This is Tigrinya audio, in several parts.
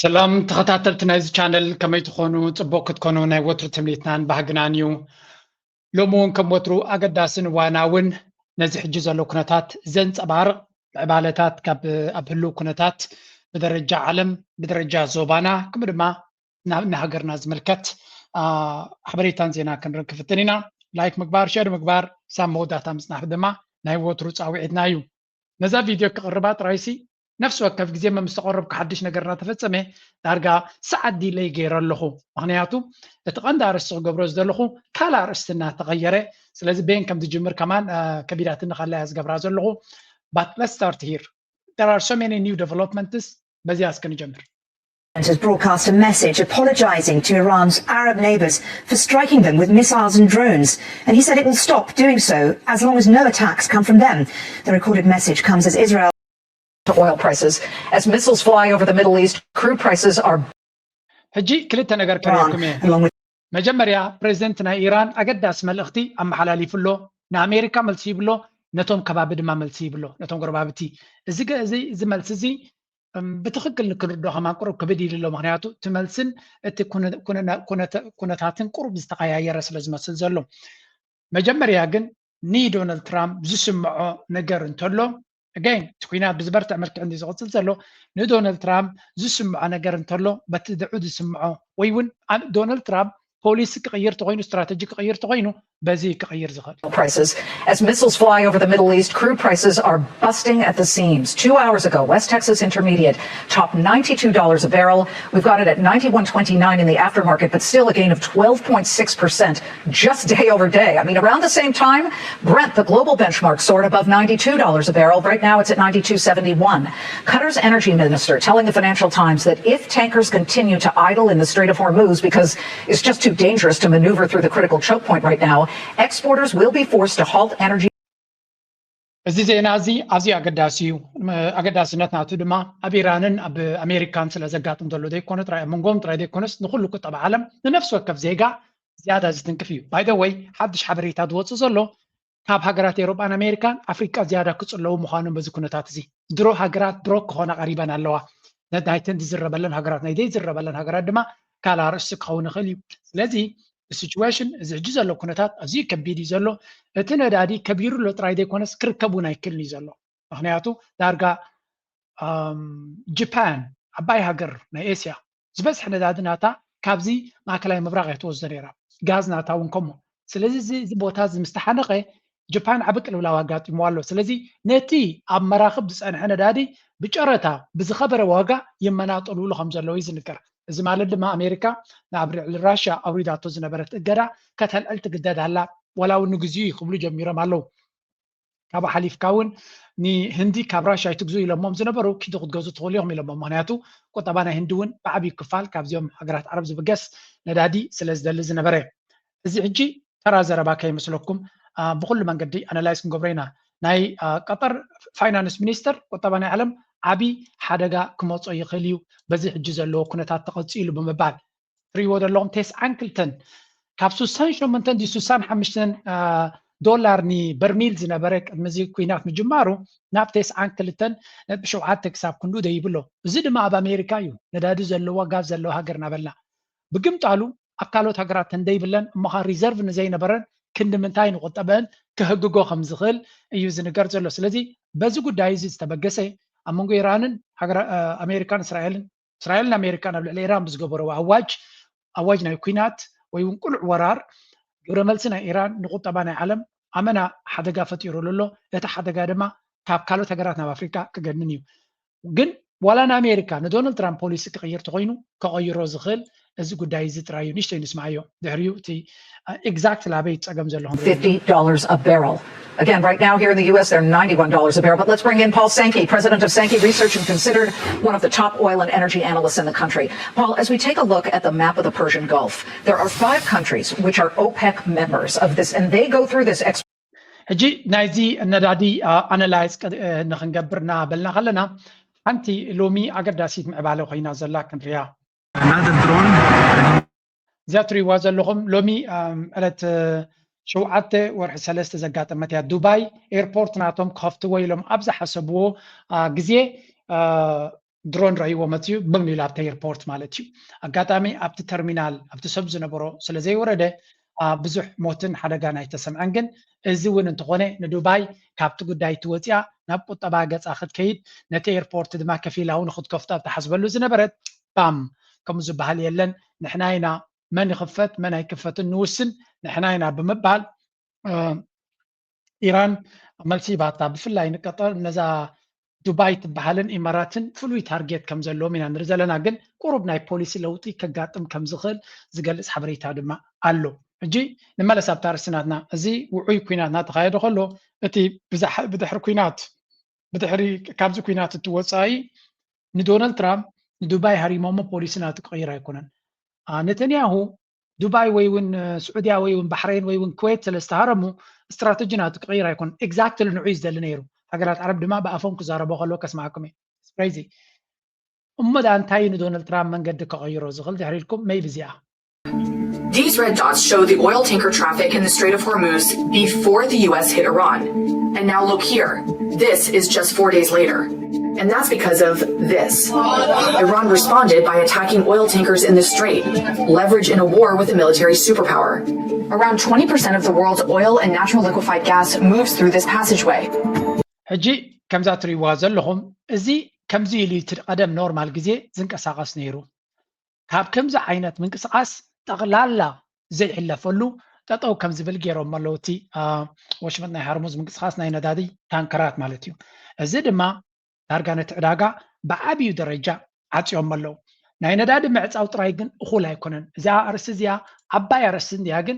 ሰላም ተኸታተልቲ ናይዚ ቻነል፣ ከመይ ትኾኑ? ጽቡቕ ክትኮኑ ናይ ወትሩ ትምኒትናን ባህግናን እዩ። ሎሚ እውን ከም ወትሩ ኣገዳስን እዋናውን ነዚ ሕጂ ዘሎ ኩነታት ዘንጸባርቕ ምዕባለታት ካብ ኣብ ህልው ኩነታት ብደረጃ ዓለም፣ ብደረጃ ዞባና፣ ከምኡ ድማ ናብ ንሃገርና ዝምልከት ሓበሬታን ዜና ክንርኢ ክፍትን ኢና። ላይክ ምግባር፣ ሸር ምግባር፣ ሳብ መወዳእታ ምጽናሕ ድማ ናይ ወትሩ ጻውዒትና እዩ። ነዛ ቪድዮ ክቕርባ ጥራይሲ ነፍሲ ወከፍ ግዜ መምስ ተቐረብኩ ሓድሽ ነገር እናተፈጸመ ዳርጋ ሰዓት ዲለይ ገይረ ኣለኹ። ምክንያቱ እቲ ቀንዲ ኣርእስቲ ክገብሮ ዝደለኹ ካልእ ኣርእስቲ እናተቐየረ፣ ስለዚ ቤን ከም ዝጅምር ከማን ከቢዳትኒ ካላ እያ ዝገብራ ዘለኹ። But let's start here. There are so many new developments. በዚያ እስከ ንጀምር። Has broadcast a message apologizing to Iran's Arab neighbors for striking them with missiles and drones. And he said it will stop doing so as long as no attacks come from them. The recorded message comes as Israel to oil prices. As missiles fly over the Middle East, crude prices are ሕጂ ክልተ ነገር ከሪኩም እየ። መጀመርያ ፕሬዚደንት ናይ ኢራን ኣገዳሲ መልእኽቲ ኣመሓላሊፉ ኣሎ። ንኣሜሪካ መልሲ ይብሎ፣ ነቶም ከባቢ ድማ መልሲ ይብሎ፣ ነቶም ጎረባብቲ። እዚ እዚ መልሲ እዚ ብትኽክል ንክንርዶ ከማን ቁሩብ ክብድ ኢሉ ኣሎ። ምክንያቱ እቲ መልስን እቲ ኩነታትን ቁሩብ ዝተቀያየረ ስለ ዝመስል ዘሎ። መጀመርያ ግን ንዶናልድ ትራምፕ ዝስምዖ ነገር እንተሎ፣ ኣገይን እቲ ኩናት ብዝበርትዕ መልክዕ እንዲ ዝቕፅል ዘሎ፣ ንዶናልድ ትራምፕ ዝስምዖ ነገር እንተሎ፣ በቲ ድዑ ዝስምዖ ወይ እውን ዶናልድ ትራምፕ ፖሊሲ ክቕይር ተኮይኑ፣ ስትራተጂ ክቕይር ተኮይኑ፣ በዚ ክቕይር ዝኽእል። Prices. As missiles fly over the Middle East, crude prices are busting at the seams. Two hours ago, West Texas Intermediate topped ninety-two dollars a barrel. We've got it at ninety-one twenty-nine in the aftermarket, but still a gain of twelve point six percent just day over day. I mean, around the same time, Brent, the global benchmark, soared above ninety-two dollars a barrel. Right now, it's at ninety-two seventy-one. Qatar's energy minister telling the Financial Times that if tankers continue to idle in the Strait of Hormuz, because it's just too dangerous to maneuver through the critical choke point right now, exporters will be forced to halt energy. እዚ ዜና እዚ ኣዝዩ ኣገዳሲ እዩ። ኣገዳስነት ናቱ ድማ ኣብ ኢራንን ኣብ ኣሜሪካን ስለ ዘጋጥም ዘሎ ዘይኮነ ጥራይ ኣብ መንጎም ጥራይ ዘይኮነስ ንኩሉ ቁጠባ ዓለም ንነፍሲ ወከፍ ዜጋ ዝያዳ ዝትንክፍ እዩ። By the way ሓድሽ ሓበሬታ ዝወፅእ ዘሎ ካብ ሃገራት ኤውሮጳን ኣሜሪካን ኣፍሪቃ ዝያዳ ክጽለዉ ምዃኖም በዚ ኩነታት እዚ። ድሮ ሃገራት ድሮ ክኾና ቀሪበን ኣለዋ። ናይተን ዝዝረበለን ሃገራት ናይ ዘይዝረበለን ሃገራት ድማ ካልእ ኣርእስቲ ክኸውን ይኽእል እዩ። ስለዚ situation እዚ ሕጂ ዘሎ ኩነታት ኣዝዩ ከቢድ እዩ ዘሎ። እቲ ነዳዲ ከቢሩ ኣሎ ጥራይ ዘይኮነስ ክርከብ እውን ኣይክእልን እዩ ዘሎ። ምክንያቱ ዳርጋ ጃፓን ዓባይ ሃገር ናይ ኤስያ ዝበዝሐ ነዳዲ ናታ ካብዚ ማእከላይ ምብራቕ እያ ትወስዶ ነይራ። ጋዝ ናታ እውን ከምኡ። ስለዚ እዚ እዚ ቦታ እዚ ምስ ተሓነቐ ጃፓን ዓቢ ቅልውላው ኣጋጢምዋ ኣሎ። ስለዚ ነቲ ኣብ መራኽብ ዝጸንሐ ነዳዲ ብጨረታ ብዝኸበረ ዋጋ ይመናጠልሉ ከም ዘለዉ እዩ ዝንገር። እዚ ማለት ድማ ኣሜሪካ ንኣብ ልዕሊ ራሽያ ኣውሪዳቶ ዝነበረት እገዳ ከተልዕል ትግደድ ኣላ፣ ዋላ እውን ንግዚኡ እዩ ክብሉ ጀሚሮም ኣለዉ። ካብኡ ሓሊፍካ እውን ንህንዲ ካብ ራሽያ ኣይትግዙ ኢሎሞም ዝነበሩ ኪዱ ክትገዙ ትኽእሉ ኢኹም ኢሎሞም። ምክንያቱ ቁጠባ ናይ ህንዲ እውን ብዓብዩ ክፋል ካብዚኦም ሃገራት ዓረብ ዝብገስ ነዳዲ ስለ ዝደሊ ዝነበረ። እዚ ሕጂ ተራ ዘረባ ከይመስለኩም ብኩሉ መንገዲ ኣናላይዝ ክንገብሮ ኢና። ናይ ቀጠር ፋይናንስ ሚኒስተር ቁጠባ ናይ ዓለም ዓብዪ ሓደጋ ክመጾ ይኽእል እዩ በዚ ሕጂ ዘለዎ ኩነታት ተቐጺሉ ብምባል። ትሪእዎ ዘለኹም ቴስዓን ክልተን ካብ ሱሳን ሸሞንተን ድዩ ሱሳን ሓሙሽተን ዶላር ንበርሚል ዝነበረ ቅድሚ እዚ ኩናት ምጅማሩ ናብ ቴስዓን ክልተን ነጥቢ ሸውዓተ ክሳብ ክንዱ ደይቡ ኣሎ። እዚ ድማ ኣብ ኣሜሪካ እዩ ነዳዲ ዘለዎ ጋዝ ዘለዎ ሃገር እናበልና ብግምጣሉ ኣብ ካልኦት ሃገራት እንደይብለን እሞ ኸዓ ሪዘርቭ ንዘይነበረን ክንዲ ምንታይ ንቁጠበአን ክህግጎ ከም ዝኽእል እዩ ዝንገር ዘሎ። ስለዚ በዚ ጉዳይ እዚ ዝተበገሰ ኣብ መንጎ ኢራንን ኣሜሪካን እስራኤልን እስራኤልን ኣሜሪካን ኣብ ልዕሊ ኢራን ብዝገበረዎ ኣዋጅ ኣዋጅ ናይ ኩናት ወይ እውን ቅሉዕ ወራር ግብረ መልሲ ናይ ኢራን ንቁጠባ ናይ ዓለም ኣመና ሓደጋ ፈጢሩሉ ኣሎ። እቲ ሓደጋ ድማ ካብ ካልኦት ሃገራት ናብ ኣፍሪካ ክገንን እዩ። ግን ዋላ ንኣሜሪካ ንዶናልድ ትራምፕ ፖሊሲ ክቕይር ተኮይኑ ከቐይሮ ዝኽእል እዚ ጉዳይ እዚ ጥራይ እዩ። ንእሽተይ ንስማዓዮ፣ ድሕሪኡ እቲ ኤግዛክት ላበይ ጸገም ዘለኹም fifty dollars a barrel. Again, right now here in the U S, they're ninety-one dollars a barrel. But let's bring in Paul Sankey, president of Sankey Research and considered one of the top oil and energy analysts in the country. Paul, as we take a look at the map of the Persian Gulf, there are five countries which are OPEC members of this, and they go through this. ሕጂ ናይዚ ነዳዲ ኣናላይዝ ንክንገብር እናበልና ከለና ሓንቲ ሎሚ ኣገዳሲት ምዕባለ ኮይና ዘላ ክንሪያ። እዚኣ ትሪእዋ ዘለኹም ሎሚ ዕለት ሸውዓተ ወርሒ ሰለስተ ዘጋጠመት እያ። ዱባይ ኤርፖርት ናቶም ክኸፍትዎ ኢሎም ኣብ ዝሓሰብዎ ግዜ ድሮን ረእይዎ መፅዩ ብም ኢሉ ኣብቲ ኤርፖርት ማለት እዩ። ኣጋጣሚ ኣብቲ ተርሚናል ኣብቲ ሰብ ዝነበሮ ስለ ዘይወረደ ብዙሕ ሞትን ሓደጋን ኣይተሰምዐን። ግን እዚ እውን እንተኾነ ንዱባይ ካብቲ ጉዳይ ትወፅያ ናብ ቁጠባ ገፃ ክትከይድ ነቲ ኤርፖርት ድማ ከፊላ እውን ክትከፍቶ ኣብ ትሓስበሉ ዝነበረት ባም ከምኡ ዝበሃል የለን፣ ንሕና ኢና መን ይኽፈት መን ኣይክፈትን ንውስን ንሕና ኢና ብምባል ኢራን መልሲ ሂባታ። ብፍላይ ንቀጠር ነዛ ዱባይ ትበሃልን ኢማራትን ፍሉይ ታርጌት ከም ዘለዎም ኢና ንርኢ ዘለና። ግን ቁሩብ ናይ ፖሊሲ ለውጢ ከጋጥም ከም ዝኽእል ዝገልጽ ሓበሬታ ድማ ኣሎ። ሕጂ ንመለስ ኣብታ ርእሲ ናትና። እዚ ውዑይ ኩናት እናተኻየደ ከሎ እቲ ብድሕሪ ኩናት ብድሕሪ ካብዚ ኩናት እቲ ወፃኢ ንዶናልድ ትራምፕ ንዱባይ ሃሪሞሞ ፖሊሲ ናቱ ክቕይር ኣይኮነን። ነተንያሁ ዱባይ ወይ እውን ስዑድያ ወይ እውን ባሕሬን ወይ እውን ኩዌት ስለ ዝተሃረሙ ስትራተጂ ናቱ ክቕይር ኣይኮነን። ኤግዛክትሊ ንዑ እዩ ዝደሊ ነይሩ። ሃገራት ዓረብ ድማ ብኣፎም ክዛረቦ ከለዎ ከስማዕኩም እየ። ክሬዚ እሞ ዳ እንታይ ንዶናልድ ትራምፕ መንገዲ ክቐይሮ ዝኽእል ድሕሪ ኢልኩም ሜይቢ እዚኣ These red dots show the oil tanker traffic in the Strait of Hormuz before the U S hit Iran. And now look here. This is just four days later. And that's because of this. Iran responded by attacking oil tankers in the strait, leverage in a war with a military superpower. Around twenty percent of the world's oil and natural liquefied gas moves through this passageway. ሕጂ ከምዛ ትርእይዋ ዘለኹም እዚ ከምዚ ኢሉ እቲ ቀደም ኖርማል ግዜ ዝንቀሳቐስ ነይሩ። ካብ ከምዚ ዓይነት ምንቅስቓስ ጠቕላላ ዘይሕለፈሉ ጠጠው ከም ዝብል ገይሮም ኣለዉ። እቲ ወሽመጥ ናይ ሃርሙዝ ምንቅስቓስ ናይ ነዳዲ ታንከራት ማለት እዩ። እዚ ድማ ዳርጋ ነቲ ዕዳጋ ብዓብዩ ደረጃ ዓፅዮም ኣለዉ። ናይ ነዳዲ ምዕፃው ጥራይ ግን እኹል ኣይኮነን። እዚኣ ኣርእስቲ እዚኣ ዓባይ ኣርእስቲ እንድያ፣ ግን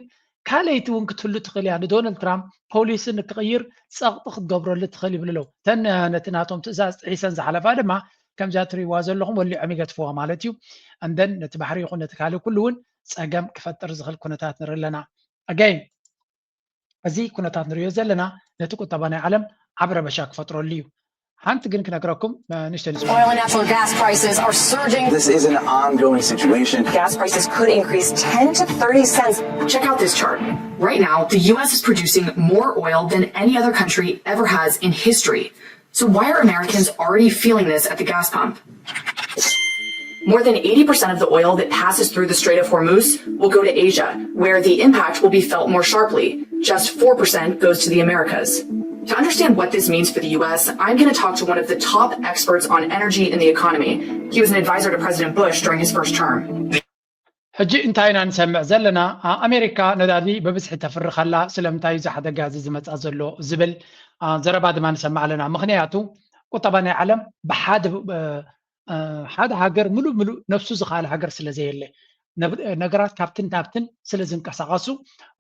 ካልኣይቲ እውን ክትህሉ ትኽእል እያ። ንዶናልድ ትራምፕ ፖሊሲ ንክቕይር ፀቕጢ ክትገብረሉ ትኽእል ይብሉ ኣለዉ። እተን ነቲ ናቶም ትእዛዝ ጥሒሰን ዝሓለፋ ድማ ከምዚኣ ትርእይዋ ዘለኹም ወሊዖም ይገድፍዋ ማለት እዩ። እንደን ነቲ ባሕሪ ይኹን ነቲ ካልእ ኩሉ እውን ፀገም ክፈጥር ዝኽእል ኩነታት ንርኢ ኣለና። ኣጋይን እዚ ኩነታት ንሪኦ ዘለና ነቲ ቁጠባ ናይ ዓለም ዓብ ረበሻ ክፈጥረሉ እዩ። ሓንቲ ግን ክነግረኩም ንእሽተይ ንስማ። Oil and natural gas prices are surging. This is an ongoing situation. Gas prices could increase ten to thirty cents. Check out this chart. Right now, the U S is producing more oil than any other country ever has in history. So why are Americans already feeling this at the gas pump? More than eighty percent of the oil that passes through the Strait of Hormuz will go to Asia, where the impact will be felt more sharply. Just four percent goes to the Americas. To understand what this means for the U S, I'm going to talk to one of the top experts on energy and the economy. He was an advisor to President Bush during his first term. ሕጂ እንታይ ኢና ንሰምዕ ዘለና? ኣሜሪካ ነዳዲ ብብዝሒ ተፍሪ ከላ ስለምንታይ እዚ ሓደጋ እዚ ዝመፃ ዘሎ ዝብል ዘረባ ድማ ንሰምዕ ኣለና። ምክንያቱ ቁጠባ ናይ ዓለም ብሓደ ሓደ ሃገር ምሉእ ምሉእ ነብሱ ዝኽኣለ ሃገር ስለ ዘየለ ነገራት ካብትን ናብትን ስለ ዝንቀሳቐሱ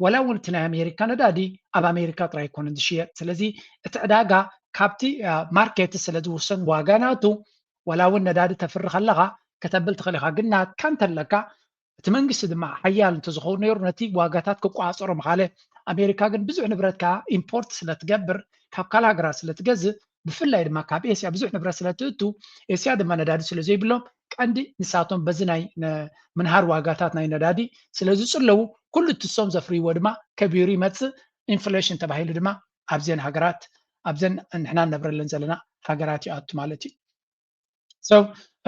ዋላ እውን እቲ ናይ ኣሜሪካ ነዳዲ ኣብ ኣሜሪካ ጥራይ ኣይኮነን ዝሽየጥ። ስለዚ እቲ ዕዳጋ ካብቲ ማርኬት ስለ ዝውሰን ዋጋ ናቱ ዋላ እውን ነዳዲ ተፍሪ ከለኻ ከተብል ትኽእል ኢኻ፣ ግን ናትካ እንተለካ እቲ መንግስቲ ድማ ሓያል እንተዝኸውን ነይሩ ነቲ ዋጋታት ክቆፃፀሮ ምኻለ። ኣሜሪካ ግን ብዙሕ ንብረት ከዓ ኢምፖርት ስለትገብር ካብ ካልእ ሃገራት ስለትገዝእ ብፍላይ ድማ ካብ ኤስያ ብዙሕ ንብረት ስለትእቱ ኤስያ ድማ ነዳዲ ስለዘይብሎም ቀንዲ ንሳቶም በዚ ናይ ምንሃር ዋጋታት ናይ ነዳዲ ስለዝፅለዉ ኩሉ ትሶም ዘፍርይዎ ድማ ከቢሩ ይመፅእ። ኢንፍሌሽን ተባሂሉ ድማ ኣብዘን ሃገራት ኣብዘን ንሕና ንነብረለን ዘለና ሃገራት ይኣቱ ማለት እዩ። So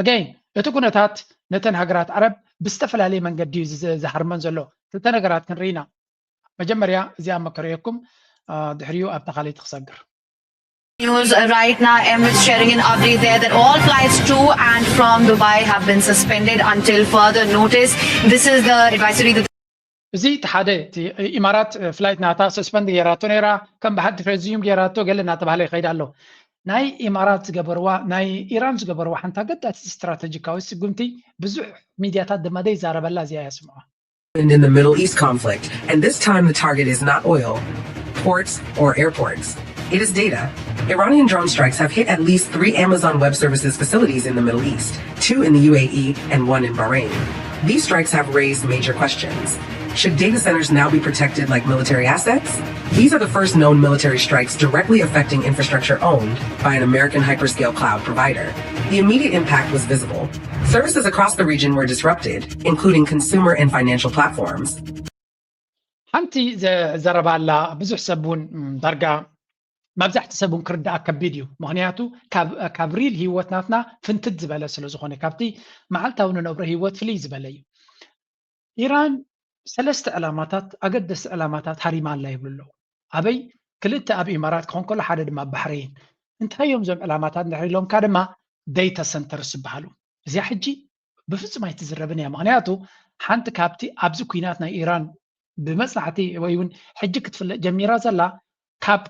again እቲ ኩነታት ነተን ሃገራት ዓረብ ብዝተፈላለየ መንገዲ እዩ ዝሃርመን ዘሎ። ክልተ ነገራት ክንርኢ ኢና። መጀመርያ እዚኣ መከረየኩም ድሕሪኡ ኣብታ ካልኣይቲ ክሰግር። News right now, Emirates sharing an update there that all flights to and from Dubai have been suspended until further notice. This is the advisory that እዚ እቲ ሓደ እቲ ኢማራት ፍላይት ናታ ሰስፐንድ ገይራቶ ነይራ ከም ብሓዲ ፍሬዚዩም ገይራቶ ገለ እናተባሃለ ይኸይድ ኣሎ። ናይ ኢማራት ዝገበርዋ ናይ ኢራን ዝገበርዋ ሓንቲ ኣገዳሲ ስትራተጂካዊ ስጉምቲ ብዙሕ ሚድያታት ድማ ዘይዛረበላ እዚኣ እያ ስምዖ። In the Middle East conflict, and this time the target is not oil, ports, or airports. It is data. Iranian drone strikes have hit at least three Amazon Web Services facilities in the Middle East, two in the U A E and one in Bahrain. These strikes have raised major questions. Should data centers now be protected like military assets? These are the first known military strikes directly affecting infrastructure owned by an American hyperscale cloud provider. The immediate impact was visible. Services across the region were disrupted, including consumer and financial platforms. ሓንቲ ዘረባ ኣላ ብዙሕ ሰብ እውን ዳርጋ መብዛሕቲ ሰብ እውን ክርዳኣ ከቢድ እዩ። ምክንያቱ ካብ ሪል ህይወት ናትና ፍንትት ዝበለ ስለ ዝኾነ፣ ካብቲ መዓልታዊ ንነብሮ ህይወት ፍልይ ዝበለ እዩ። ኢራን ሰለስተ ዕላማታት፣ ኣገደስቲ ዕላማታት ሃሪማ ኣላ ይብሉ ኣለዉ። ኣበይ? ክልተ ኣብ ኢማራት ክኾን ከሎ፣ ሓደ ድማ ኣብ ባሕረይን። እንታይ እዮም እዞም ዕላማታት እንድሕር ኢሎምካ ድማ፣ ዴታ ሰንተርስ ዝበሃሉ። እዚኣ ሕጂ ብፍጹም ኣይትዝረብን እያ። ምክንያቱ ሓንቲ ካብቲ ኣብዚ ኲናት ናይ ኢራን ብመጽናዕቲ ወይ እውን ሕጂ ክትፍለጥ ጀሚራ ዘላ፣ ካብ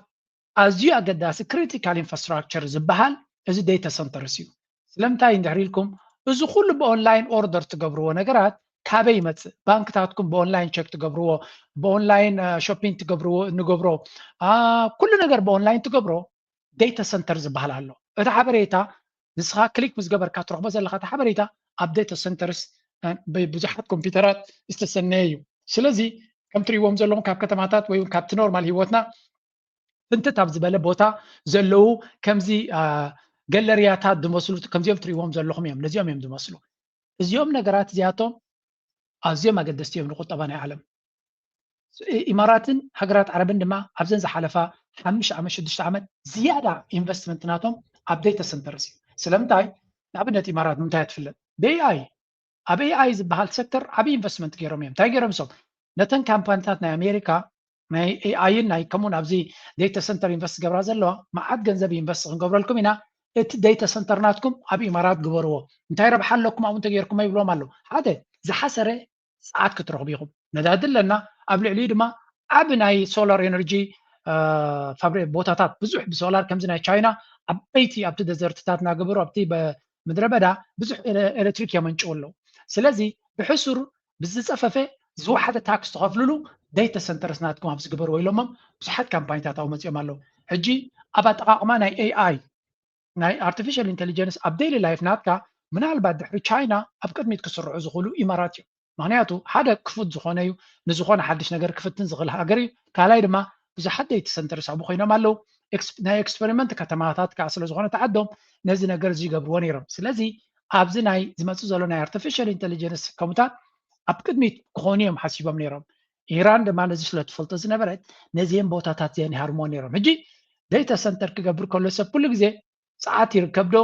ኣዝዩ ኣገዳሲ ክሪቲካል ኢንፍራስትራክቸር ዝበሃል እዚ ዴታ ሰንተርስ እዩ። ስለምንታይ እንድሕር ኢልኩም፣ እዚ ኩሉ ብኦንላይን ኦርደር ትገብርዎ ነገራት ካበይ ይመጽእ? ባንክታትኩም ብኦንላይን ቸክ ትገብርዎ፣ ብኦንላይን ሾፒንግ ትገብርዎ፣ ንገብሮ ኩሉ ነገር ብኦንላይን ትገብሮ፣ ዴታ ሰንተር ዝበሃል ኣሎ። እቲ ሓበሬታ ንስኻ ክሊክ ምስ ገበርካ ትረኽቦ ዘለኻ እቲ ሓበሬታ ኣብ ዴታ ሰንተርስ ብዙሓት ኮምፒውተራት ዝተሰነየ እዩ። ስለዚ ከም ትሪእዎም ዘለኹም ካብ ከተማታት ወይ ካብቲ ኖርማል ህይወትና ፍንትት ኣብ ዝበለ ቦታ ዘለዉ ከምዚ ገለርያታት ዝመስሉ ከምዚኦም ትሪእዎም ዘለኹም እዮም። ነዚኦም እዮም ዝመስሉ። እዚኦም ነገራት እዚኣቶም ኣዝዮም ኣገደስቲ እዮም ንቁጠባ ናይ ዓለም። ኢማራትን ሃገራት ዓረብን ድማ ኣብዘን ዝሓለፋ ሓሙሽተ ዓመት ሽዱሽተ ዓመት ዝያዳ ኢንቨስትመንት ናቶም ኣብ ዴታ ሰንተርስ እዩ። ስለምንታይ? ንኣብነት ኢማራት ንምንታይ እያ ትፍለጥ? ብኤኣይ ኣብ ኤኣይ ዝበሃል ሴክተር ዓብዪ ኢንቨስትመንት ገይሮም እዮም። እንታይ ገይሮም እሶም? ነተን ካምፓኒታት ናይ ኣሜሪካ ናይ ኤኣይን ናይ ከምኡን ኣብዚ ዴታ ሰንተር ኢንቨስት ዝገብራ ዘለዋ መዓት ገንዘብ ኢንቨስት ክንገብረልኩም ኢና፣ እቲ ዴታ ሰንተር ናትኩም ኣብ ኢማራት ግበርዎ፣ እንታይ ረብሓ ኣለኩም ኣብኡ እንተገይርኩሞ ይብሎም ኣለዉ። ሓደ ዝሓሰረ ጸዓት ክትረኽቡ ኢኹም። ነዳዲ ኣለና፣ ኣብ ልዕሊኡ ድማ ዓቢ ናይ ሶላር ኤነርጂ ቦታታት ብዙሕ ብሶላር ከምዚ ናይ ቻይና ዓበይቲ ኣብቲ ደዘርትታት እናገበሩ ኣብቲ ምድረ በዳ ብዙሕ ኤሌክትሪክ የመንጭው ኣለዉ። ስለዚ ብሕሱር ብዝጸፈፈ ዝወሓደ ታክስ ትኸፍልሉ ዴታ ሰንተርስ ናትኩም ኣብዚ ግበርዎ ኢሎሞም ብዙሓት ካምፓኒታት ኣብኡ መጺኦም ኣለዉ። ሕጂ ኣብ ኣጠቓቕማ ናይ ኤኣይ ናይ ኣርቲፊሻል ኢንቴሊጀንስ ኣብ ዴይሊ ላይፍ ናትካ ምናልባት ድሕሪ ቻይና ኣብ ቅድሚት ክስርዑ ዝኽእሉ ኢማራት እዮም። ምክንያቱ ሓደ ክፉት ዝኾነ እዩ፣ ንዝኾነ ሓድሽ ነገር ክፍትን ዝኽእል ሃገር እዩ። ካልኣይ ድማ ብዙሓት ዴታ ሰንተርስ ኣብኡ ኮይኖም ኣለዉ። ናይ ኤክስፐሪመንት ከተማታት ከዓ ስለ ዝኾነ ተዓዶም ነዚ ነገር እዚ ይገብርዎ ነይሮም። ስለዚ ኣብዚ ናይ ዝመፅእ ዘሎ ናይ ኣርቲፊሻል ኢንቴሊጀንስ ከምኡታት ኣብ ቅድሚት ክኾኑ እዮም ሓሲቦም ነይሮም። ኢራን ድማ ነዚ ስለ ትፈልጦ ዝነበረት ነዚአን ቦታታት እዚአን ይሃርሞ ነይሮም። ሕጂ ዴታ ሰንተር ክገብር ከሎ ሰብ ኩሉ ግዜ ጸዓት ይርከብ ዶ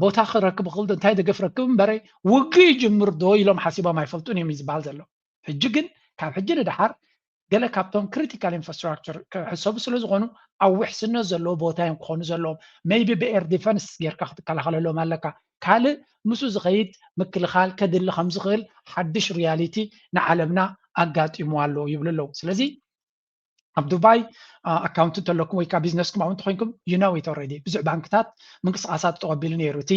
ቦታ ክረክብ ክእል እንታይ ደገፍ ረክብ እምበረ ውግእ ይጅምር ዶ ኢሎም ሓሲቦም ኣይፈልጡን እዮም እዩ ዝበሃል ዘሎ። ሕጂ ግን ካብ ሕጂ ንደሓር ገለ ካብቶም ክሪቲካል ኢንፍራስትራክቸር ክሕሰቡ ስለ ዝኾኑ ኣብ ውሕስነት ዘለዎ ቦታ እዮም ክኾኑ ዘለዎም። ሜይቢ ብኤር ዲፈንስ ጌርካ ክትከላኸለሎም ኣለካ። ካልእ ምስኡ ዝኸይድ ምክልኻል ከድሊ ከም ዝኽእል ሓድሽ ሪያሊቲ ንዓለምና ኣጋጢሙ ኣሎ ይብሉ ኣለዉ። ስለዚ ኣብ ዱባይ ኣካውንት እንተለኩም ወይ ከዓ ቢዝነስኩም ኣብኡ እንተኮይንኩም you know it already ብዙሕ ባንክታት ምንቅስቃሳት ተቐቢሉ ነይሩ። እቲ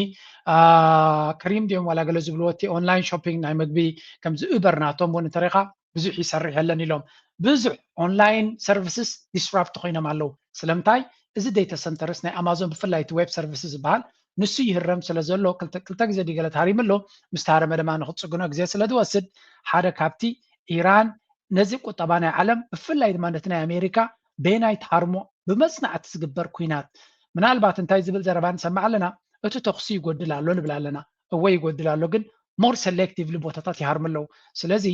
ከሪም ድዮም ዋላ ገለ ዝብልዎ እቲ ኦንላይን ሾፒንግ ናይ ምግቢ ከምዚ ኡበር ናቶም እውን እንተሪኻ ብዙሕ ይሰርሕ የለን ኢሎም ብዙሕ ኦንላይን ሰርቪስስ ዲስራፕት ኮይኖም ኣለዉ። ስለምንታይ? እዚ ዴታ ሰንተርስ ናይ ኣማዞን ብፍላይ እቲ ዌብ ሰርቪስስ ዝበሃል ንሱ ይህረም ስለ ዘሎ ክልተ ግዜ ድገለ ተሃሪሙ ኣሎ። ምስ ተሃረመ ድማ ንክትፅግኖ ግዜ ስለ ዝወስድ ሓደ ካብቲ ኢራን ነዚ ቁጠባ ናይ ዓለም ብፍላይ ድማ ነቲ ናይ ኣሜሪካ በየናይ ትሃርሞ ብመፅናዕቲ ዝግበር ኩናት ምናልባት እንታይ ዝብል ዘረባ ንሰማዕ ኣለና? እቲ ተኩሲ ይጎድል ኣሎ ንብል ኣለና። እወ ይጎድል ኣሎ ግን ሞር ሰሌክቲቭሊ ቦታታት ይሃርሙ ኣለዉ። ስለዚ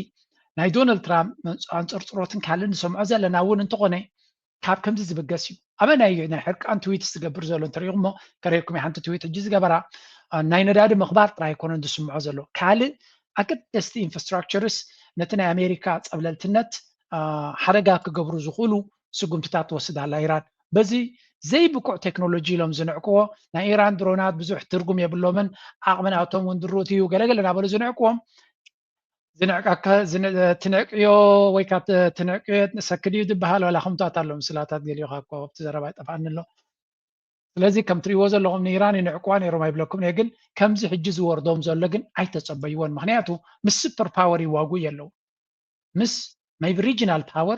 ናይ ዶናልድ ትራምፕ ኣንፅርፅሮትን ካልእ ንሰምዖ ዘለና እውን እንተኾነ ካብ ከምዚ ዝብገስ እዩ። ኣበ ናይ ናይ ሕርቃን ትዊት ዝገብር ዘሎ እንተሪኢኹሞ ከረይኩም ሓንቲ ትዊት ሕጂ ዝገበራ ናይ ነዳዲ ምኽባር ጥራይ ኣይኮነን ዝስምዖ ዘሎ ካልእ ኣገደስቲ ኢንፍራስትራክቸርስ ነቲ ናይ ኣሜሪካ ፀብለልትነት ሓደጋ ክገብሩ ዝኽእሉ ስጉምትታት ትወስድ ኣላ ኢራን። በዚ ዘይብቁዕ ቴክኖሎጂ ኢሎም ዝንዕቅዎ ናይ ኢራን ድሮናት ብዙሕ ትርጉም የብሎምን ዓቕሚ ናቶም እውን ድሩት እዩ ገለገለ እናበሉ ዝንዕቅዎም ዝንዕቀካ ትንዕቅዮ ወይ ካብ ትንዕቅዮ ሰክድ እዩ ዝበሃል ዋላ ከምታት ኣሎ ምስላታት ገሊዮካ እኮ ኣብቲ ዘረባ ይጠፍኣኒ ኣሎ። ስለዚ ከም ትሪእዎ ዘለኹም ንኢራን ይንዕቅዋ ነይሮም ኣይብለኩም እየ ግን ከምዚ ሕጂ ዝወርዶም ዘሎ ግን ኣይተፀበይዎን ምክንያቱ ምስ ሱፐር ፓወር ይዋጉ የለው ምስ maybe regional power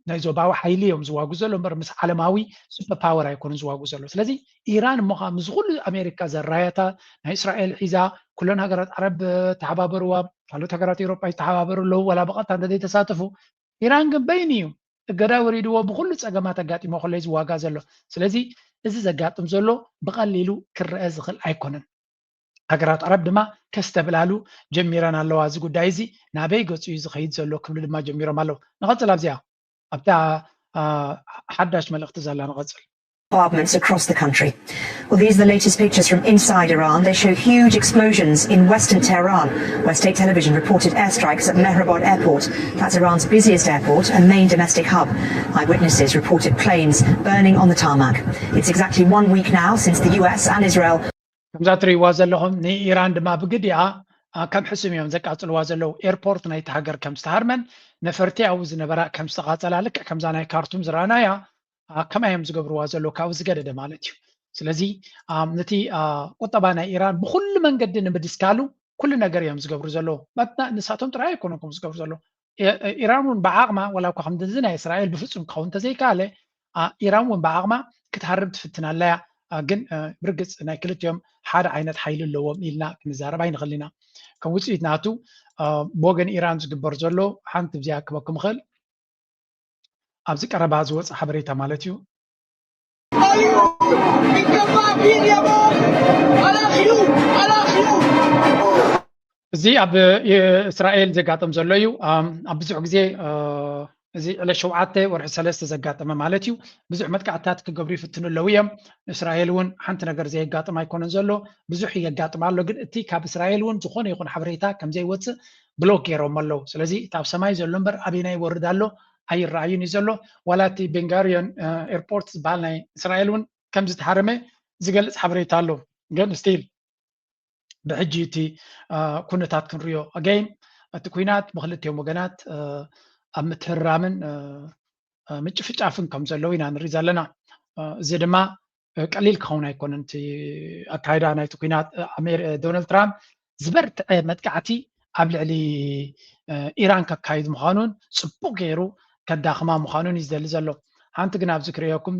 ናይ ዞባዊ ሓይሊ እዮም ዝዋጉ ዘሎ እምበር ምስ ዓለማዊ ሱፐር ፓወር ኣይኮኑን ዝዋጉ ዘሎ ስለዚ ኢራን እሞ ከዓ ምስ ኩሉ ኣሜሪካ ዘራየታ ናይ እስራኤል ሒዛ ኩለን ሃገራት ዓረብ ተሓባበርዋ ካልኦት ሃገራት ኤሮጳ ይተሓባበሩ ኣለዉ ዋላ ብቐጥታ እንተዘይተሳተፉ ኢራን ግን በይኑ እዩ እገዳ ወሪድዎ ብኩሉ ፀገማት ኣጋጢሞ ከሎ ዝዋጋ ዘሎ ስለዚ እዚ ዘጋጥም ዘሎ ብቐሊሉ ክረአ ዝኽእል ኣይኮነን ሃገራት ዓረብ ድማ ከስተብላሉ ጀሚረን ኣለዋ እዚ ጉዳይ እዚ ናበይ ገፁ እዩ ዝኸይድ ዘሎ ክብሉ ድማ ጀሚሮም ኣለዉ ንቐፅል ኣብዚኣ ኣብታ ሓዳሽ መልእኽቲ ዘላ ንቐጽል። Apartments across the country. Well, these are the latest pictures from inside Iran. They show huge explosions in western Tehran, where state television reported airstrikes at Mehrabad Airport. That's Iran's busiest airport, a main domestic hub. Eyewitnesses reported planes burning on the tarmac. It's exactly one week now since the U S and Israel ከምዛ ትርእይዋ ዘለኹም ንኢራን ድማ ብግዲኣ ከም ሕሱም እዮም ዘቃጽልዋ ዘለዉ። ኤርፖርት ናይቲ ሃገር ከም ዝተሃርመን ነፈርቲ ኣብኡ ዝነበራ ከም ዝተቓጸላ፣ ልክዕ ከምዛ ናይ ካርቱም ዝረኣናያ፣ ከማይ እዮም ዝገብርዋ ዘለዉ፣ ካብኡ ዝገደደ ማለት እዩ። ስለዚ ነቲ ቁጠባ ናይ ኢራን ብኩሉ መንገዲ ንምድስካሉ ኩሉ ነገር እዮም ዝገብሩ ዘለዉ። ንሳቶም ጥራይ ኣይኮኑን ከምኡ ዝገብሩ ዘለዉ። ኢራን እውን ብዓቕማ፣ ዋላ እኳ ከምዚ ናይ እስራኤል ብፍጹም ክኸውን እንተዘይከኣለ፣ ኢራን እውን ብዓቕማ ክትሃርም ትፍትን ኣላ እያ። ግን ብርግጽ ናይ ክልቲኦም ሓደ ዓይነት ሓይሊ ኣለዎም ኢልና ክንዛረብ ኣይንኽእል ኢና። ከም ውፅኢት ናቱ ብወገን ኢራን ዝግበር ዘሎ ሓንቲ ብዚኣ ክበኩም እኽእል። ኣብዚ ቀረባ ዝወፀ ሓበሬታ ማለት እዩ። እዚ ኣብ እስራኤል ዘጋጥም ዘሎ እዩ። ኣብ ብዙሕ ግዜ እዚ ዕለት ሸውዓተ ወርሒ ሰለስተ ዘጋጠመ ማለት እዩ። ብዙሕ መጥቃዕትታት ክገብሩ ይፍትኑ ኣለዉ እዮም። እስራኤል እውን ሓንቲ ነገር ዘየጋጥም ኣይኮነን ዘሎ፣ ብዙሕ የጋጥም ኣሎ። ግን እቲ ካብ እስራኤል እውን ዝኾነ ይኹን ሓበሬታ ከም ዘይወፅእ ብሎክ ገይሮም ኣለዉ። ስለዚ እቲ ኣብ ሰማይ ዘሎ እምበር ኣበይና ይወርድ ኣሎ ኣይረኣዩን እዩ ዘሎ። ዋላ እቲ ቤንጋሪዮን ኤርፖርት ዝበሃል ናይ እስራኤል እውን ከም ዝተሃረመ ዝገልፅ ሓበሬታ ኣሎ። ግን ስቲል ብሕጂ እቲ ኩነታት ክንሪኦ ኣገይን እቲ ኩናት ብክልቲኦም ወገናት ኣብ ምትህራምን ምጭፍጫፍን ከም ዘለዉ ኢና ንርኢ ዘለና። እዚ ድማ ቀሊል ክኸውን ኣይኮነን። እቲ ኣካይዳ ናይቲ ኩናት ዶናልድ ትራምፕ ዝበርትዐ መጥቃዕቲ ኣብ ልዕሊ ኢራን ከካይድ ምዃኑን ፅቡቅ ገይሩ ከዳኽማ ምዃኑን እዩ ዝደሊ ዘሎ። ሓንቲ ግን ኣብዚ ክርእየኩም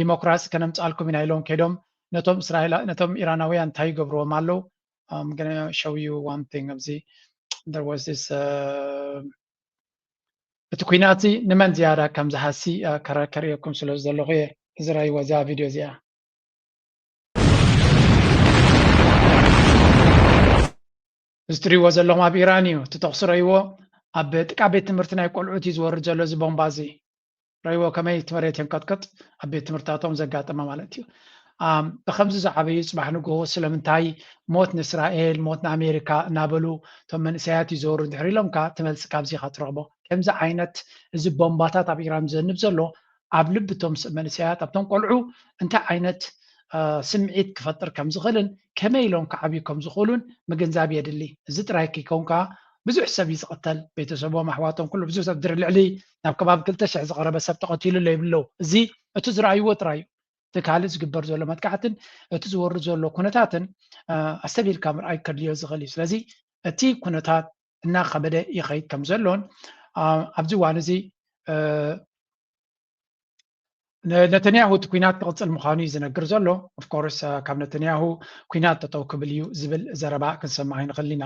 ዲሞክራሲ ከነምፃልኩም ኢና ኢሎም ከይዶም ነቶም እስራኤል ነቶም ኢራናውያን እንታይ ይገብርዎም ኣለዉ? I'm gonna show you one thing ኣብዚ there was this እቲ ኩናት ንመን ዝያዳ ከም ዝሃሲ ከርእየኩም ስለ ዘለኹ እየ ዝረኣይዎ እዚኣ ቪድዮ እዚኣ። እዚ ትሪእዎ ዘለኹም ኣብ ኢራን እዩ። እቲ ተኹሲ ረእይዎ ኣብ ጥቃ ቤት ትምህርቲ ናይ ቆልዑት እዩ ዝወርድ ዘሎ እዚ ቦምባ እዚ። ረእይዎ ከመይ እቲ መሬት የንቀጥቅጥ ኣብ ቤት ትምህርትታቶም ዘጋጠመ ማለት እዩ። ብከምዚ ዝዓበዩ ፅባሕ ንግሆ ስለምንታይ ሞት ንእስራኤል ሞት ንኣሜሪካ እናበሉ እቶም መንእሰያት ይዘወሩ እንድሕር ኢሎም ከዓ እቲ መልሲ ካብዚ ኢካ ትረክቦ። ከምዚ ዓይነት እዚ ቦምባታት ኣብ ኢራን ዘንብ ዘሎ ኣብ ልቢ እቶም መንእሰያት ኣብቶም ቆልዑ እንታይ ዓይነት ስምዒት ክፈጥር ከም ዝኽእልን ከመይ ኢሎም ክዓብዩ ከም ዝኽእሉን ምግንዛብ የድሊ። እዚ ጥራይ ከይከውን ከዓ ብዙሕ ሰብ እዩ ዝቐተል። ቤተሰቦም ኣሕዋቶም ኩሉ ብዙሕ ሰብ ድሪ ልዕሊ ናብ ከባቢ ክልተ ሽሕ ዝቐረበ ሰብ ተቐቲሉ ኣሎ ይብሉ ኣለዉ። እዚ እቲ ዝረኣይዎ ጥራይ እዩ። እቲ ካልእ ዝግበር ዘሎ መጥቃዕትን እቲ ዝወርድ ዘሎ ኩነታትን ኣስተብሂልካ ምርኣይ ከድልዮ ዝኽእል እዩ። ስለዚ እቲ ኩነታት እናኸበደ ይኸይድ ከም ዘሎን ኣብዚ እዋን እዚ ነተንያሁ እቲ ኩናት ክቕፅል ምዃኑ እዩ ዝነግር ዘሎ። ኦፍኮርስ ካብ ነተንያሁ ኩናት ጠጠው ክብል እዩ ዝብል ዘረባ ክንሰምዕ ኣይንኽእል ኢና።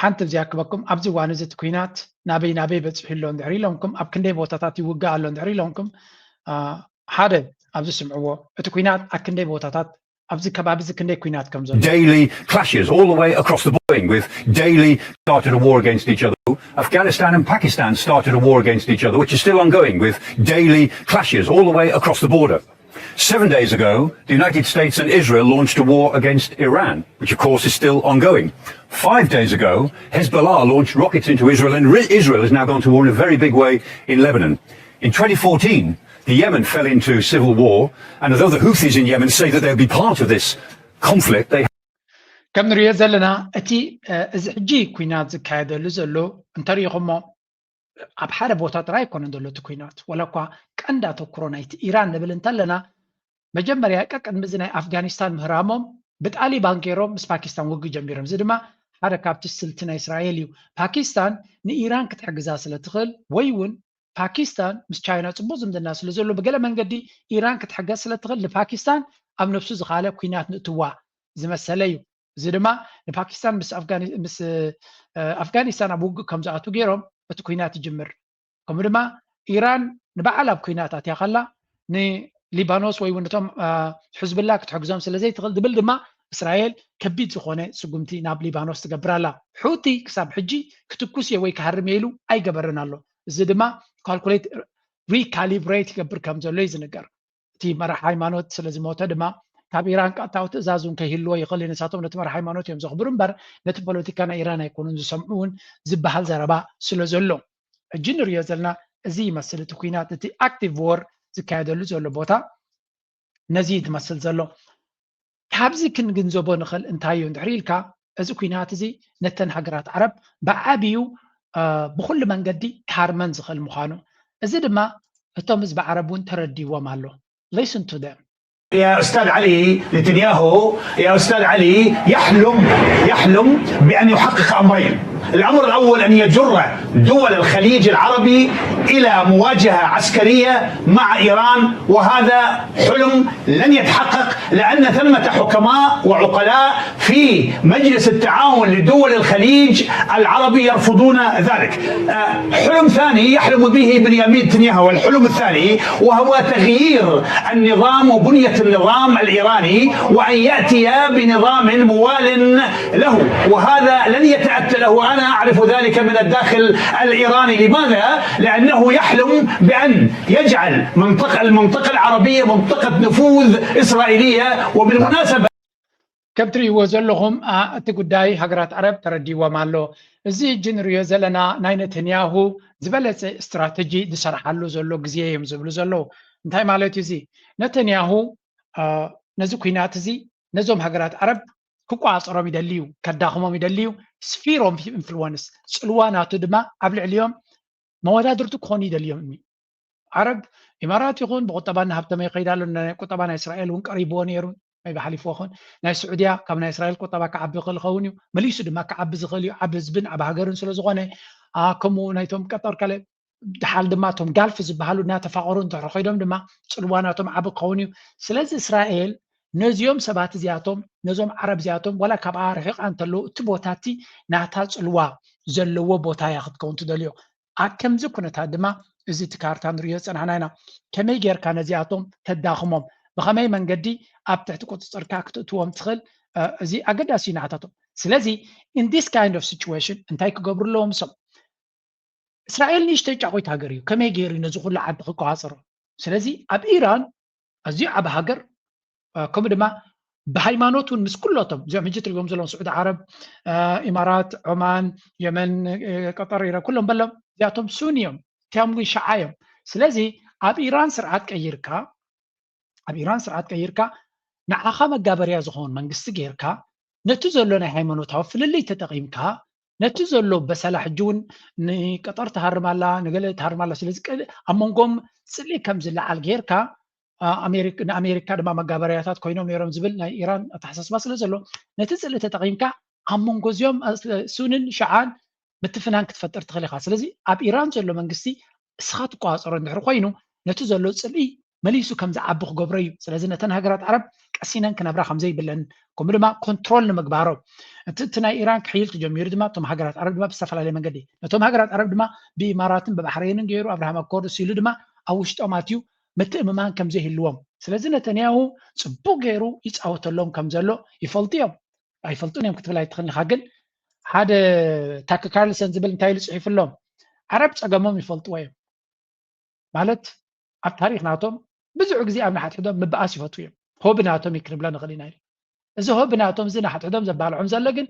ሓንቲ እዚኣ ክበኩም ኣብዚ እዋን እዚ እቲ ኩናት ናበይ ናበይ በፂሑ ኣሎ እንድሕር ኢሎምኩም ኣብ ክንደይ ቦታታት ይውጋእ ኣሎ እንድሕር ኢሎምኩም ሓደ ኣብዚ ስምዕዎ እቲ ኩናት ኣብ ክንደይ ቦታታት ኣብዚ ከባቢ እዚ ክንደይ ኩናት ከም ዘሎ daily clashes all the way across the border with daily started a war against each other. Afghanistan and Pakistan started a war against each other, which is still ongoing with daily clashes all the way across the border. Seven days ago, the United States and Israel launched a war against Iran, which of course is still ongoing. Five days ago, Hezbollah launched rockets into Israel, and Israel has now gone to war in a very big way in Lebanon. In twenty fourteen, the Yemen fell into civil war, and although the Houthis in Yemen say that they'll be part of this conflict, they ከም ንሪኦ ዘለና እቲ እዚ ሕጂ ኩናት ዝካየደሉ ዘሎ እንተሪኢኹሞ ኣብ ሓደ ቦታ ጥራይ ኣይኮነን ዘሎ እቲ ኩናት። ወላ እኳ ቀንዲ ኣተኩሮ ናይቲ ኢራን ንብል እንተለና መጀመርያ ቀቅድሚ እዚ ናይ ኣፍጋኒስታን ምህራሞም ብጣሊባን ገይሮም ምስ ፓኪስታን ውግእ ጀሚሮም። እዚ ድማ ሓደ ካብቲ ስልቲ ናይ እስራኤል እዩ። ፓኪስታን ንኢራን ክትሕግዛ ስለ ትኽእል ወይ እውን ፓኪስታን ምስ ቻይና ፅቡቅ ዝምድና ስለ ዘሎ ብገለ መንገዲ ኢራን ክትሕገዝ ስለ ትኽእል ንፓኪስታን ኣብ ነብሱ ዝኻለ ኩናት ንእትዋ ዝመሰለ እዩ። እዚ ድማ ንፓኪስታን ምስ ኣፍጋኒስታን ኣብ ውግእ ከም ዝኣትዉ ገይሮም እቲ ኩናት ይጅምር። ከምኡ ድማ ኢራን ንበዓል ኣብ ኩናት ኣትያ ከላ ንሊባኖስ ወይ እውን ነቶም ሕዝብላ ክትሕግዞም ስለ ዘይትኽእል ዝብል ድማ እስራኤል ከቢድ ዝኾነ ስጉምቲ ናብ ሊባኖስ ትገብር ኣላ። ሑቲ ክሳብ ሕጂ ክትኩስ እየ ወይ ክሃርም እየ ኢሉ ኣይገበርን ኣሎ። እዚ ድማ ካልኩሌት recalibrate ይገብር ከም ዘሎ እዩ ዝንገር። እቲ መራሕ ሃይማኖት ስለ ዝሞተ ድማ ካብ ኢራን ቀጥታዊ ትእዛዝ እውን ከይህልዎ ይኽእል እዩ። ንሳቶም ነቲ መራሕ ሃይማኖት እዮም ዘኽብሩ እምበር ነቲ ፖለቲካ ናይ ኢራን ኣይኮኑን ዝሰምዑ እውን ዝበሃል ዘረባ ስለ ዘሎ ሕጂ ንሪኦ ዘለና እዚ ይመስል። እቲ ኩናት እቲ active war ዝካየደሉ ዘሎ ቦታ ነዚ እዩ ዝመስል ዘሎ። ካብዚ ክንግንዘቦ ንኽእል እንታይ እዩ እንድሕር ኢልካ፣ እዚ ኩናት እዚ ነተን ሃገራት ዓረብ ብዓብዩ ብኩሉ መንገዲ ክሃርመን ዝኽእል ምዃኑ፣ እዚ ድማ እቶም ህዝቢ ዓረብ እውን ተረዲዎም ኣሎ። Listen to them. يا أستاذ علي، نتنياهو يا أستاذ علي يحلم يحلم بأن يحقق أمرين. الأمر الأول أن يجر دول الخليج العربي إلى مواجهة عسكرية مع إيران، وهذا حلم لن يتحقق لأن ثمة حكماء وعقلاء في مجلس التعاون لدول الخليج العربي يرفضون ذلك. حلم ثاني يحلم به بنيامين نتنياهو، الحلم الثاني، وهو تغيير النظام وبنية النظام الإيراني، وأن يأتي بنظام موال له، وهذا لن يتأتى له، وأنا أعرف ذلك من الداخل الإيراني. لماذا؟ لأنه يحلم بأن يجعل منطقة، المنطقة العربية منطقة نفوذ إسرائيلية، وبالمناسبة ከም ትርእይዎ ዘለኹም እቲ ጉዳይ ሃገራት ዓረብ ተረዲዎም ኣሎ። እዚ ሕጂ ንሪኦ ዘለና ናይ ነተንያሁ ዝበለፀ ስትራተጂ ዝሰርሓሉ ዘሎ ግዜ እዮም ዝብሉ ዘለዉ። እንታይ ማለት እዩ እዚ? ነተንያሁ ነዚ ኩናት እዚ ነዞም ሃገራት ዓረብ ክቋፀሮም ይደሊ እዩ፣ ከዳኽሞም ይደሊ እዩ። sphere of influence፣ ፅልዋ ናቱ ድማ ኣብ ልዕሊኦም መወዳድርቱ ክኾኑ ይደልዮም። ዓረብ ኢማራት ይኹን ብቁጠባ እናሃብተመ ይኸይድ ኣሎ። ቁጠባ ናይ እስራኤል እውን ቀሪብዎ ነይሩ። ናይ ብሓሊፍዎ ኹን ናይ ስዑድያ ካብ ናይ እስራኤል ቁጠባ ክዓቢ ይኽእል ይኸውን እዩ። መሊሱ ድማ ክዓቢ ዝኽእል እዩ፣ ዓቢ ህዝብን ዓቢ ሃገርን ስለ ዝኾነ። ከምኡ ናይቶም ቀጠር ካለ ድሓል ድማ እቶም ጋልፍ ዝበሃሉ እናተፋቐሩ እንድሕር ኮይዶም ድማ ፅልዋ ናቶም ዓቢ ክኸውን እዩ። ስለዚ እስራኤል ነዚኦም ሰባት እዚኣቶም፣ ነዞም ዓረብ እዚኣቶም ዋላ ካብኣ ርሒቓ እንተለዉ እቲ ቦታ እቲ ናታ ፅልዋ ዘለዎ ቦታ እያ ክትከውን ትደልዮ። ኣብ ከምዚ ኩነታት ድማ እዚ እቲ ካርታ ንሪኦ ዝፀናሕና ኢና። ከመይ ጌርካ ነዚኣቶም ተዳኽሞም፣ ብኸመይ መንገዲ ኣብ ትሕቲ ቁፅፅርካ ክትእትዎም ትኽእል፣ እዚ ኣገዳሲ እዩ ንዓታቶም። ስለዚ in this kind of situation እንታይ ክገብሩ ኣለዎም እሶም? እስራኤል ንእሽተይ ጫቑት ሃገር እዩ። ከመይ ገይሩ ነዚ ኩሉ ዓዲ ክቆፃፀሮ? ስለዚ ኣብ ኢራን ኣዝዩ ዓቢ ሃገር ከምኡ ድማ ብሃይማኖት እውን ምስ ኩሎቶም እዚኦም ሕጂ ትሪእዎም ዘለዎም ስዑዲ ዓረብ፣ ኢማራት፣ ዖማን፣ የመን፣ ቀጠር፣ ኢራን ኩሎም በሎም እዚኣቶም ሱኒ እዮም፣ እቲኦም ግን ሸዓ እዮም። ስለዚ ኣብ ኢራን ስርዓት ቀይርካ ኣብ ኢራን ስርዓት ቀይርካ ንዓኻ መጋበርያ ዝኸውን መንግስቲ ጌርካ ነቲ ዘሎ ናይ ሃይማኖታዊ ፍልልይ ተጠቒምካ ነቲ ዘሎ በሰላ ሕጂ እውን ንቀጠር ትሃርም ኣላ ንገለ ትሃርም ኣላ ስለዚ ኣብ መንጎም ፅልኢ ከም ዝለዓል ጌርካ ንኣሜሪካ ድማ መጋበርያታት ኮይኖም ነይሮም ዝብል ናይ ኢራን ኣተሓሳስባ ስለ ዘሎ ነቲ ፅልኢ ተጠቒምካ ኣብ መንጎ እዚኦም ሱንን ሸዓን ምትፍናን ክትፈጥር ትኽእል ኢኻ። ስለዚ ኣብ ኢራን ዘሎ መንግስቲ እስኻ ትቆፃፀሮ እንድሕር ኮይኑ ነቲ ዘሎ ፅልኢ መሊሱ ከም ዝዓቢ ክገብሮ እዩ። ስለዚ ነተን ሃገራት ዓረብ ቀሲነን ክነብራ ከም ዘይብለን ከምኡ ድማ ኮንትሮል ንምግባሮም እቲ እቲ ናይ ኢራን ክሕይል ተጀሚሩ ድማ እቶም ሃገራት ዓረብ ድማ ብዝተፈላለየ መንገዲ ነቶም ሃገራት ዓረብ ድማ ብኢማራትን ብባሕረይንን ገይሩ ኣብርሃም ኣኮርድስ ኢሉ ድማ ኣብ ውሽጦም ኣትዩ ምትእምማን ከም ዘይህልዎም። ስለዚ ነተንያሁ ፅቡቅ ገይሩ ይፃወተሎም ከም ዘሎ ይፈልጡ እዮም። ኣይፈልጡን እዮም ክትብል ኣይትኽእልን ኢኻ። ግን ሓደ ታክ ካርልሰን ዝብል እንታይ ኢሉ ፅሒፉሎም? ዓረብ ፀገሞም ይፈልጥዎ እዮም። ማለት ኣብ ታሪክ ናቶም ብዙሕ ግዜ ኣብ ንሓድሕዶም ምብኣስ ይፈትዉ እዮም። ሆቢ ናቶም እዩ ክንብሎ ንኽእል ኢና። እዚ ሆቢ ናቶም እዚ ንሓድሕዶም ዘባልዖም ዘሎ ግን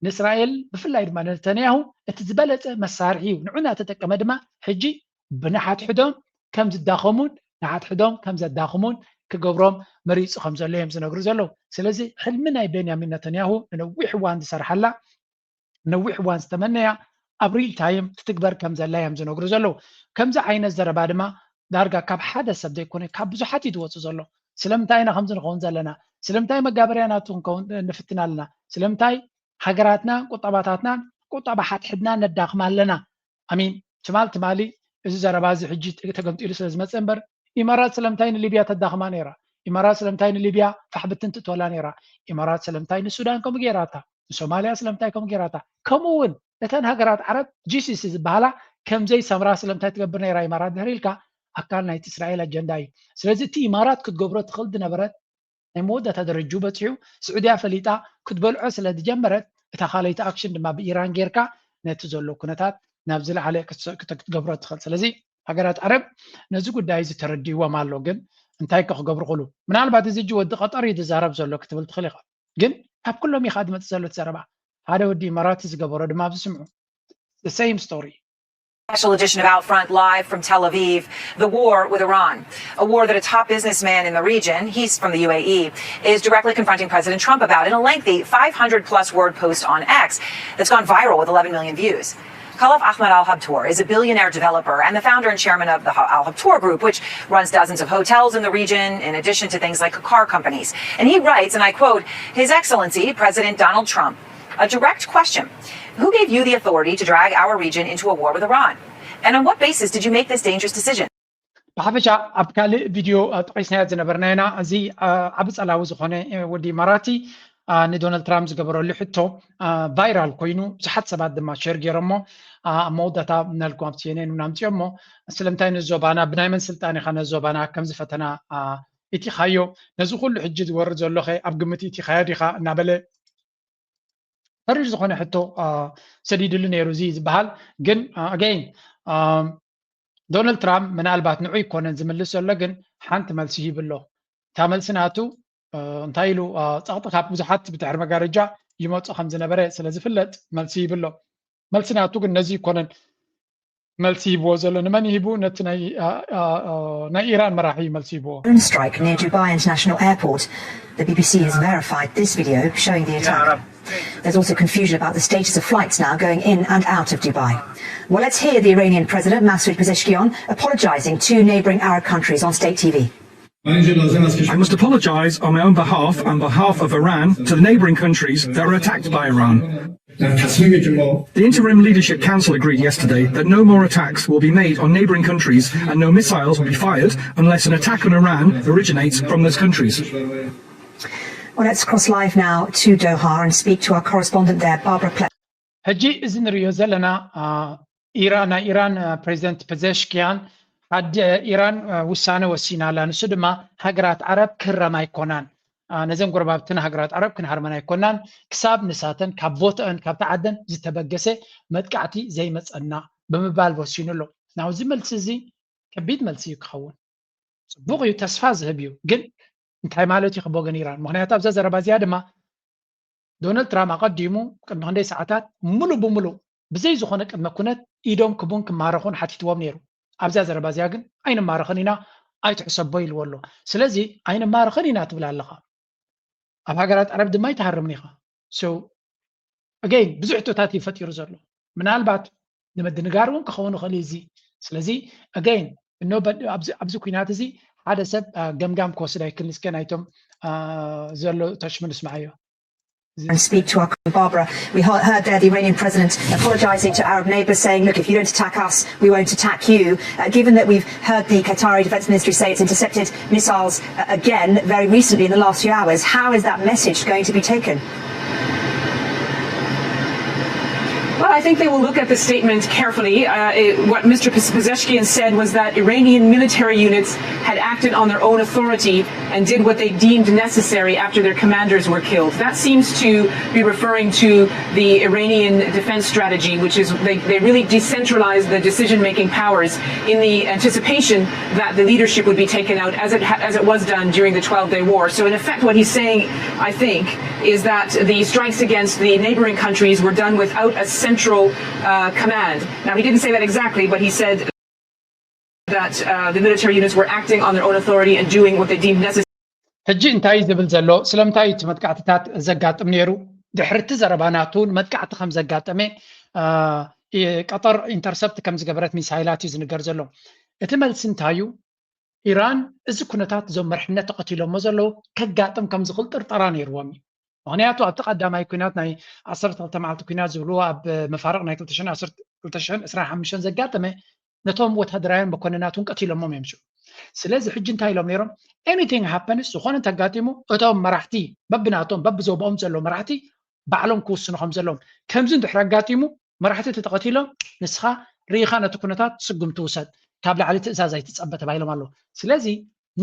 ንእስራኤል ብፍላይ ድማ ንነተንያሁ እቲ ዝበለፀ መሳርሒ እዩ። ንዑ እናተጠቀመ ድማ ሕጂ ብንሓድሕዶም ከም ዝዳኸሙን ንሓድሕዶም ከም ዘዳኽሙን ክገብሮም መሪፁ ከም ዘሎ እዮም ዝነግሩ ዘለዉ። ስለዚ ሕልሚ ናይ ቤንያሚን ነተንያሁ ንነዊሕ እዋን ዝሰርሓላ ነዊሕ እዋን ዝተመነያ ኣብ ሪል ታይም ትትግበር ከም ዘላ እዮም ዝነግሩ ዘለዉ። ከምዚ ዓይነት ዘረባ ድማ ዳርጋ ካብ ሓደ ሰብ ዘይኮነ ካብ ብዙሓት እዩ ዝወፅእ ዘሎ። ስለምንታይ ኢና ከምዚ ንኸውን ዘለና? ስለምንታይ መጋበርያ ናቱ ክንከውን ንፍትን ኣለና? ስለምንታይ ሃገራትናን ቁጠባታትናን ቁጠባ ሓድሕድና ነዳኽማ ኣለና? ኣሚን ትማል ትማሊ እዚ ዘረባ እዚ ሕጂ ተገምጢሉ ስለ ዝመፀ እምበር ኢማራት ስለምንታይ ንሊብያ ተዳኽማ ነይራ? ኢማራት ስለምንታይ ንሊብያ ፋሕብትን ትእትወላ ነይራ? ኢማራት ስለምንታይ ንሱዳን ከምኡ ገይራታ? ንሶማልያ ስለምንታይ ከምኡ ገይራታ? ከምኡ እውን እተን ሃገራት ዓረብ ጂሲሲ ዝበሃላ ከምዘይ ሰምራ ስለምንታይ ትገብር ነይራ ኢማራት ድሕሪ ኢልካ ኣካል ናይቲ እስራኤል ኣጀንዳ እዩ። ስለዚ እቲ ኢማራት ክትገብሮ ትኽእል ዝነበረት ናይ መወዳእታ ደረጅኡ በፂሑ ስዑድያ ፈሊጣ ክትበልዖ ስለ ዝጀመረት እታ ካልኣይቲ ኣክሽን ድማ ብኢራን ጌርካ ነቲ ዘሎ ኩነታት ናብ ዝለዓለ ክትገብሮ ትኽእል። ስለዚ ሃገራት ዓረብ ነዚ ጉዳይ እዚ ተረዲእዎም ኣሎ። ግን እንታይ ከ ክገብሩ ክሉ? ምናልባት እዚ እጂ ወዲ ቀጠር እዩ ዝዛረብ ዘሎ ክትብል ትኽእል ኢኻ። ግን ካብ ኩሎም ኢኻ ዝመጽእ ዘሎ እቲ ዘረባ። ሓደ ወዲ ኢማራት ዝገበሮ ድማ ኣብዚ ስምዑ። The same story. Special edition of Outfront, live from Tel Aviv. The war with Iran, a war that a top businessman in the region, he's from the U A E, is directly confronting President Trump about in a lengthy five hundred plus word post on X that's gone viral with eleven million views. Khalaf Ahmad Al Habtoor is a billionaire developer and the founder and chairman of the Al Habtoor Group, which runs dozens of hotels in the region, in addition to things like car companies. And he writes, and I quote, "His Excellency President Donald Trump, a direct question: Who gave you the authority to drag our region into a war with Iran? And on what basis did you make this dangerous decision?" ብሓፈሻ ኣብ ካልእ ቪድዮ ጠቂስናዮ ዝነበርና ኢና። እዚ ዓቢ ጸላዊ ዝኾነ ወዲ ኢማራቲ ንዶናልድ ትራምፕ ዝገበረሉ ሕቶ ቫይራል ኮይኑ ብዙሓት ሰባት ድማ ሸር ገይሮሞ። ኣብ መወዳእታ ምናልኩም ኣብ ሲኤንኤን እውን ኣምፅኦሞ። ስለምንታይ ነዚ ዞባና ብናይ መን ስልጣን ኢኻ ነዚ ዞባና ከምዚ ፈተና ኢቲኻዮ? ነዚ ኩሉ ሕጂ ዝወርድ ዘሎኸ ኣብ ግምት ኢቲኻዮ ዲኻ እናበለ ተሪር ዝኾነ ሕቶ ሰዲድሉ ነይሩ። እዚ ዝበሃል ግን ኣገይን ዶናልድ ትራምፕ ምናልባት ንዑ ይኮነን ዝምልስ ዘሎ፣ ግን ሓንቲ መልሲ ሂቡ ኣሎ። እታ መልሲ ናቱ እንታይ ኢሉ? ጸቕጢ ካብ ብዙሓት ብድሕሪ መጋረጃ ይመፁ ከም ዝነበረ ስለ ዝፍለጥ መልሲ ሂቡ ኣሎ። መልሲ ናቱ ግን ነዚ ይኮነን መልሲ ሂብዎ ዘሎ። ንመን ሂቡ? ነቲ ናይ ኢራን መራሒ እዩ መልሲ ሂብዎ። Drone strike near Dubai International Airport. The B B C has verified this video showing the attack. There's also confusion about the status of flights now going in and out of Dubai. Well, let's hear the Iranian President Masoud Pezeshkian apologizing to neighbouring Arab countries on state T V. I must apologise on my own behalf and behalf of Iran to the neighbouring countries that were attacked by Iran. The Interim Leadership Council agreed yesterday that no more attacks will be made on neighbouring countries and no missiles will be fired unless an attack on Iran originates from those countries. Well, let's cross live now to Doha and speak to our correspondent there, Barbara Klepp. ሕጂ እዚ ንሪኦ ዘለና ኢራን ናይ ኢራን ፕሬዚደንት ፐዘሽኪያን ሓደ ኢራን ውሳነ ወሲና ኣላ። ንሱ ድማ ሃገራት ዓረብ ክህረም ኣይኮናን፣ ነዘን ጎረባብትና ሃገራት ዓረብ ክንሃርመን ኣይኮናን ክሳብ ንሳተን ካብ ቦትአን ካብ ተዓደን ዝተበገሰ መጥቃዕቲ ዘይመፀና ብምባል ወሲኑ ኣሎ። ናውዚ መልሲ እዚ ከቢድ መልሲ እዩ ክኸውን። ፅቡቕ እዩ፣ ተስፋ ዝህብ እዩ። ግን እንታይ ማለት እዩ ክብ ወገን ኢራን? ምክንያቱ ኣብዛ ዘረባ እዚኣ ድማ ዶናልድ ትራምፕ ኣቐዲሙ ቅድሚ ክንደይ ሰዓታት ሙሉእ ብሙሉእ ብዘይ ዝኾነ ቅድመ ኩነት ኢዶም ክቡን ክማረኹን ሓቲትዎም ነይሩ። ኣብዛ ዘረባ እዚኣ ግን ኣይንማረኽን ኢና ኣይትሕሰቦ ኢልዎ ኣሎ። ስለዚ ኣይንማረኽን ኢና ትብል ኣለኻ፣ ኣብ ሃገራት ዓረብ ድማ ኣይትሃርምን ኢኻ። So again ብዙሕ ሕቶታት እዩ ፈጢሩ ዘሎ። ምናልባት ንምድንጋር እውን ክኸውን ይኽእል እዩ እዚ። ስለዚ again እኖ ኣብዚ ኩናት እዚ ሓደ ሰብ ገምጋም ክወስድ ኣይክእል እስከ ናይቶም ዘሎ ተሽሙ ንስማዓዮ። And speak to our Barbara. We heard there the Iranian president apologizing to Arab neighbors, saying, "Look, if you don't attack us, we won't attack you." Uh, given that we've heard the Qatari Defense Ministry say it's intercepted missiles uh, again very recently in the last few hours, how is that message going to be taken? Well, I think they will look at the statement carefully. Uh, it, what Mister Pezeshkian said was that Iranian military units had acted on their own authority and did what they deemed necessary after their commanders were killed. That seems to be referring to the Iranian defense strategy, which is they, they really decentralized the decision-making powers in the anticipation that the leadership would be taken out, as it, as it was done during the twelve-day war. So in effect, what he's saying, I think, is that the strikes against the neighboring countries were done without a central uh, command. Now, he didn't say that exactly, but he said that uh, the military units were acting on their own authority and doing what they deemed necessary. ሕጂ እንታይ ዝብል ዘሎ? ስለምንታይ እቲ መጥቃዕትታት ዘጋጥም ነይሩ? ድሕርቲ ዘረባ ናቱ እውን መጥቃዕቲ ከም ዘጋጠመ ቀጠር ኢንተርሰፕት ከም ዝገበረት ሚሳይላት እዩ ዝንገር ዘሎ። እቲ መልሲ እንታይ እዩ? ኢራን እዚ ኩነታት እዞም መርሕነት ተቐቲሎሞ ዘለዉ ከጋጥም ከም ዝኽእል ጥርጠራ ነይርዎም እዩ። ምክንያቱ ኣብቲ ቀዳማይ ኩናት ናይ ዓሰርተ ክልተ መዓልቲ ኩናት ዝብልዎ ኣብ መፋርቕ ናይ ክልተ ሽሕን ዕስራን ሓሙሽተን ዘጋጠመ ነቶም ወታደራውያን መኮንናት እውን ቀቲሎሞም እዮም ሽዑ። ስለዚ ሕጂ እንታይ ኢሎም ነይሮም? Anything happens፣ ዝኾነ እንተጋጢሙ እቶም መራሕቲ በብናቶም በብዞባኦም ዘለዉ መራሕቲ ባዕሎም ክውስኑ ከም ዘለዎም። ከምዚ እንድሕር ኣጋጢሙ መራሕቲ እቲ ተቐቲሎም ንስኻ ርኢኻ ነቲ ኩነታት ስጉምቲ ውሰድ፣ ካብ ላዕሊ ትእዛዝ ኣይትጸበ ተባሂሎም ኣለዉ። ስለዚ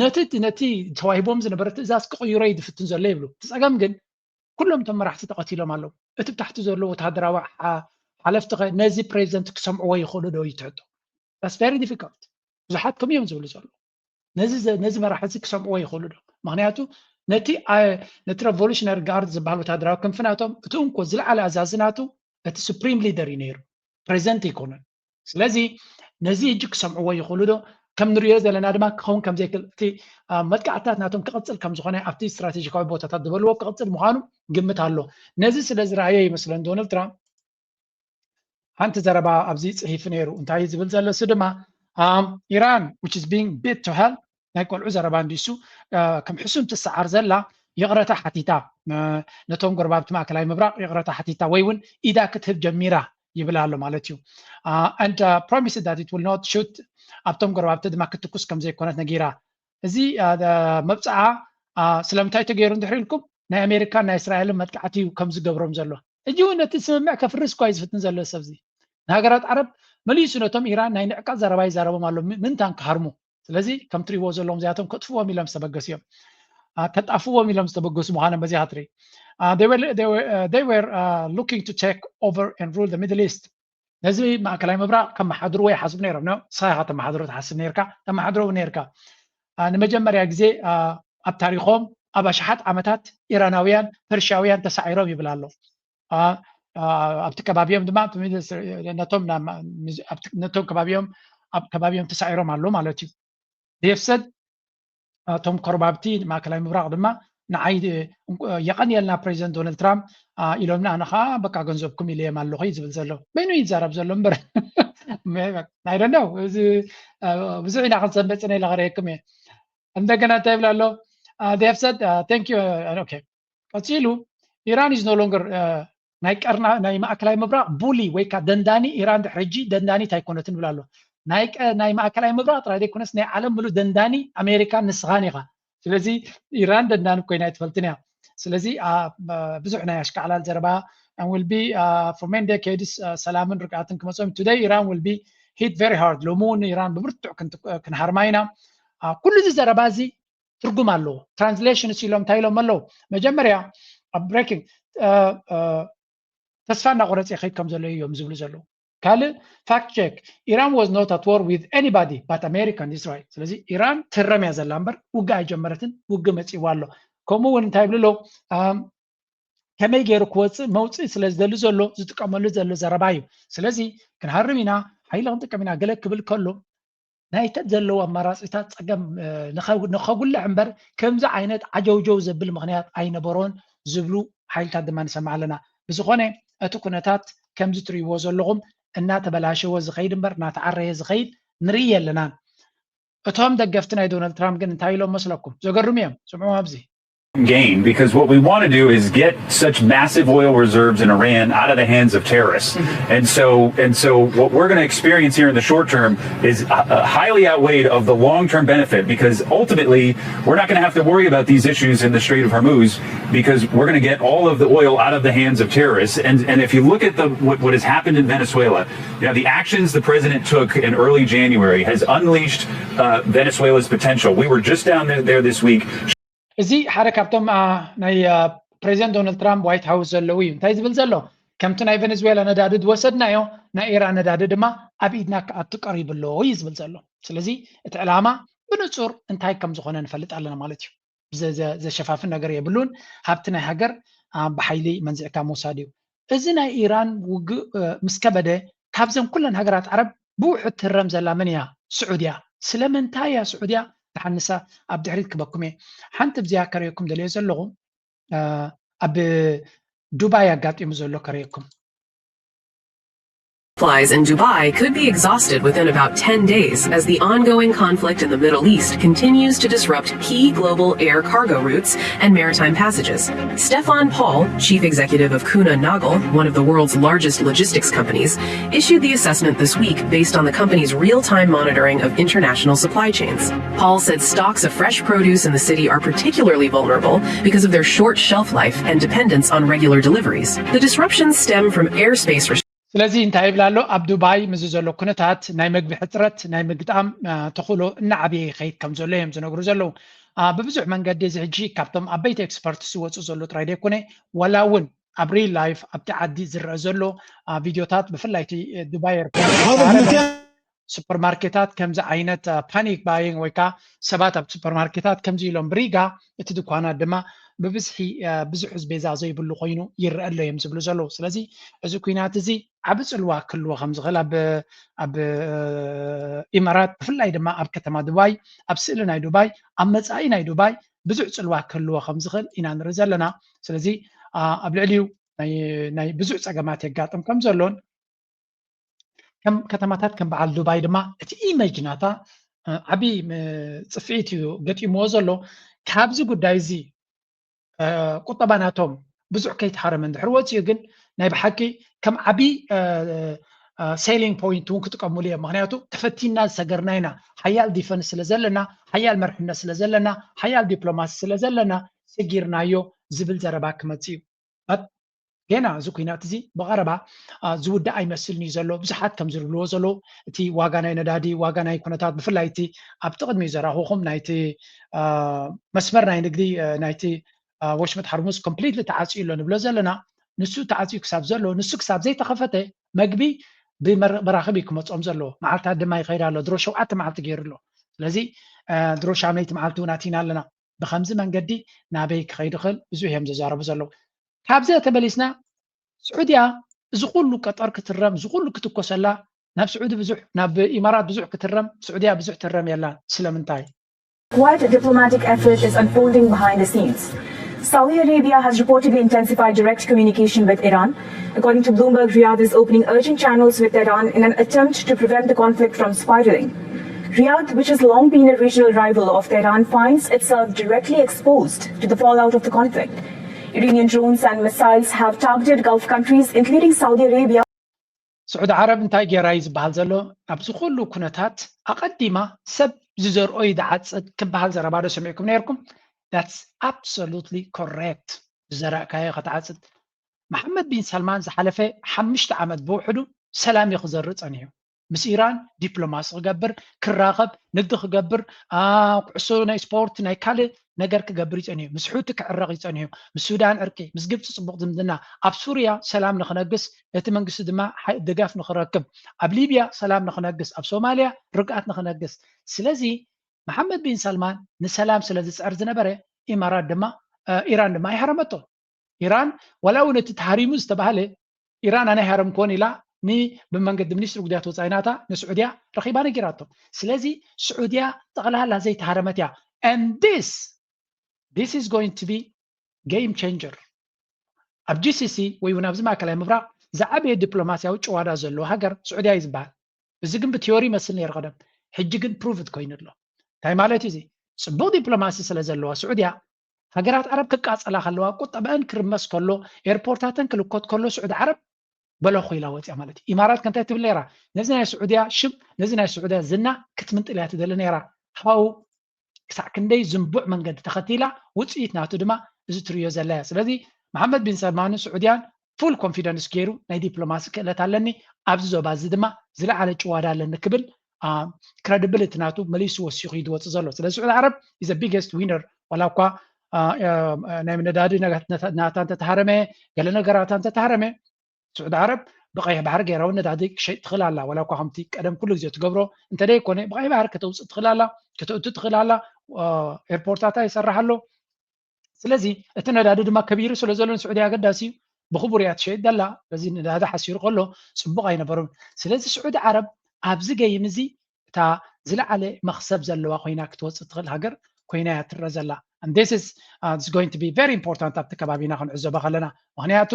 ነቲ ነቲ ተዋሂቦም ዝነበረ ትእዛዝ ክቕይሮ እዩ ዝፍትን ዘሎ ይብሉ። እቲ ጸገም ግን ኩሎም እቶም መራሕቲ ተቐቲሎም ኣለዉ። እቲ ብታሕቲ ዘሎ ወተሃደራዊ ሓለፍቲ ኸ ነዚ ፕሬዚደንት ክሰምዕዎ ይኽእሉ ዶ እዩ ትሕቶ። That's very difficult። ብዙሓት ከምኡ እዮም ዝብሉ ዘለዉ። ነዚ ዘ- ነዚ መራሒ እዚ ክሰምዕዎ ይኽእሉ ዶ? ምክንያቱ ነቲ ኣ- ነቲ revolutionary guard ዝበሃል ወታደራዊ ክንፊ ናቶም እቲ እንኮ ዝለዓለ ኣዛዚ ናቱ እቲ supreme leader እዩ ነይሩ፣ ፕሬዚደንት ኣይኮነን። ስለዚ ነዚ ሕጂ ክሰምዕዎ ይኽእሉ ዶ? ከም ንሪኦ ዘለና ድማ ክኸውን ከም ዘይክእል እቲ አ፣ መጥቃዕትታት ናቶም ክቕፅል ከም ዝኾነ ኣብቲ ስትራቴጂካዊ ቦታታት ዝበልዎ ክቕፅል ምዃኑ ግምት ኣሎ። ነዚ ስለ ዝረኣየ ይመስለን ዶናልድ ትራምፕ ሓንቲ ዘረባ ኣብዚ ፅሒፉ ነይሩ። እንታይ እዩ ዝብል ዘሎ? እሱ ድማ um, Iran which is being beat to hell ናይ ቆልዑ ዘረባ እንዲሱ ከም ሕሱም ትሰዓር ዘላ ይቕረታ ሓቲታ፣ ነቶም ጎረባብቲ ማእከላይ ምብራቕ ይቕረታ ሓቲታ ወይ እውን ኢዳ ክትህብ ጀሚራ ይብል ኣሎ ማለት እዩ። And promised that it will not shoot ኣብቶም ጎረባብቲ ድማ ክትኩስ ከም ዘይኮነት ነጊራ። እዚ መብፅዓ ስለምንታይ ተገይሩ እንድሕር ኢልኩም ናይ ኣሜሪካን ናይ እስራኤልን መጥቃዕቲ እዩ ከም ዝገብሮም ዘሎ። ሕጂ እውን ነቲ ስምምዕ ከፍርስ እኳ እዩ ዝፍትን ዘሎ ሰብ እዚ። ንሃገራት ዓረብ መሊሱ ነቶም ኢራን ናይ ንዕቀት ዘረባ ይዛረቦም ኣሎ ምእንታን ክሃርሙ። ስለዚ ከም ትሪእዎ ዘለዎም እዚኣቶም ከጥፍዎም ኢሎም ዝተበገሱ እዮም። ከጣፍዎም ኢሎም ዝተበገሱ ምዃኖም በዚኣ ትርኢ። They were, they were, uh, they were uh, looking to take over and rule the Middle East. ነዚ ማእከላይ ምብራቕ ከመሓድርዎ ይሓስቡ ነይሮም። ንስኻ ኢኻ ተመሓድሮ ትሓስብ ነርካ፣ ተመሓድሮ እውን ነርካ። ንመጀመርያ ግዜ ኣብ ታሪኾም ኣብ ኣሽሓት ዓመታት ኢራናውያን ፐርሻውያን ተሳዒሮም ይብል ኣሎ። ኣብቲ ከባቢኦም ድማ ነቶም ከባቢኦም ኣብ ከባቢኦም ተሳዒሮም ኣሎ ማለት እዩ። ዴፍሰድ እቶም ኮርባብቲ ማእከላይ ምብራቕ ድማ ንዓይ የቐንየልና ፕሬዚደንት ዶናልድ ትራምፕ ኢሎምና፣ ኣነ ከዓ በቃ ገንዘብኩም ኢለዮም ኣለኹ እዩ ዝብል ዘሎ። በይኑ ይዛረብ ዘሎ እምበር ናይ ደንደው እዚ ብዙሕ ኢና ክንሰምዕ ፅነ ኢለ ከረየኩም እየ። እንደገና እንታይ ይብል ኣሎ? They have said thank you. Okay. ቀፂሉ ኢራን is no longer ናይ ቀርና ናይ ማእከላይ ምብራቕ ቡሊ ወይ ከዓ ደንዳኒ ኢራን ድሕሪ ሕጂ ደንዳኒት ኣይኮነትን ይብል ኣሎ። ናይ ማእከላይ ምብራቕ ጥራይ ዘይኮነስ ናይ ዓለም ምሉእ ደንዳኒ ኣሜሪካን ንስኻን ኢኻ። ስለዚ ኢራን ደንዳኒ ኮይና ኣይትፈልጥን እያ። ስለዚ ብዙሕ ናይ ኣሽካዕላል ዘረባ and will be for many decades ሰላምን ርግኣትን ክመፅኦም። Today Iran will be hit very hard። ሎሚ እውን ኢራን ብብርቱዕ ክንሃርማ ኢና። ኩሉ እዚ ዘረባ እዚ ትርጉም ኣለዎ። ትራንስሌሽን ሲሎም እንታይ ኢሎም ኣለዉ? መጀመርያ ኣብ ብሬኪንግ ተስፋ እናቆረፀ ይኸይድ ከም ዘሎ እዮም ዝብሉ ዘለዉ። ካልእ fact check, Iran was not at war with anybody but America and Israel። ስለዚ ኢራን ትረም እያ ዘላ እምበር ውግእ ኣይጀመረትን፣ ውግእ መፂእዋ ኣሎ። ከምኡ እውን እንታይ ይብሉ ኣለዉ? ከመይ ገይሩ ክወፅእ መውፅኢ ስለ ዝደሊ ዘሎ ዝጥቀመሉ ዘሎ ዘረባ እዩ። ስለዚ ክንሃርም ኢና፣ ሓይሊ ክንጥቀም ኢና ገለ ክብል ከሎ ናይተ ዘለዉ ኣማራፂታት ፀገም ንኸጉልሕ እምበር ከምዚ ዓይነት ዓጀውጀው ዘብል ምኽንያት ኣይነበሮን ዝብሉ ሓይልታት ድማ ንሰምዕ ኣለና። ብዝኾነ እቲ ኩነታት ከምዚ ትርእይዎ ዘለኹም እናተበላሸወ ዝኸይድ እምበር እናተዓረየ ዝኸይድ ንርኢ የለናን። እቶም ደገፍቲ ናይ ዶናልድ ትራምፕ ግን እንታይ ኢሎም መስለኩም? ዘገርሙ እዮም። ስምዑ ኣብዚ። Game, because what we want to do is get such massive oil reserves in Iran out of the hands of terrorists. And so, and so, what we're going to experience here in the short term is uh, highly outweighed of the long-term benefit, because ultimately we're not going to have to worry about these issues in the Strait of Hormuz, because we're going to get all of the oil out of the hands of terrorists. And and if you look at the what, what has happened in Venezuela, you know, the actions the president took in early January has unleashed uh, Venezuela's potential. We were just down there, there this week. እዚ ሓደ ካብቶም ናይ ፕሬዚደንት ዶናልድ ትራምፕ ዋይት ሃውስ ዘለዉ እዩ። እንታይ ዝብል ዘሎ? ከምቲ ናይ ቬኔዙዌላ ነዳዲ ዝወሰድናዮ ናይ ኢራን ነዳዲ ድማ ኣብ ኢድና ክኣቱ ቀሪቡ ኣሎ እዩ ዝብል ዘሎ። ስለዚ እቲ ዕላማ ብንፁር እንታይ ከም ዝኾነ ንፈልጥ ኣለና ማለት እዩ። ዘሸፋፍን ነገር የብሉን። ሃብቲ ናይ ሃገር ብሓይሊ መንዚዕካ ምውሳድ እዩ። እዚ ናይ ኢራን ውግእ ምስ ከበደ ካብዘን ኩለን ሃገራት ዓረብ ብውሑድ ትህረም ዘላ መን እያ? ስዑድያ። ስለምንታይ እያ ስዑድያ? ተሓንሳ ኣብ ድሕሪት ክበኩም እየ። ሓንቲ ብዚኣ ከርእየኩም ደልዮ ዘለኹ ኣብ ዱባይ ኣጋጢሙ ዘሎ ከርእየኩም። Flies in Dubai could be exhausted within about ten days as the ongoing conflict in the Middle East continues to disrupt key global air cargo routes and maritime passages. Stefan Paul, chief executive of Kuehne Nagel, one of the world's largest logistics companies, issued the assessment this week based on the company's real time monitoring of international supply chains. Paul said stocks of fresh produce in the city are particularly vulnerable because of their short shelf life and dependence on regular deliveries. The disruptions stem from airspace restrictions. ስለዚ እንታይ ይብል ኣሎ? ኣብ ዱባይ ምስዚ ዘሎ ኩነታት ናይ መግቢ ሕፅረት ናይ ምግጣም ተኽእሎ እናዓበየ ይኸይድ ከም ዘሎ እዮም ዝነግሩ ዘለዉ። ብብዙሕ መንገዲ እዚ ሕጂ ካብቶም ዓበይቲ ኤክስፐርትስ ዝወፁ ዘሎ ጥራይ ዘይኮነ ዋላ እውን ኣብ ሪል ላይፍ ኣብቲ ዓዲ ዝረአ ዘሎ ቪድዮታት ብፍላይ እቲ ዱባይ ኤርፖርት ሱፐርማርኬታት ከምዚ ዓይነት ፓኒክ ባይንግ ወይ ከዓ ሰባት ኣብ ሱፐርማርኬታት ከምዚ ኢሎም ብሪጋ፣ እቲ ድኳናት ድማ ብብዝሒ ብዙሕ ኣስቤዛ ዘይብሉ ኮይኑ ይረአ ኣሎ እዮም ዝብሉ ዘለዉ። ስለዚ እዚ ኩናት እዚ ዓቢ ጽልዋ ክህልዎ ከም ዝኽእል ኣብ ኣብ ኢማራት፣ ብፍላይ ድማ ኣብ ከተማ ዱባይ፣ ኣብ ስእሊ ናይ ዱባይ፣ ኣብ መጻኢ ናይ ዱባይ ብዙሕ ጽልዋ ክህልዎ ከም ዝኽእል ኢና ንርኢ ዘለና። ስለዚ ኣብ ልዕሊኡ ናይ ብዙሕ ጸገማት የጋጥም ከም ዘሎን ከም ከተማታት ከም በዓል ዱባይ ድማ እቲ ኢሜጅ ናታ ዓቢ ጽፍዒት እዩ ገጢምዎ ዘሎ። ካብዚ ጉዳይ እዚ ቁጠባ ናቶም ብዙሕ ከይተሃረመ እንድሕር ወፅዩ ግን ናይ ብሓቂ ከም ዓቢ ሴሊንግ ፖይንት እውን ክጥቀሙሉ እዮም። ምክንያቱ ተፈቲና ዝሰገርና ኢና። ሓያል ዲፈንስ ስለ ዘለና፣ ሓያል መርሕነት ስለ ዘለና፣ ሓያል ዲፕሎማሲ ስለ ዘለና ሰጊርናዮ ዝብል ዘረባ ክመፅእ እዩ። ገና እዚ ኩናት እዚ ብቐረባ ዝውዳእ ኣይመስልን እዩ ዘሎ። ብዙሓት ከም ዝብልዎ ዘለዉ እቲ ዋጋ ናይ ነዳዲ፣ ዋጋ ናይ ኩነታት፣ ብፍላይ እቲ ኣብቲ ቅድሚ ዘራኹኹም ናይቲ መስመር ናይ ንግዲ ናይቲ ወሽመጥ ሓርሙዝ ኮምፕሊትሊ ተዓፅዩ ኣሎ ንብሎ ዘለና። ንሱ ተዓፅዩ ክሳብ ዘሎ፣ ንሱ ክሳብ ዘይተኸፈተ መግቢ ብመራኽብ እዩ ክመፅኦም ዘለዎ። መዓልታት ድማ ይኸይድ ኣሎ። ድሮ ሸውዓተ መዓልቲ ገይሩ ኣሎ። ስለዚ ድሮ ሻምለይቲ መዓልቲ እውን ኣቲና ኣለና። ብከምዚ መንገዲ ናበይ ክኸይድ ይኽእል? ብዙሕ እዮም ዘዛረቡ ዘለዉ። ካብዚ ተመሊስና ስዑድያ እዚ ኩሉ ቀጠር ክትረም፣ እዚ ኩሉ ክትኮሰላ፣ ናብ ስዑዲ ብዙሕ፣ ናብ ኢማራት ብዙሕ ክትረም፣ ስዑድያ ብዙሕ ትረም የላን። ስለምንታይ? Quite a diplomatic effort is unfolding behind the scenes. Saudi Arabia has reportedly intensified direct communication with Iran. According to Bloomberg, Riyadh is opening urgent channels with Tehran in an attempt to prevent the conflict from spiraling. Riyadh, which has long been a regional rival of Tehran, finds itself directly exposed to the fallout of the conflict. Iranian drones and missiles have targeted Gulf countries, including Saudi Arabia. ስዑዲ ዓረብ እንታይ ገይራ እዩ ዝበሃል ዘሎ? ኣብዚ ኩሉ ኩነታት ኣቐዲማ ሰብ ዝዘርኦ እዩ ዝዓጽድ ክበሃል ዘረባ ዶ ሰሚዕኩም ነይርኩም? That's absolutely correct። ዝዘራእካዮ ክትዓጽድ። መሓመድ ቢን ሰልማን ዝሓለፈ ሓሙሽተ ዓመት ብውሕዱ ሰላም እዩ ክዘርእ ጸኒሑ። ምስ ኢራን ዲፕሎማሲ ክገብር፣ ክራኸብ፣ ንግዲ ክገብር፣ ኩዕሶ ናይ ስፖርት ናይ ካልእ ነገር ክገብር ይጸንሑ፣ ምስ ሑቲ ክዕረቕ ይጸንሑ፣ ምስ ሱዳን ዕርቂ፣ ምስ ግብፂ ፅቡቕ ዝምድና፣ ኣብ ሱርያ ሰላም ንክነግስ እቲ መንግስቲ ድማ ድጋፍ ንክረክብ፣ ኣብ ሊብያ ሰላም ንክነግስ፣ ኣብ ሶማልያ ርግኣት ንክነግስ። ስለዚ መሓመድ ቢን ሳልማን ንሰላም ስለ ዝፅዕር ዝነበረ ኢማራት ድማ ኢራን ድማ ኣይሃረመቶ። ኢራን ዋላ እውን እቲ ተሃሪሙ ዝተባህለ ኢራን ኣነ ኣይሃረምክዎን ኢላ ብመንገዲ ሚኒስትሪ ጉዳያት ወፃኢ ናታ ንስዑድያ ረኺባ ነጊራቶ። ስለዚ ስዑድያ ጠቕላላ ዘይተሃረመት እያ። And this this is going to be game changer። ኣብ ጂሲሲ ወይ እውን ኣብዚ ማእከላይ ምብራቕ ዝዓበየ ዲፕሎማስያዊ ጭዋዳ ዘለዎ ሃገር ስዑድያ እዩ ዝበሃል። እዚ ግን ብቲዮሪ ይመስል ነይሩ ቀደም፣ ሕጂ ግን ፕሩቭድ ኮይኑ ኣሎ። እንታይ ማለት እዩ እዚ? ፅቡቕ ዲፕሎማሲ ስለ ዘለዋ ስዑድያ ሃገራት ዓረብ ክቃፀላ ከለዋ፣ ቁጠበአን ክርመስ ከሎ፣ ኤርፖርታተን ክልኮት ከሎ ስዑዲ ዓረብ በለኹ ኢላ ወፅያ ማለት እዩ። ኢማራት ከ እንታይ ትብል ነይራ? ነዚ ናይ ስዑድያ ሽም፣ ነዚ ናይ ስዑድያ ዝና ክትምንጥል እያ ትደሊ ነይራ። ሃው ክሳዕ ክንደይ ዝንቡዕ መንገዲ ተኸቲላ፣ ውፅኢት ናቱ ድማ እዚ ትርእዮ ዘላ እያ። ስለዚ መሓመድ ቢን ሰልማንን ስዑድያን ፉል ኮንፊደንስ ገይሩ ናይ ዲፕሎማሲ ክእለት ኣለኒ፣ ኣብዚ ዞባ እዚ ድማ ዝለዓለ ጭዋዳ ኣለኒ ክብል ክረዲብሊቲ ናቱ መሊሱ ወሲኹ እዩ ዝወፅእ ዘሎ። ስለዚ ስዑዲ ዓረብ is the biggest winner። ዋላ እኳ ናይ ነዳዲ ናታ እንተተሃረመ፣ ገለ ነገራታ እንተተሃረመ፣ ስዑዲ ዓረብ ብቐይሕ ባሕሪ ገይራ እውን ነዳዲ ክሸይጥ ትኽእል ኣላ። ዋላ እኳ ከምቲ ቀደም ኩሉ ግዜ ትገብሮ እንተደይኮነ፣ ብቐይሕ ባሕሪ ከተውፅእ ትኽእል ኣላ፣ ከተእቱ ትኽእል ኣላ። ኤርፖርታታ ይሰርሕ ኣሎ። ስለዚ እቲ ነዳዲ ድማ ከቢሩ ስለ ዘሎ ንስዑዲ ኣገዳሲ እዩ። ብኽቡር እያ ትሸይጥ ዘላ። በዚ ነዳዲ ሓሲሩ ከሎ ፅቡቕ ኣይነበሩን። ስለዚ ስዑዲ ዓረብ ኣብዚ ገይም እዚ እታ ዝለዓለ መኽሰብ ዘለዋ ኮይና ክትወፅእ ትኽእል ሃገር ኮይና እያ ትረአ ዘላ። And this is uh, it's going to be very important ኣብቲ ከባቢና ክንዕዘቦ ከለና፣ ምክንያቱ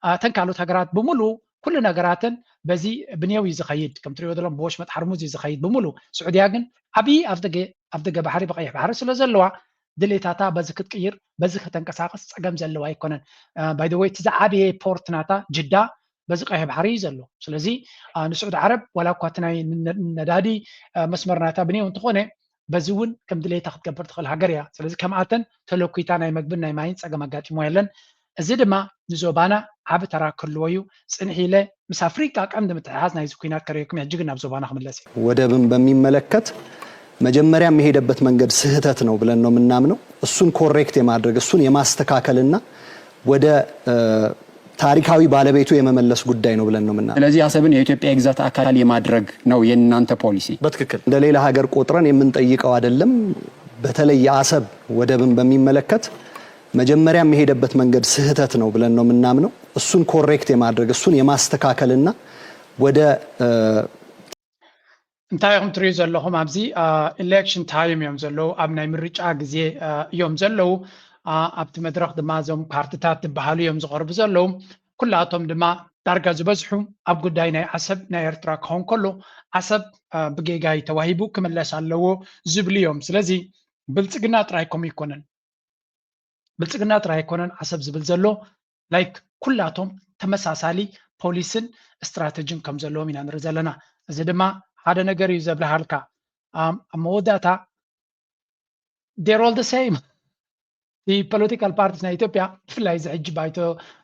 እተን ካልኦት ሃገራት ብምሉ ኩሉ ነገራተን በዚ ብኔው እዩ ዝኸይድ፣ ከም ትሪኦ ዘለኹም ብወሽመጥ ሓርሙዝ እዩ ዝኸይድ ብምሉ። ስዑድያ ግን ዓብዪ ኣፍደገ ኣፍደገ ባሕሪ ብቐይሕ ባሕሪ ስለ ዘለዋ ድሌታታ በዚ ክትቅይር በዚ ከተንቀሳቐስ ፀገም ዘለዋ ኣይኮነን። ባይ ዘ ወይ እቲ ዝዓበየ ፖርት ናታ ጅዳ በዚ ቀይሕ ባሕሪ እዩ ዘሎ። ስለዚ ንስዑድ ዓረብ ዋላ እኳ እቲ ናይ ነዳዲ መስመር ናታ ብንየው እንተኾነ በዚ እውን ከም ድሌታ ክትገብር ትኽእል ሃገር እያ። ስለዚ ከምኣተን ተለኩይታ ናይ መግብን ናይ ማይን ፀገም ኣጋጢሞ የለን። እዚ ድማ ንዞባና ዓቢ ተራ ክህልዎ እዩ። ፅንሕ ኢለ ምስ ኣፍሪቃ ቀንዲ ምትሕሓዝ ናይዚ ኩናት ከርእየኩም እየ። ሕጂ ግን ናብ ዞባና ክምለስ እየ። ወደብን በሚመለከት መጀመሪያ የሄደበት መንገድ ስህተት ነው ብለን ነው የምናምነው። እሱን ኮሬክት የማድረግ እሱን የማስተካከልና ወደ ታሪካዊ ባለቤቱ የመመለስ ጉዳይ ነው ብለን ነው ምና ስለዚህ አሰብን የኢትዮጵያ የግዛት አካል የማድረግ ነው የእናንተ ፖሊሲ። በትክክል እንደ ሌላ ሀገር ቆጥረን የምንጠይቀው አይደለም። በተለይ የአሰብ ወደብን በሚመለከት መጀመሪያ የሚሄደበት መንገድ ስህተት ነው ብለን ነው የምናምነው። እሱን correct የማድረግ እሱን የማስተካከልና ወደ እንታይ ኢኹም ትሪኡ ዘለኹም ኣብዚ election time እዮም ዘለዉ፣ ኣብ ናይ ምርጫ ግዜ እዮም ዘለዉ። ኣብቲ መድረኽ ድማ እዞም ፓርትታት ዝበሃሉ እዮም ዝቐርቡ ዘለዉ። ኩላቶም ድማ ዳርጋ ዝበዝሑ ኣብ ጉዳይ ናይ ዓሰብ ናይ ኤርትራ ክኸውን ከሎ ዓሰብ ብጌጋይ ተዋሂቡ ክምለስ ኣለዎ ዝብሉ እዮም። ስለዚ ብልፅግና ጥራይ ከምኡ ኣይኮነን። ብልፅግና ጥራይ ኣይኮነን ዓሰብ ዝብል ዘሎ like ኩላቶም ተመሳሳሊ ፖሊስን ስትራተጂን ከም ዘለዎም ኢና ንርኢ ዘለና። እዚ ድማ ሓደ ነገር እዩ ዘብርሃልካ። ኣብ መወዳእታ they're all the same። እቲ political parties ናይ ኢትዮጵያ ብፍላይ እዚ ሕጂ ባይቶ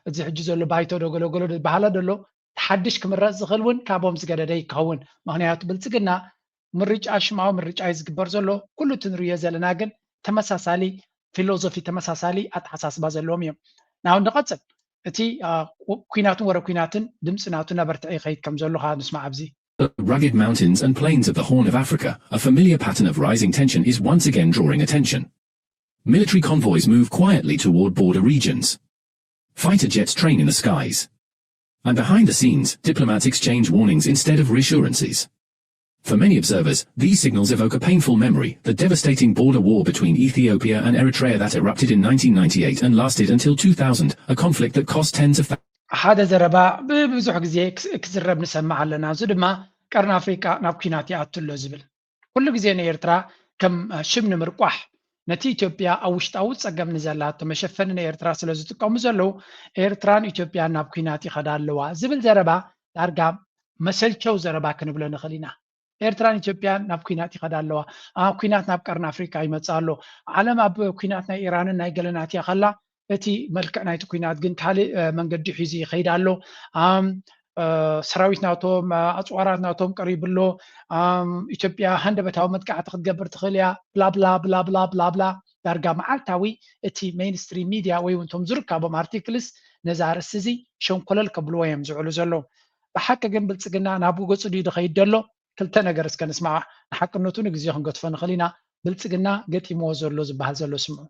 እዚ ሕጂ ዘሎ ባይቶ ዶ ገለገሎ ዝበሃላ ዘሎ ሓድሽ ክምረፅ ዝኽእል እውን ካብኦም ዝገደደ ይከውን። ምክንያቱ ብልፅግና ምርጫ ሽማዊ ምርጫ እዩ ዝግበር ዘሎ። ኩሉ እቲ ንሪኦ ዘለና ግን ተመሳሳሊ ፊሎዞፊ ተመሳሳሊ ኣተሓሳስባ ዘለዎም እዮም። ናው ንቐፅል እቲ ኩናትን ወረ ኩናትን ድምፂ ናቱ እናበርትዐ ይኸይድ ከም ዘሎ ከዓ ንስማዕ ኣብዚ Rugged mountains and plains of the Horn of Africa, a familiar pattern of rising tension is once again drawing attention. Military convoys move quietly toward border regions. Fighter jets train in the skies. And behind the scenes, diplomats exchange warnings instead of reassurances. For many observers, these signals evoke a painful memory, the devastating border war between Ethiopia and Eritrea that erupted in nineteen ninety-eight and lasted until two thousand, a conflict that cost tens of ሓደ ዘረባ ብብዙሕ ግዜ ክዝረብ ንሰምዕ ኣለና። እዚ ድማ ቀርኒ ኣፍሪቃ ናብ ኲናት ይኣቱ ኣሎ ዝብል ኩሉ ግዜ ንኤርትራ ከም ሽም ንምርቋሕ ነቲ ኢትዮጵያ ኣብ ውሽጣዊ ጸገም ንዘላቶ መሸፈኒ ንኤርትራ ስለ ዝጥቀሙ ዘለዉ ኤርትራን ኢትዮጵያን ናብ ኲናት ይኸዳ ኣለዋ ዝብል ዘረባ ዳርጋ መሰልቸው ዘረባ ክንብሎ ንኽእል ኢና። ኤርትራን ኢትዮጵያን ናብ ኲናት ይኸዳ ኣለዋ። ኣብ ኲናት ናብ ቀርኒ ኣፍሪካ ይመጽእ ኣሎ። ዓለም ኣብ ኲናት ናይ ኢራንን ናይ ገለናት እያ ከላ እቲ መልክዕ ናይቲ ኲናት ግን ካልእ መንገዲ ሒዙ ይኸይድ ኣሎ። ሰራዊት ናቶም ኣፅዋራት ናቶም ቀሪቡ ኣሎ። ኢትዮጵያ ሃንደበታዊ መጥቃዕቲ ክትገብር ትኽእል እያ። ብላብላ ብላብላ ብላብላ ዳርጋ መዓልታዊ እቲ ሜይንስትሪም ሚድያ ወይ እውን እቶም ዝርካቦም ኣርቲክልስ ነዛ ኣርእስቲ እዚ ሸንኮለል ከብልዎ እዮም ዝውዕሉ ዘለዉ። ብሓቂ ግን ብልፅግና ናብ ገፁ ድዩ ዝኸይድ ዘሎ? ክልተ ነገር እስከ ንስማዕ። ንሓቅነቱ ንግዜ ክንገድፎ ንኽእል ኢና። ብልፅግና ገጢምዎ ዘሎ ዝበሃል ዘሎ ስምዑ።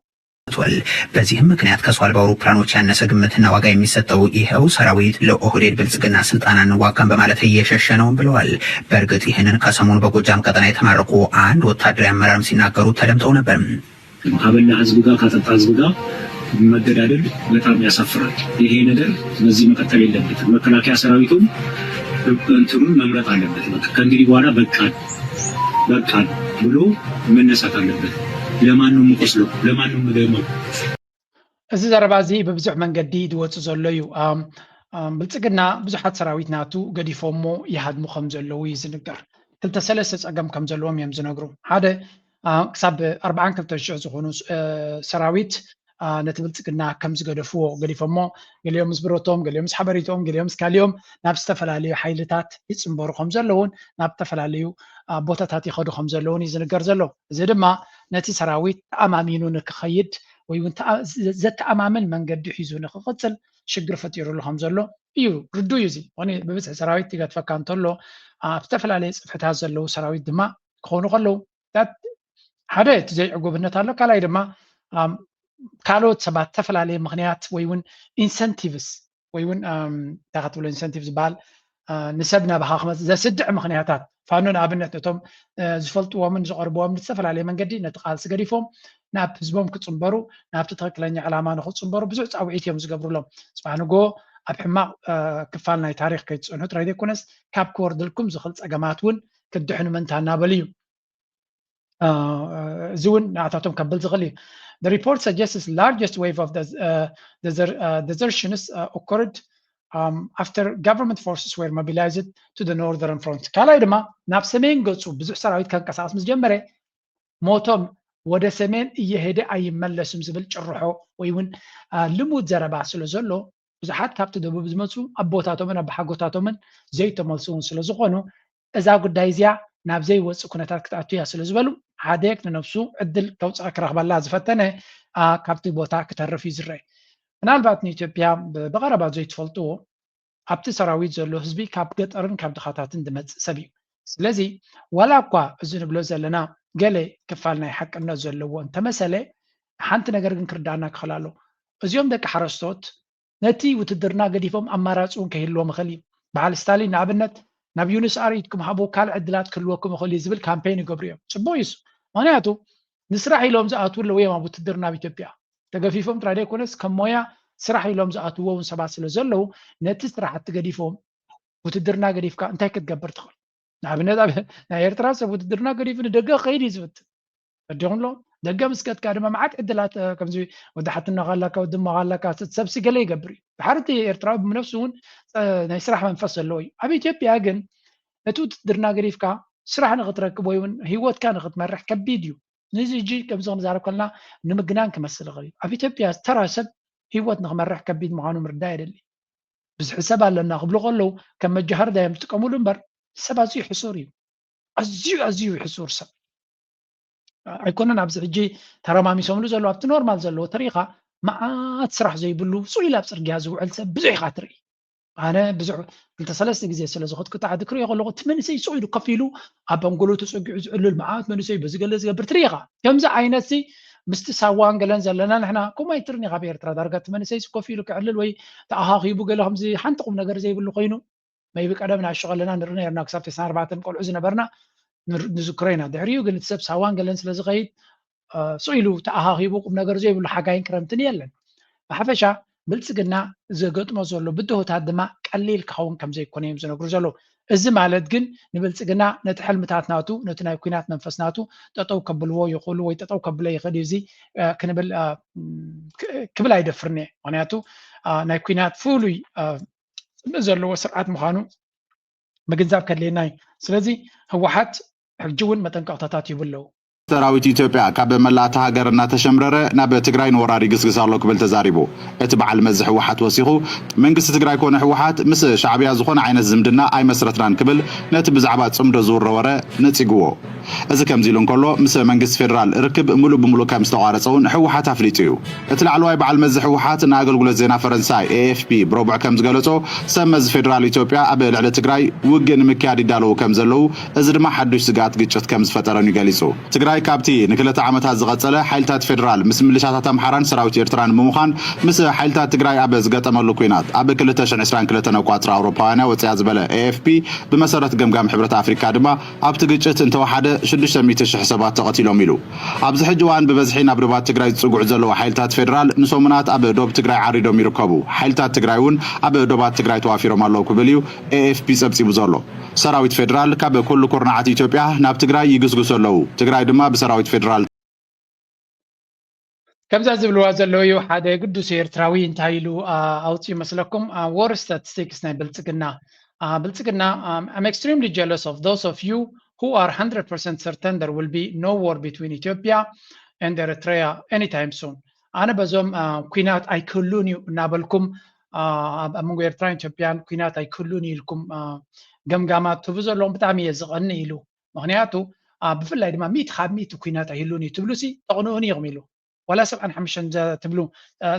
ተሰጥቷል። በዚህም ምክንያት ከሰው አልባ አውሮፕላኖች ያነሰ ግምትና ዋጋ የሚሰጠው ይኸው ሰራዊት ለኦህዴድ ብልጽግና ስልጣን አንዋጋም በማለት እየሸሸ ነውም ብለዋል። በእርግጥ ይህንን ከሰሞኑ በጎጃም ቀጠና የተማረኩ አንድ ወታደራዊ አመራርም ሲናገሩ ተደምጠው ነበር። ካበላ ህዝብ ጋር ካጠጣ ህዝብ ጋር መገዳደል በጣም ያሳፍራል። ይሄ ነገር በዚህ መቀጠል የለበትም። መከላከያ ሰራዊቱም እንትኑን መምረጥ አለበት። በቃ ከእንግዲህ በኋላ በቃ በቃ ብሎ መነሳት አለበት። ለማን ነው የምቆስለው? ለማን ነው የምደማው? እዚ ዘረባ እዚ ብብዙሕ መንገዲ ዝወፅእ ዘሎ እዩ። ብልፅግና ብዙሓት ሰራዊት ናቱ ገዲፎሞ ይሃድሙ ከም ዘለዉ እዩ ዝንገር። ክልተ ሰለስተ ፀገም ከም ዘለዎም እዮም ዝነግሩ። ሓደ ክሳብ ኣርባዓን ክልተን ሽሕ ዝኾኑ ሰራዊት ነቲ ብልፅግና ከም ዝገደፍዎ ገዲፎሞ፣ ገሊኦም ምስ ብረቶም፣ ገሊኦም ምስ ሓበሪቶም፣ ገሊኦም ምስ ካሊኦም ናብ ዝተፈላለዩ ሓይልታት ይፅንበሩ ከም ዘለውን ናብ ዝተፈላለዩ ቦታታት ይኸዱ ከም ዘለውን እዩ ዝንገር ዘሎ። እዚ ድማ ነቲ ሰራዊት ተኣማሚኑ ንክኸይድ ወይ እውን ዘተኣማምን መንገዲ ሒዙ ንክቕፅል ሽግር ፈጢሩሉ ከም ዘሎ እዩ ርዱ እዩ። እዚ ብብዝሒ ሰራዊት ይገድፈካ እንተሎ ኣብ ዝተፈላለየ ፅፍሕታት ዘለዉ ሰራዊት ድማ ክኾኑ ከለዉ ሓደ እቲ ዘይዕጉብነት ኣሎ። ካልኣይ ድማ ካልኦት ሰባት ዝተፈላለየ ምክንያት ወይ እውን ኢንሰንቲቭስ ወይ እውን እንታይ ክትብሎ ኢንሰንቲቭ ዝበሃል ንሰብ ናባኻ ክመፅእ ዘስድዕ ምክንያታት ፋኖ ንኣብነት ነቶም ዝፈልጥዎምን ዝቐርብዎም ብዝተፈላለየ መንገዲ ነቲ ቃልሲ ገዲፎም ናብ ህዝቦም ክፅንበሩ ናብቲ ትክክለኛ ዕላማ ንክፅንበሩ ብዙሕ ፃውዒት እዮም ዝገብሩሎም። ፅባሕ ንጎ ኣብ ሕማቕ ክፋል ናይ ታሪክ ከይትፅንሑ ጥራይ ዘይኮነስ ካብ ክወርድልኩም ዝኽእል ፀገማት እውን ክትድሕኑ ምእንታ እናበሉ እዩ። እዚ እውን ንኣታቶም ከብል ዝኽእል እዩ። The report suggests largest wave of desertions occurred after government forces were mobilized to the northern front። ካልኣይ ድማ ናብ ሰሜን ገፁ ብዙሕ ሰራዊት ከንቀሳቀስ ምስ ጀመረ ሞቶም ወደ ሰሜን እየሄደ ኣይመለስም ዝብል ጭርሖ ወይ እውን ልሙድ ዘረባ ስለ ዘሎ ብዙሓት ካብቲ ደቡብ ዝመፁ ኣቦታቶምን ኣባሓጎታቶምን ዘይተመልሱ እውን ስለ ዝኾኑ እዛ ጉዳይ እዚኣ ናብ ዘይወፅእ ኩነታት ክትኣቱ እያ ስለ ዝበሉ ሓደ ንነብሱ ዕድል ከውፅኣ ክረኽበላ ዝፈተነ ካብቲ ቦታ ክተርፍ እዩ ዝረአ። ምናልባት ንኢትዮጵያ ብቐረባ ዘይትፈልጥዎ ኣብቲ ሰራዊት ዘሎ ህዝቢ ካብ ገጠርን ካብ ድኻታትን ዝመፅእ ሰብ እዩ። ስለዚ ዋላ እኳ እዚ ንብሎ ዘለና ገለ ክፋል ናይ ሓቅነት ዘለዎ እንተመሰለ፣ ሓንቲ ነገር ግን ክርዳእና ክኽእል ኣሎ። እዚኦም ደቂ ሓረስቶት ነቲ ውትድርና ገዲፎም ኣማራፂ እውን ከይህልዎም ይኽእል እዩ። በዓል ስታሊን ንኣብነት ናብ ዩኒስ ኣር ኢድኩም ሃቡ ካልእ ዕድላት ክህልወኩም ይኽእል እዩ ዝብል ካምፔን ይገብሩ እዮም። ፅቡቅ እዩ እሱ። ምክንያቱ ንስራሕ ኢሎም ዝኣትዉ ኣለዉ እዮም ኣብ ውትድርና ኣብ ኢትዮጵያ። ተገፊፎም ጥራይ ዘይኮነስ ከም ሞያ ስራሕ ኢሎም ዝኣትዎ እውን ሰባት ስለ ዘለዉ ነቲ ስራሕቲ ገዲፎም ውትድርና ገዲፍካ እንታይ ክትገብር ትኽእል? ንኣብነት ኣብ ናይ ኤርትራ ሰብ ውትድርና ገዲፉ ንደገ ክኸይድ እዩ ዝፍትን። ፈዲኹም ኣሎ ደገ ምስ ከድካ ድማ መዓት ዕድላት ከምዚ ወዲ ሓትኖ ካላካ ወዲ እሞ ካላካ ሰብሲ ገለ ይገብር እዩ። ድሓርቲ ኤርትራዊ ብነፍሱ እውን ናይ ስራሕ መንፈስ ዘለዎ እዩ። ኣብ ኢትዮጵያ ግን ነቲ ውትድርና ገዲፍካ ስራሕ ንክትረክብ ወይ እውን ህይወትካ ንክትመርሕ ከቢድ እዩ። ንዚ እጂ ከምዚ ክንዛረብ ከለና ንምግናን ክመስል ይኽእል እዩ። ኣብ ኢትዮጵያ ተራ ሰብ ህይወት ንክመርሕ ከቢድ ምዃኑ ምርዳእ የደሊ። ብዝሒ ሰብ ኣለና ክብሉ ከለዉ ከም መጃሃርዳ እዮም ዝጥቀምሉ እምበር ሰብ ኣዝዩ ሕሱር እዩ። ኣዝዩ ኣዝዩ ሕሱር ሰብ ኣይኮነን። ኣብዚ ሕጂ ተረማሚሶምሉ ዘለዉ ኣብቲ ኖርማል ዘለዎ ተሪኻ መዓት ስራሕ ዘይብሉ ስቕ ኢሉ ኣብ ፅርግያ ዝውዕል ሰብ ብዙሕ ኢኻ ትርኢ። ኣነ ብዙሕ ክልተ ሰለስተ ግዜ ስለ ዝኸድኩ እቲ ዓዲ ክሪኦ ከለኹ እቲ መንእሰይ ስቕ ኢሉ ኮፍ ኢሉ ኣብ ኣንጎሎ ተፀጊዑ ዝዕልል መዓት መንእሰይ በዚ ገለ ዝገብር ትርኢ ኢኻ። ከምዚ ዓይነት ሲ ምስቲ ሳዋን ገለን ዘለና ንሕና ከምኡ ኣይትርን ኢኻ ኣብ ኤርትራ ዳርጋ እቲ መንእሰይ ኮፍ ኢሉ ክዕልል ወይ ተኣኻኺቡ ገለ ከምዚ ሓንቲ ቁም ነገር ዘይብሉ ኮይኑ maybe ቀደም ንኣሽቱ ከለና ንርኢ ነርና ክሳብ ተስዓን ኣርባዕተን ቆልዑ ዝነበርና ንር- ንዝክሮ ኢና። ድሕሪኡ ግን እቲ ሰብ ሳዋን ገለን ስለ ዝኸይድ ስቕ ኢሉ ተኣኻኺቡ ቁም ነገር ዘይብሉ ሓጋይን ክረምትን የለን። ብሓፈሻ ብልፅግና ዘገጥሞ ዘሎ ብድሆታት ድማ ቀሊል ክኸውን ከም ዘይኮነ እዮም ዝነግሩ ዘለዉ። እዚ ማለት ግን ንብልፅግና ነቲ ሕልምታት ናቱ ነቲ ናይ ኩናት መንፈስ ናቱ ጠጠው ከብልዎ ይኽእሉ ወይ ጠጠው ከብሎ ይኽእል እዩ እዚ ክንብል ክብል ኣይደፍርን እየ። ምክንያቱ ናይ ኩናት ፍሉይ ዘለዎ ስርዓት ምዃኑ ምግንዛብ ከድልየና እዩ። ስለዚ ህወሓት ሕጂ እውን መጠንቀቕታታት ይህቡ ኣለዉ። ሰራዊት ኢትዮጵያ ካብ መላእ እታ ሃገር እናተሸምረረ ናብ ትግራይ ንወራር ይግስግስ ኣሎ ክብል ተዛሪቡ። እቲ በዓል መዚ ህወሓት ወሲኹ፣ መንግስቲ ትግራይ ኮነ ህወሓት ምስ ሻዕብያ ዝኾነ ዓይነት ዝምድና ኣይመስረትናን ክብል ነቲ ብዛዕባ ፅምዶ ዝውረ ወረ ነፂግዎ። እዚ ከምዚ ኢሉ እንከሎ፣ ምስ መንግስቲ ፌደራል ርክብ ምሉእ ብምሉእ ከም ዝተቋረፀ እውን ህወሓት ኣፍሊጡ እዩ። እቲ ላዕለዋይ በዓል መዚ ህወሓት ንኣገልግሎት ዜና ፈረንሳይ ኤኤፍፒ ብረቡዕ ከም ዝገለጾ፣ ሰብ መዚ ፌደራል ኢትዮጵያ ኣብ ልዕሊ ትግራይ ውግእ ንምክያድ ይዳለዉ ከም ዘለዉ፣ እዚ ድማ ሓዱሽ ስግኣት ግጭት ከም ዝፈጠረን እዩ ገሊጹ። ትግራይ ካብቲ ንክልተ ዓመታት ዝቐጸለ ሓይልታት ፌደራል ምስ ምልሻታት ኣምሓራን ሰራዊት ኤርትራን ብምዃን ምስ ሓይልታት ትግራይ ኣብ ዝገጠመሉ ኲናት ኣብ ክልተ ሽሕን ዕስራን ክልተን ኣቋጽራ ኣውሮፓውያን ወጽያ ዝበለ ኤኤፍፒ፣ ብመሰረት ገምጋም ሕብረት ኣፍሪካ ድማ ኣብቲ ግጭት እንተወሓደ ሽዱሽተ ሚእቲ ሽሕ ሰባት ተቐቲሎም ኢሉ። ኣብዚ ሕጂ እዋን ብበዝሒ ናብ ዶባት ትግራይ ዝጽግዑ ዘለዉ ሓይልታት ፌደራል ንሰሙናት ኣብ ዶብ ትግራይ ዓሪዶም ይርከቡ። ሓይልታት ትግራይ እውን ኣብ ዶባት ትግራይ ተዋፊሮም ኣለዉ ክብል እዩ ኤኤፍፒ ጸብጺቡ ዘሎ። ሰራዊት ፌደራል ካብ ኩሉ ኩርናዓት ኢትዮጵያ ናብ ትግራይ ይግስግሱ ኣለዉ። ትግራይ ድማ ብሰራዊት ፌደራል ከምዛ ዝብልዋ ዘለዉ እዩ። ሓደ ግዱስ ኤርትራዊ እንታይ ኢሉ ኣውፅኡ መስለኩም? War statistics ናይ ብልፅግና። ብልፅግና I'm extremely jealous of those of you who are hundred percent certain there will be no war between Ethiopia and Eritrea anytime soon. ኣነ በዞም ኩናት ኣይክህሉን እዩ እናበልኩም ኣብ መንጎ ኤርትራን ኢትዮጵያን ኩናት ኣይክህሉን እዩ ኢልኩም ገምጋማት ትህቡ ዘለኹም ብጣዕሚ እየ ዝቐኒ ኢሉ። ምክንያቱ ብፍላይ ድማ ሚእቲ ካብ ሚእቲ ኩናት ኣይህሉን እዩ ትብሉ ሲ ተቕንኡኒ ኢኹም ኢሉ። ዋላ ሰብዓን ሓሙሽተን ትብሉ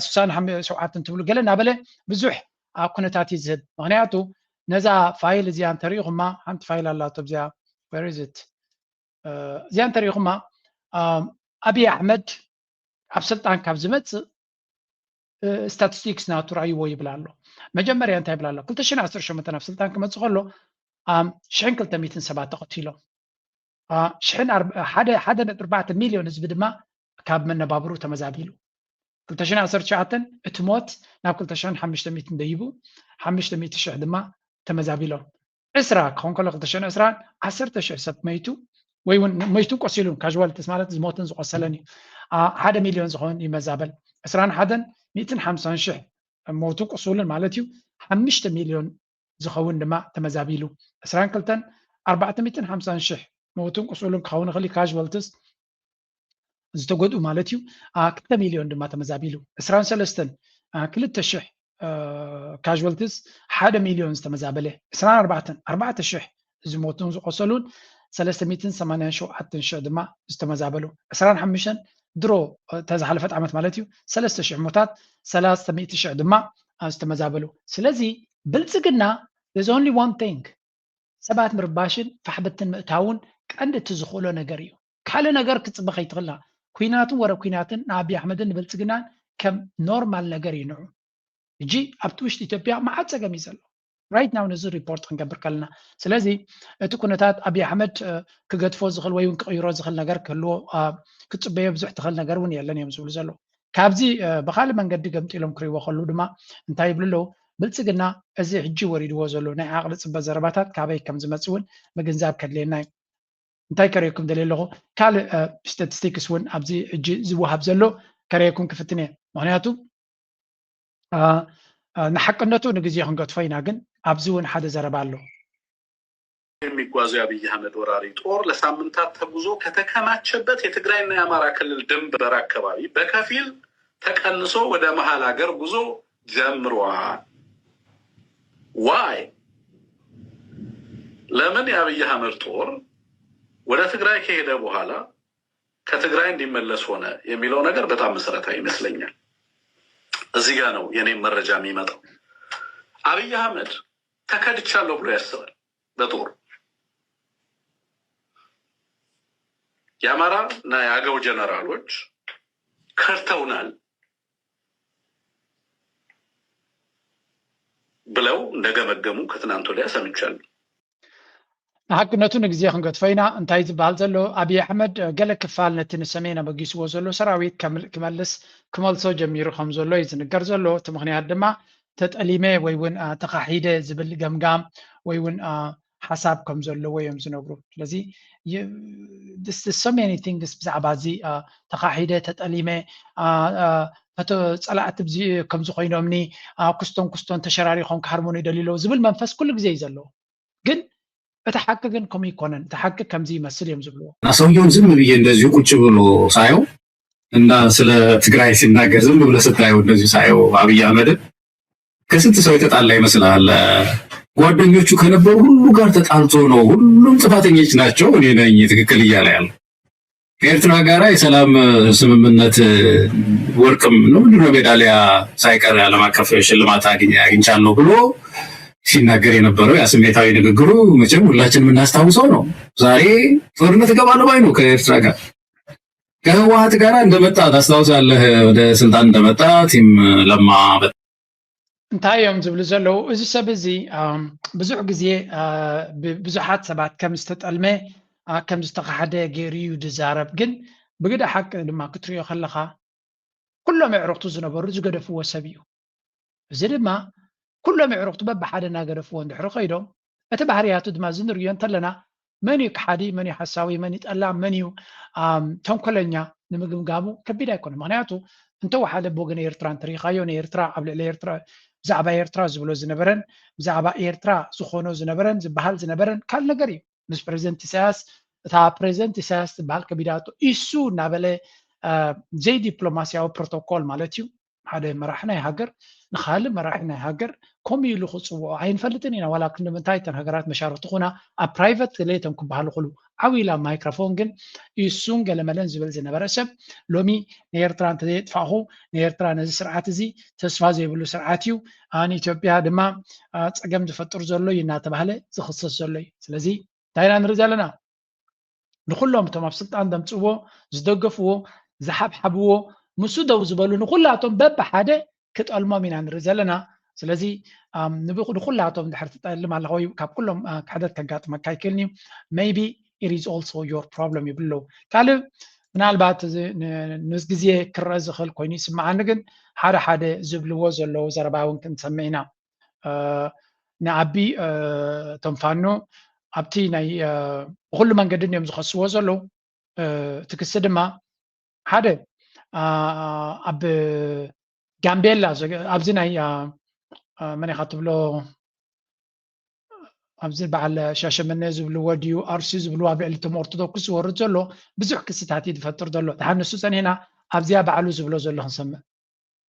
ስሳን ሸውዓተን ትብሉ ገለ እናበለ ብዙሕ ኩነታት እዩ ዝህብ። ምክንያቱ ነዛ ፋይል እዚኣ እንተሪኢኹማ ሓንቲ ፋይል ኣላቶ እዚኣ where is it እዚኣ እንተሪኢኹማ ኣብይ ኣሕመድ ኣብ ስልጣን ካብ ዝመፅእ ስታቲስቲክስ ናቱ ራእይዎ ይብል ኣሎ። መጀመርያ እንታይ ይብል ኣሎ? ክልተ ሽሕን ዓሰርተ ሸሞንተን ኣብ ስልጣን ክመፅእ ከሎ ሽሕን ክልተ ሚእትን ሰባት ተቐቲሎም፣ ሽሕን ሓደ ነጥቢ ኣርባዕተ ሚልዮን ህዝቢ ድማ ካብ መነባብሩ ተመዛቢሉ። ክልተ ሽሕን ዓሰርተ ትሽዓተን እቲ ሞት ናብ ክልተ ሽሕን ሓሙሽተ ሚእትን ደይቡ፣ ሓሙሽተ ሚእቲ ሽሕ ድማ ተመዛቢሎም። ዕስራ ክኸውን ከሎ ክልተ ሽሕን ዕስራን ዓሰርተ ሽሕ ሰብ መይቱ ወይ እውን መይቱን ቆሲሉን ካዥዋልቲስ ማለት ዝሞትን ዝቆሰለን እዩ። ሓደ ሚልዮን ዝኸውን ይመዛበል። ዕስራን ሓደን ሚእትን ሓምሳን ሽሕ ሞቱን ቁሱልን ማለት እዩ። ሓሙሽተ ሚልዮን ዝኸውን ድማ ተመዛቢሉ። ዕስራን ክልተን ኣርባዕተ ሚእትን ሓምሳን ሽሕ ሞቱን ቁሱልን ክኸውን ይኽእል እዩ ካዥዋልቲስ ዝተጎድኡ ማለት እዩ። ክልተ ሚልዮን ድማ ተመዛቢሉ። ዕስራን ሰለስተን ክልተ ሽሕ ካዥዋልቲስ ሓደ ሚልዮን ዝተመዛበለ። ዕስራን ኣርባዕተን ኣርባዕተ ሽሕ ዝሞቱን ዝቆሰሉን ሰለስተ ሚእትን ሰማንያን ሸውዓተን ሽሕ ድማ ዝተመዛበሉ። ዕስራን ሓሙሽተን ድሮ እታ ዝሓለፈት ዓመት ማለት እዩ ሰለስተ ሽሕ ሞታት ሰለስተ ሚእቲ ሽሕ ድማ ዝተመዛበሉ። ስለዚ ብልፅግና there's only one thing፣ ሰባት ምርባሽን ፋሕብትን ምእታውን ቀንዲ እቲ ዝኽእሎ ነገር እዩ። ካልእ ነገር ክትፅበ ከይትኽእላ። ኩናትን ወረ ኩናትን ንኣብይ ኣሕመድን ንብልፅግናን ከም ኖርማል ነገር እዩ ንዑ። ሕጂ ኣብቲ ውሽጢ ኢትዮጵያ መዓት ፀገም እዩ ዘሎ። ራይት ናው ነዚ ሪፖርት ክንገብር ከለና። ስለዚ እቲ ኩነታት ኣብይ ኣሕመድ ክገድፎ ዝኽእል ወይ እውን ክቕይሮ ዝኽእል ነገር ክህልዎ ክትፅበዮ ብዙሕ ትኽእል ነገር እውን የለን እዮም ዝብሉ ዘለዉ። ካብዚ ብካልእ መንገዲ ገምጢሎም ክርእይዎ ከሉ ድማ እንታይ ይብሉ ኣለዉ? ብልፅግና እዚ ሕጂ ወሪድዎ ዘሎ ናይ ዓቕሊ ፅበት ዘረባታት ካበይ ከም ዝመፅእ እውን ምግንዛብ ከድልየና እዩ። እንታይ ከርእየኩም ደልየ ኣለኹ? ካልእ ስታቲስቲክስ እውን ኣብዚ ሕጂ ዝወሃብ ዘሎ ከርእየኩም ክፍትን እየ። ምክንያቱ ንሓቅነቱ ንግዜ ክንገድፎ ኢና፣ ግን ኣብዚ እውን ሓደ ዘረባ ኣሎ። የሚጓዙ የአብይ አህመድ ወራሪ ጦር ለሳምንታት ተጉዞ ከተከማቸበት የትግራይና የአማራ ክልል ድንበር አካባቢ በከፊል ተቀንሶ ወደ መሀል ሀገር ጉዞ ጀምሯል። ዋይ ለምን የአብይ አህመድ ጦር ወደ ትግራይ ከሄደ በኋላ ከትግራይ እንዲመለስ ሆነ የሚለው ነገር በጣም መሰረታዊ ይመስለኛል። እዚህ ጋ ነው የኔም መረጃ የሚመጣው። አብይ አህመድ ተከድቻለሁ ብሎ ያስባል በጦር። የአማራ እና የአገው ጀነራሎች ከድተውናል ብለው እንደገመገሙ ከትናንት ወዲያ ሰምቻለሁ። ንሓቅነቱ ንግዜ ክንገድፎ ኢና። እንታይ ዝበሃል ዘሎ ኣብይ ኣሕመድ ገለ ክፋል ነቲ ንሰሜን ኣበጊስዎ ዘሎ ሰራዊት ክመልስ ክመልሶ ጀሚሩ ከም ዘሎ እዩ ዝንገር ዘሎ። እቲ ምክንያት ድማ ተጠሊመ ወይ እውን ተኻሒደ ዝብል ገምጋም ወይ እውን ሓሳብ ከም ዘለዎ እዮም ዝነግሩ። ስለዚ so many things ብዛዕባ እዚ ተኻሒደ ተጠሊመ ጸላእቲ ከምዚ ኮይኖምኒ ኩስቶን ኩስቶን ተሸራሪኾም ክሃርሙኒ ይደልዩ ኣለዉ ዝብል መንፈስ ኩሉ ግዜ እዩ ዘለዎ። ግን እቲ ሓቂ ግን ከምኡ ይኮነን። እቲ ሓቂ ከምዚ ይመስል እዮም ዝብልዎ። እና ሰውየውን ዝም ብዬ እንደዚሁ ቁጭ ብሎ ሳየው እና ስለ ትግራይ ሲናገር ዝም ብሎ ስታየው እንደዚሁ ሳየው አብይ አህመድን ከስንት ሰው የተጣላ ይመስልሃል? ጓደኞቹ ከነበሩ ሁሉ ጋር ተጣልቶ ነው። ሁሉም ጥፋተኞች ናቸው፣ እኔ ነኝ ትክክል እያለ ያለው። ከኤርትራ ጋር የሰላም ስምምነት ወርቅም ነው ምንድነው ሜዳሊያ ሳይቀር ዓለም አቀፍ ሽልማት አግኝቻለሁ ብሎ ሲናገር የነበረው ያ ስሜታዊ ንግግሩ መቼም ሁላችን የምናስታውሰው ነው። ዛሬ ጦርነት እገባለሁ ባይ ነው ከኤርትራ ጋር። ከህወሓት ጋር እንደመጣ ታስታውሳለህ? ወደ ስልጣን እንደመጣ ቲም ለማ እንታይ እዮም ዝብሉ ዘለዉ? እዚ ሰብ እዚ ብዙሕ ግዜ ብዙሓት ሰባት ከም ዝተጠልመ ከም ዝተኻሕደ ገይሩ እዩ ዝዛረብ። ግን ብግደ ሓቂ ድማ ክትሪኦ ከለኻ ኩሎም ኣዕሩኽቱ ዝነበሩ ዝገደፍዎ ሰብ እዩ። እዚ ድማ ኩሎም ኣዕሩኽቱ በብሓደ እናገደፍዎ እንድሕሪ ከይዶም እቲ ባህርያቱ ድማ እዚ ንርእዮ እንተለና መን እዩ ከሓዲ፣ መን እዩ ሓሳዊ፣ መን እዩ ጠላም፣ መን እዩ ተንኮለኛ ንምግምጋሙ ከቢድ ኣይኮነ። ምክንያቱ እንተወሓደ ብወገን ኤርትራ እንተሪኢኻዮ ንኤርትራ ኣብ ልዕሊ ኤርትራ ብዛዕባ ኤርትራ ዝብሎ ዝነበረን ብዛዕባ ኤርትራ ዝኾኖ ዝነበረን ዝበሃል ዝነበረን ካልእ ነገር እዩ። ምስ ፕሬዚደንት ኢሳያስ እታ ፕሬዚደንት ኢሳያስ ትበሃል ከቢዳቶ ኢሱ እናበለ ዘይዲፕሎማስያዊ ፕሮቶኮል ማለት እዩ። ሓደ መራሒ ናይ ሃገር ንካልእ መራሒ ናይ ሃገር ከምኡ ኢሉ ክፅውዖ ኣይንፈልጥን ኢና። ዋላ ክንዲ ምንታይ እተን ሃገራት መሻርክቲ ኩና ኣብ ፕራይቨት ለይተን ክበሃሉ ክሉ ዓው ኢላ ማይክሮፎን ግን ኢሱን ገለመለን ዝብል ዝነበረ ሰብ ሎሚ ንኤርትራ እንተዘየጥፋእኹ ንኤርትራ ነዚ ስርዓት እዚ ተስፋ ዘይብሉ ስርዓት እዩ፣ ንኢትዮጵያ ድማ ፀገም ዝፈጥር ዘሎ እዩ እናተባህለ ዝኽሰስ ዘሎ እዩ። ስለዚ እንታይ ኢና ንርኢ ዘለና? ንኩሎም እቶም ኣብ ስልጣን ዘምፅእዎ ዝደገፍዎ ዝሓብሓብዎ ምስኡ ደው ዝበሉ ንኩላቶም በብሓደ ክጠልሞም ኢና ንርኢ ዘለና። ስለዚ ንኩላቶም ድሕር ትጠልም ኣለኻ ወይ ካብ ኩሎም ክሕደት ከጋጥመካ ይክእልኒ እዩ። Maybe it is also your problem ይብሉ ኣለዉ። ካልእ ምናልባት ምስ ግዜ ክረአ ዝኽእል ኮይኑ ይስምዓኒ፣ ግን ሓደ ሓደ ዝብልዎ ዘለዉ ዘረባ እውን ክንሰምዕ ኢና። ንኣቢ እቶም ፋኖ ኣብቲ ናይ ብኩሉ መንገዲ እዮም ዝኸስዎ ዘለዉ። እቲ ክሲ ድማ ሓደ ኣብ ጋምቤላ ኣብዚ ናይ መን ኢኻ ትብሎ ኣብዚ በዓል ሻሸመነ ዝብልዎ ድዩ ኣርሲ ዝብልዎ ኣብ ልዕሊ እቶም ኦርቶዶክስ ዝወርድ ዘሎ ብዙሕ ክስታት እዩ ዝፈጥር ዘሎ። ድሓን ንሱ ፀኒሕና ኣብዚኣ ባዕሉ ዝብሎ ዘሎ ክንሰምዕ።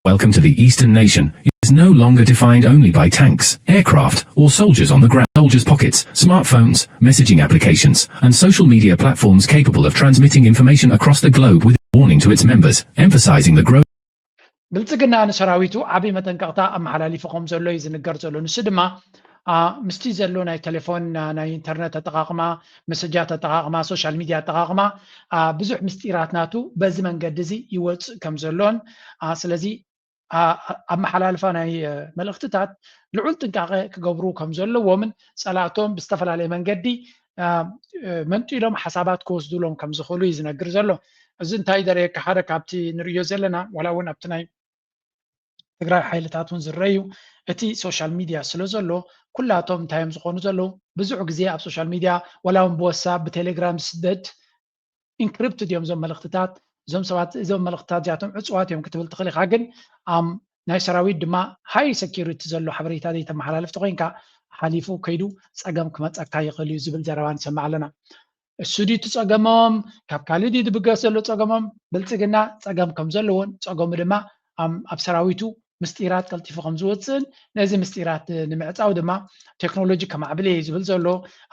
Welcome to the Eastern nation is no longer defined only by tanks, aircraft, or soldiers on the ground. Soldiers' pockets, smartphones, messaging applications, and social media platforms capable of transmitting information across the globe with warning to its members, emphasizing the growth ብልፅግና ንሰራዊቱ ዓብዪ መጠንቀቕታ ኣመሓላሊፉ ከም ዘሎ እዩ ዝንገር ዘሎ። ንሱ ድማ ምስቲ ዘሎ ናይ ቴሌፎን ናይ ኢንተርነት ኣጠቃቅማ፣ መሰጃት ኣጠቃቅማ፣ ሶሻል ሚድያ ኣጠቃቅማ ብዙሕ ምስጢራት ናቱ በዚ መንገዲ እዚ ይወፅእ ከም ዘሎን ስለዚ ኣመሓላልፋ ናይ መልእክትታት ልዑል ጥንቃቄ ክገብሩ ከም ዘለዎምን ፀላእቶም ብዝተፈላለየ መንገዲ መንጢሎም ሓሳባት ክወስዱሎም ከም ዝኽእሉ እዩ ዝነግር ዘሎ። እዚ እንታይ ዘርእየካ ሓደ ካብቲ ንርእዮ ዘለና ዋላ እውን ኣብቲ ናይ ትግራይ ሓይልታት እውን ዝረዩ እቲ ሶሻል ሚድያ ስለ ዘሎ ኩላቶም እንታይ እዮም ዝኾኑ ዘለዉ ብዙሕ ግዜ ኣብ ሶሻል ሚድያ ዋላ እውን ብወሳ ብቴሌግራም ስደድ ኢንክሪፕትድ እዮም እዞም መልእክትታት እዞም ሰባት እዞም መልእክትታት እዚኣቶም ዕፅዋት እዮም ክትብል ትኽእል ኢኻ ግን ናይ ሰራዊት ድማ ሃይ ሰኪሪቲ ዘሎ ሓበሬታ ዘይተመሓላልፍ ተኮይንካ ሓሊፉ ከይዱ ፀገም ክመፀካ ይኽእል እዩ ዝብል ዘረባ ንሰምዕ ኣለና። እሱ ድዩ እቲ ጸገሞም ካብ ካልእ ድዩ ዝብገስ ዘሎ ጸገሞም ብልጽግና ጸገም ከም ዘለዎን ጸገሙ ድማ ኣብ ሰራዊቱ ምስጢራት ቀልጢፉ ከም ዝወፅእን ነዚ ምስጢራት ንምዕፃው ድማ ቴክኖሎጂ ከማዕብል እየ ዝብል ዘሎ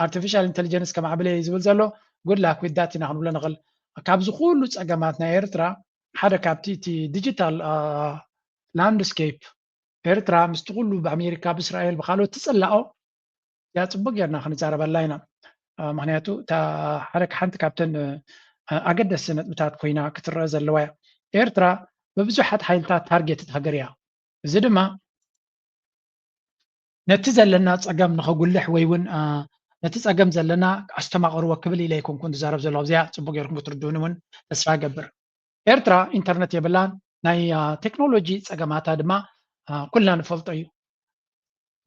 ኣርቲፊሻል ኢንቴሊጀንስ ከማዕብል እየ ዝብል ዘሎ ጉድላክ ዊዳት ኢና ክንብሎ ንኽእል። ካብዚ ኩሉ ጸገማት ናይ ኤርትራ ሓደ ካብቲ እቲ ዲጂታል ላንድስኬፕ ኤርትራ ምስቲ ኩሉ ብኣሜሪካ ብእስራኤል ብካልኦት ትፅላኦ እዚኣ ፅቡቅ ጌርና ክንዛረበላ ኢና። ምክንያቱ እታ ሓደ ሓንቲ ካብተን ኣገደስቲ ነጥብታት ኮይና ክትረአ ዘለዋ እያ። ኤርትራ ብብዙሓት ሓይልታት ታርጌትድ ሃገር እያ። እዚ ድማ ነቲ ዘለና ፀገም ንኸጉልሕ ወይ እውን ነቲ ፀገም ዘለና ኣስተማቕርዎ ክብል ኢለ ኣይኮንኩን ዝዛረብ ዘለኹ። እዚኣ ፅቡቅ ጌርኩም ክትርድኡኒ እውን ተስፋ እገብር። ኤርትራ ኢንተርነት የብላን። ናይ ቴክኖሎጂ ፀገማታ ድማ ኩልና ንፈልጦ እዩ።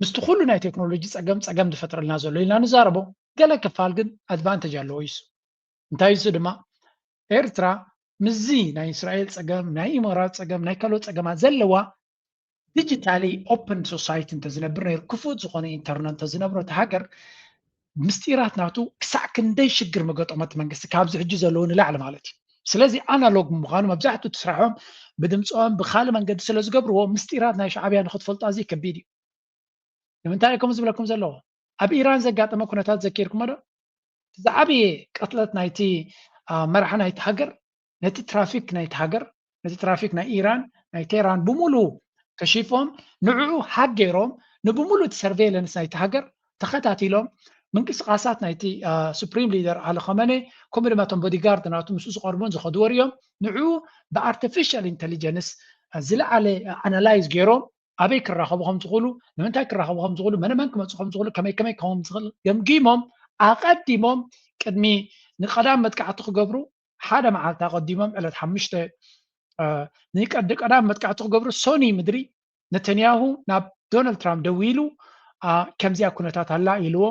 ምስቲ ኩሉ ናይ ቴክኖሎጂ ፀገም ፀገም ዝፈጥረልና ዘሎ ኢልና ንዛረቦ ገለ ክፋል ግን ኣድቫንቴጅ ኣለዎ እዩ። እንታይ እሱ ድማ ኤርትራ ምስዚ ናይ እስራኤል ፀገም ናይ ኢማራት ፀገም ናይ ካልኦት ፀገማት ዘለዋ ዲጂታሊ ኦፕን ሶሳይቲ እንተዝነብር ነይሩ ክፉት ዝኾነ ኢንተርነት እንተዝነብሮ እቲ ሃገር ምስጢራት ናቱ ክሳዕ ክንደይ ሽግር መገጠመት መንግስቲ ካብዚ ሕጂ ዘለዉ ንላዕሊ ማለት እዩ። ስለዚ ኣናሎግ ምዃኑ መብዛሕትኡ እቲ ስራሖም ብድምፆም ብካልእ መንገዲ ስለ ዝገብርዎ ምስጢራት ናይ ሻዕብያ ንክትፈልጦ ኣዝዩ ከቢድ እዩ። ንምንታይ እየ ከምኡ ዝብለኩም ዘለዎ? ኣብ ኢራን ዘጋጠመ ኩነታት ዘኪርኩሞ ዶ? ዝዓበየ ቅትለት ናይቲ መራሒ ናይቲ ሃገር ነቲ ትራፊክ ናይቲ ሃገር ነቲ ትራፊክ ናይ ኢራን ናይ ቴህራን ብምሉኡ ከሺፎም ንዕኡ ሃክ ገይሮም ንብምሉእ እቲ ሰርቬይለንስ ናይቲ ሃገር ተኸታቲሎም ምንቅስቃሳት ናይቲ ሱፕሪም ሊደር ኣሊ ኸመኔ ከምኡ ድማ እቶም ቦዲጋርድ ናቱ ምስኡ ዝቐርቡን ዝኸድዎ ርዮም ንዕኡ ብኣርቲፊሻል ኢንቴሊጀንስ ዝለዓለ ኣናላይዝ ገይሮም ኣበይ ክራኸቡ ከም ዝኽእሉ ንምንታይ ክራኸቡ ከም ዝኽእሉ መነመን ክመፁ ከም ዝኽእሉ ከመይ ከመይ ክኸውን ዝኽእል ገምጊሞም ኣቐዲሞም ቅድሚ ንቀዳም መጥቃዕቲ ክገብሩ ሓደ መዓልቲ ኣቐዲሞም ዕለት ሓሙሽተ ንቀዲ ቀዳም መጥቃዕቲ ክገብሩ ሶኒ ምድሪ ነተንያሁ ናብ ዶናልድ ትራምፕ ደዊሉ ከምዚኣ ኩነታት ኣላ ኢልዎ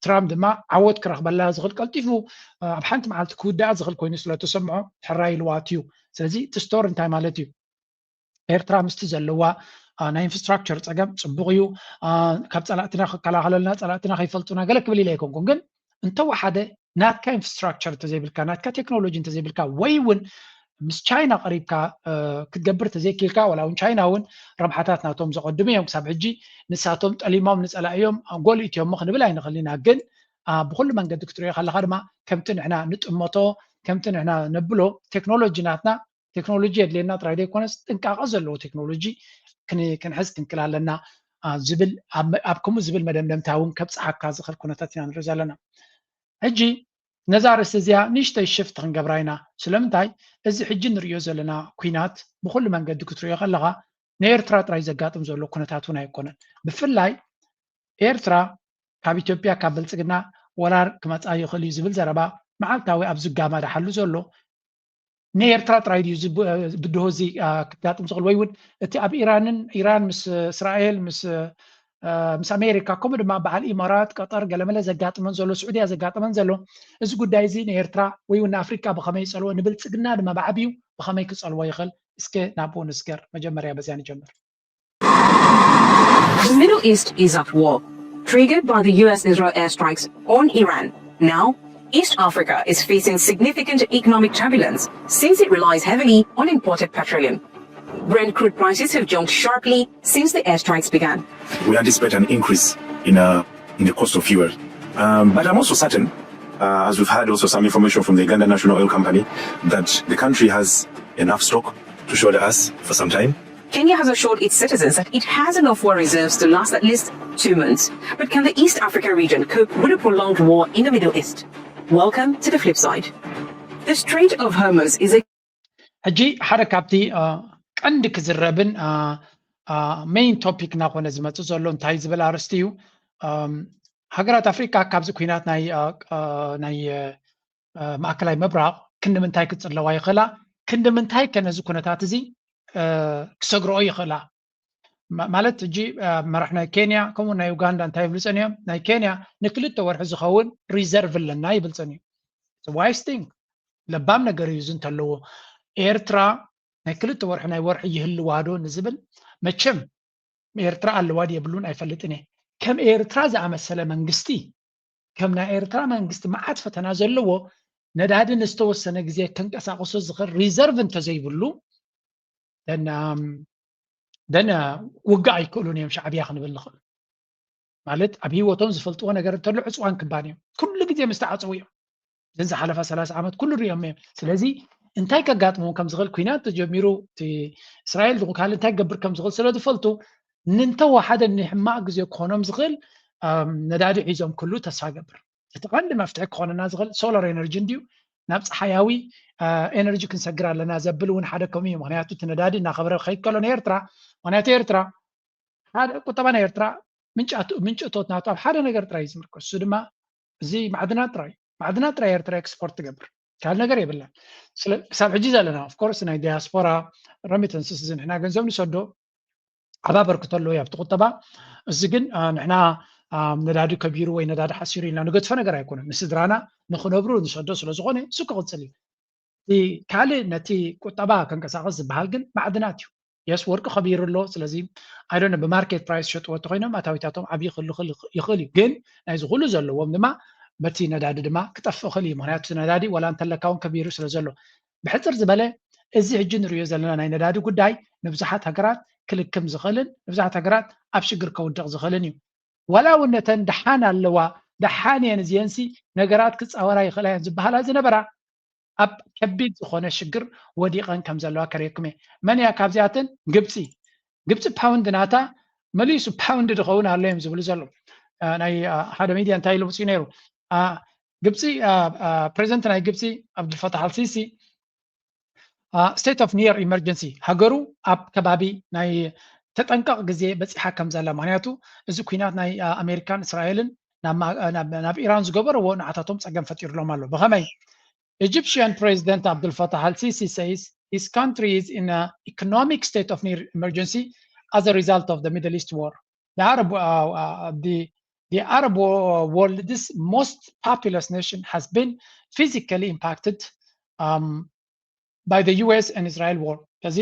ትራምፕ ድማ ዓወት ክረክበላ ዝኽእል ቀልጢፉ ኣብ ሓንቲ መዓልቲ ክውዳኣ ዝኽእል ኮይኑ ስለተሰምዖ ሕራይ ኢልዋ ኣትዩ። ስለዚ እቲ ስቶር እንታይ ማለት እዩ? ኤርትራ ምስቲ ዘለዋ ናይ ኢንፍራስትራክቸር ፀገም ፅቡቅ እዩ። ካብ ፀላእትና ክከላኸለልና ፀላእትና ከይፈልጡና ገለ ክብል ኢለ ኣይኮንኩን ግን እንተወሓደ ናትካ ኢንፍራስትራክቸር እንተዘይብልካ ናትካ ቴክኖሎጂ እንተዘይብልካ ወይ እውን ምስ ቻይና ቀሪብካ ክትገብር ተዘይክልካ ዋላ እውን ቻይና እውን ረብሓታት ናቶም ዘቐድሙ እዮም ክሳብ ሕጂ ንሳቶም ጠሊሞም ንፀላእዮም ጎል እትዮሞ ክንብል ኣይንኽእል ኢና ግን ብኩሉ መንገዲ ክትሪኦ ከለካ ድማ ከምቲ ንሕና ንጥመቶ ከምቲ ንሕና ነብሎ ቴክኖሎጂ ናትና ቴክኖሎጂ የድልየና ጥራይ ዘይኮነስ ጥንቃቐ ዘለዎ ቴክኖሎጂ ክንሕዝ ክንክል ኣለና ዝብል ኣብ ከምኡ ዝብል መደምደምታ እውን ከብፅሓካ ዝኽእል ኩነታት ኢና ንርኢ ዘለና። ሕጂ ነዛ ርእሲ እዚኣ ንእሽተይ ሽፍት ክንገብራ ኢና። ስለምንታይ እዚ ሕጂ ንርእዮ ዘለና ኩናት ብኩሉ መንገዲ ክትርእዮ ከለኻ ንኤርትራ ጥራይ ዘጋጥም ዘሎ ኩነታት እውን ኣይኮነን። ብፍላይ ኤርትራ ካብ ኢትዮጵያ ካብ ብልፅግና ወራር ክመፃ ይኽእል እዩ ዝብል ዘረባ መዓልታዊ ኣብ ዝጋማ ዳሓሉ ዘሎ ንኤርትራ ጥራይ ድዩ ብድሆ እዚ ክጋጥም ዝኽእል ወይ እውን እቲ ኣብ ኢራንን ኢራን ምስ እስራኤል ምስ ምስ ኣሜሪካ ከምኡ ድማ በዓል ኢማራት ቀጠር ገለመለ ዘጋጥመን ዘሎ ስዑድያ ዘጋጥመን ዘሎ እዚ ጉዳይ እዚ ንኤርትራ ወይ እውን ንኣፍሪካ ብኸመይ ይፀልዎ ንብልፅግና ድማ ብዓብዩ ብኸመይ ክፀልዎ ይኽእል እስከ ናብኡ ንስገር መጀመርያ በዚያ ንጀምር The Middle East is at war, triggered by the U S Israel airstrikes on Iran. Now, East Africa is facing significant economic turbulence since it relies heavily on imported petroleum. Brent crude prices have jumped sharply since the airstrikes began. We anticipate an increase in, uh, in the cost of fuel. Um, but I'm also certain Uh, as we've had also some information from the Uganda National Oil Company that the country has enough stock to shoulder us for some time. Kenya has assured its citizens that it has enough war reserves to last at least two months. But can the East Africa region cope with a prolonged war in the Middle East? Welcome to the flip side. The Strait of Hormuz is a ሕጂ ሓደ ካብቲ ቀንዲ ክዝረብን main topic እናኾነ ዝመፅእ ዘሎ እንታይ ዝብል ኣርእስቲ እዩ። ሃገራት ኣፍሪካ ካብዚ ኩናት ናይ ናይ ማእከላይ ምብራቕ ክንዲ ምንታይ ክፅለዋ ይኽእላ፣ ክንዲ ምንታይ ከ ነዚ ኩነታት እዚ ክሰግረኦ ይኽእላ? ማለት ሕጂ መራሕ ናይ ኬንያ ከምኡ ናይ ዩጋንዳ እንታይ ይብሉ ፀኒዮም? ናይ ኬንያ ንክልተ ወርሒ ዝኸውን reserve ኣለና ይብል ፀኒዩ። Wise thing፣ ለባም ነገር እዩ። እዚ እንተለዎ ኤርትራ ናይ ክልተ ወርሒ ናይ ወርሒ ይህልዋ ዶ ንዝብል፣ መቸም ኤርትራ ኣለዋ የብሉን ኣይፈልጥን እየ። ከም ኤርትራ ዝኣመሰለ መንግስቲ፣ ከም ናይ ኤርትራ መንግስቲ መዓት ፈተና ዘለዎ፣ ነዳዲ ንዝተወሰነ ግዜ ከንቀሳቅሶ ዝኽእል reserve እንተዘይብሉ፣ ደን ውግእ ኣይክእሉን እዮም ሻዕብያ ክንብል ንኽእል። ማለት ኣብ ህይወቶም ዝፈልጥዎ ነገር እንተሎ ዕፅዋን ክባን እዮም። ኩሉ ግዜ ምስ ተዓፅዉ እዮም። እዘን ዝሓለፋ ሰላሳ ዓመት ኩሉ ሪኦም እዮም። ስለዚ እንታይ ከጋጥሞም ከም ዝኽእል፣ ኩናት ተጀሚሩ እቲ እስራኤል ድኹ ካልእ እንታይ ክገብር ከም ዝኽእል ስለ ዝፈልጡ፣ ንእንተወሓደ ንሕማቕ ግዜ ክኾኖም ዝኽእል ነዳዲ ሒዞም ክህሉ ተስፋ ገብር። እቲ ቀንዲ መፍትሒ ክኾነና ዝኽእል solar energy እንድዩ፣ ናብ ፀሓያዊ energy ክንሰግር ኣለና ዘብል እውን ሓደ ከምኡ እዩ። ምክንያቱ እቲ ነዳዲ እናኸበረ ክኸይድ ከሎ ንኤርትራ፣ ምክንያቱ ኤርትራ ሓደ ቁጠባ ናይ ኤርትራ ምንጭ እቶት ናቱ ኣብ ሓደ ነገር ጥራይ እዩ ዝምርኮስ፣ እሱ ድማ እዚ ማዕድናት ጥራይ እዩ። ማዕድናት ጥራይ ኤርትራ export ትገብር፣ ካልእ ነገር የብላን። ክሳብ ሕጂ ዘለና of course ናይ diaspora remittances እዚ ንሕና ገንዘብ ንሰዶ ዓቢ ኣበርክቶ ኣለዎ ኣብቲ ቁጠባ። እዚ ግን ንሕና ነዳዲ ከቢሩ ወይ ነዳዲ ሓሲሩ ኢልና ንገድፎ ነገር ኣይኮነን። ንስድራና ንኽነብሩ ንሰዶ ስለ ዝኾነ እሱ ክቕጽል እዩ። እቲ ካልእ ነቲ ቁጠባ ከንቀሳቐስ ዝበሃል ግን ማዕድናት እዩ። የስ ወርቂ ከቢሩ ኣሎ። ስለዚ ኣይዶነ ብማርኬት ፕራይስ ሸጥዎ እንተኮይኖም ኣታዊታቶም ዓብዪ ክህሉ ይኽእል እዩ። ግን ናይዚ ኩሉ ዘለዎም ድማ በቲ ነዳዲ ድማ ክጠፍእ ይኽእል እዩ። ምክንያቱ ነዳዲ ዋላ እንተለካ እውን ከቢሩ ስለ ዘሎ። ብሕፅር ዝበለ እዚ ሕጂ ንሪኦ ዘለና ናይ ነዳዲ ጉዳይ ንብዙሓት ሃገራት ክልክም ዝኽእልን ንብዙሓት ሃገራት ኣብ ሽግር ከውድቕ ዝኽእልን እዩ። ዋላ እውን ነተን ደሓን ኣለዋ፣ ደሓን እየን እዚአንሲ ነገራት ክፃወራ ይኽእላ እየን ዝበሃላ ዝነበራ ኣብ ከቢድ ዝኾነ ሽግር ወዲቐን ከም ዘለዋ ከርእየኩም እየ። መን እያ ካብዚኣተን? ግብፂ። ግብፂ ፓውንድ ናታ መሊሱ ፓውንድ ድኸውን ኣሎ እዮም ዝብሉ ዘለዉ። ናይ ሓደ ሚድያ እንታይ ኢሉ ውፅኡ ነይሩ? ግብፂ ፕሬዚደንት ናይ ግብፂ ኣብዱልፈታሕ ኣልሲሲ state of near emergency ሃገሩ ኣብ ከባቢ ናይ ተጠንቀቕ ግዜ በፂሓ ከም ዘላ፣ ምክንያቱ እዚ ኩናት ናይ ኣሜሪካን እስራኤልን ናብ ኢራን ዝገበርዎ ንዓታቶም ፀገም ፈጢሩሎም ኣሎ። ብኸመይ? Egyptian President Abdel Fattah al-Sisi says his country is in an economic state of near emergency as a result of the Middle East war. The Arab, uh, uh, the, the Arab world's most populous nation has been physically impacted um, by the U S and Israel war. ከዚ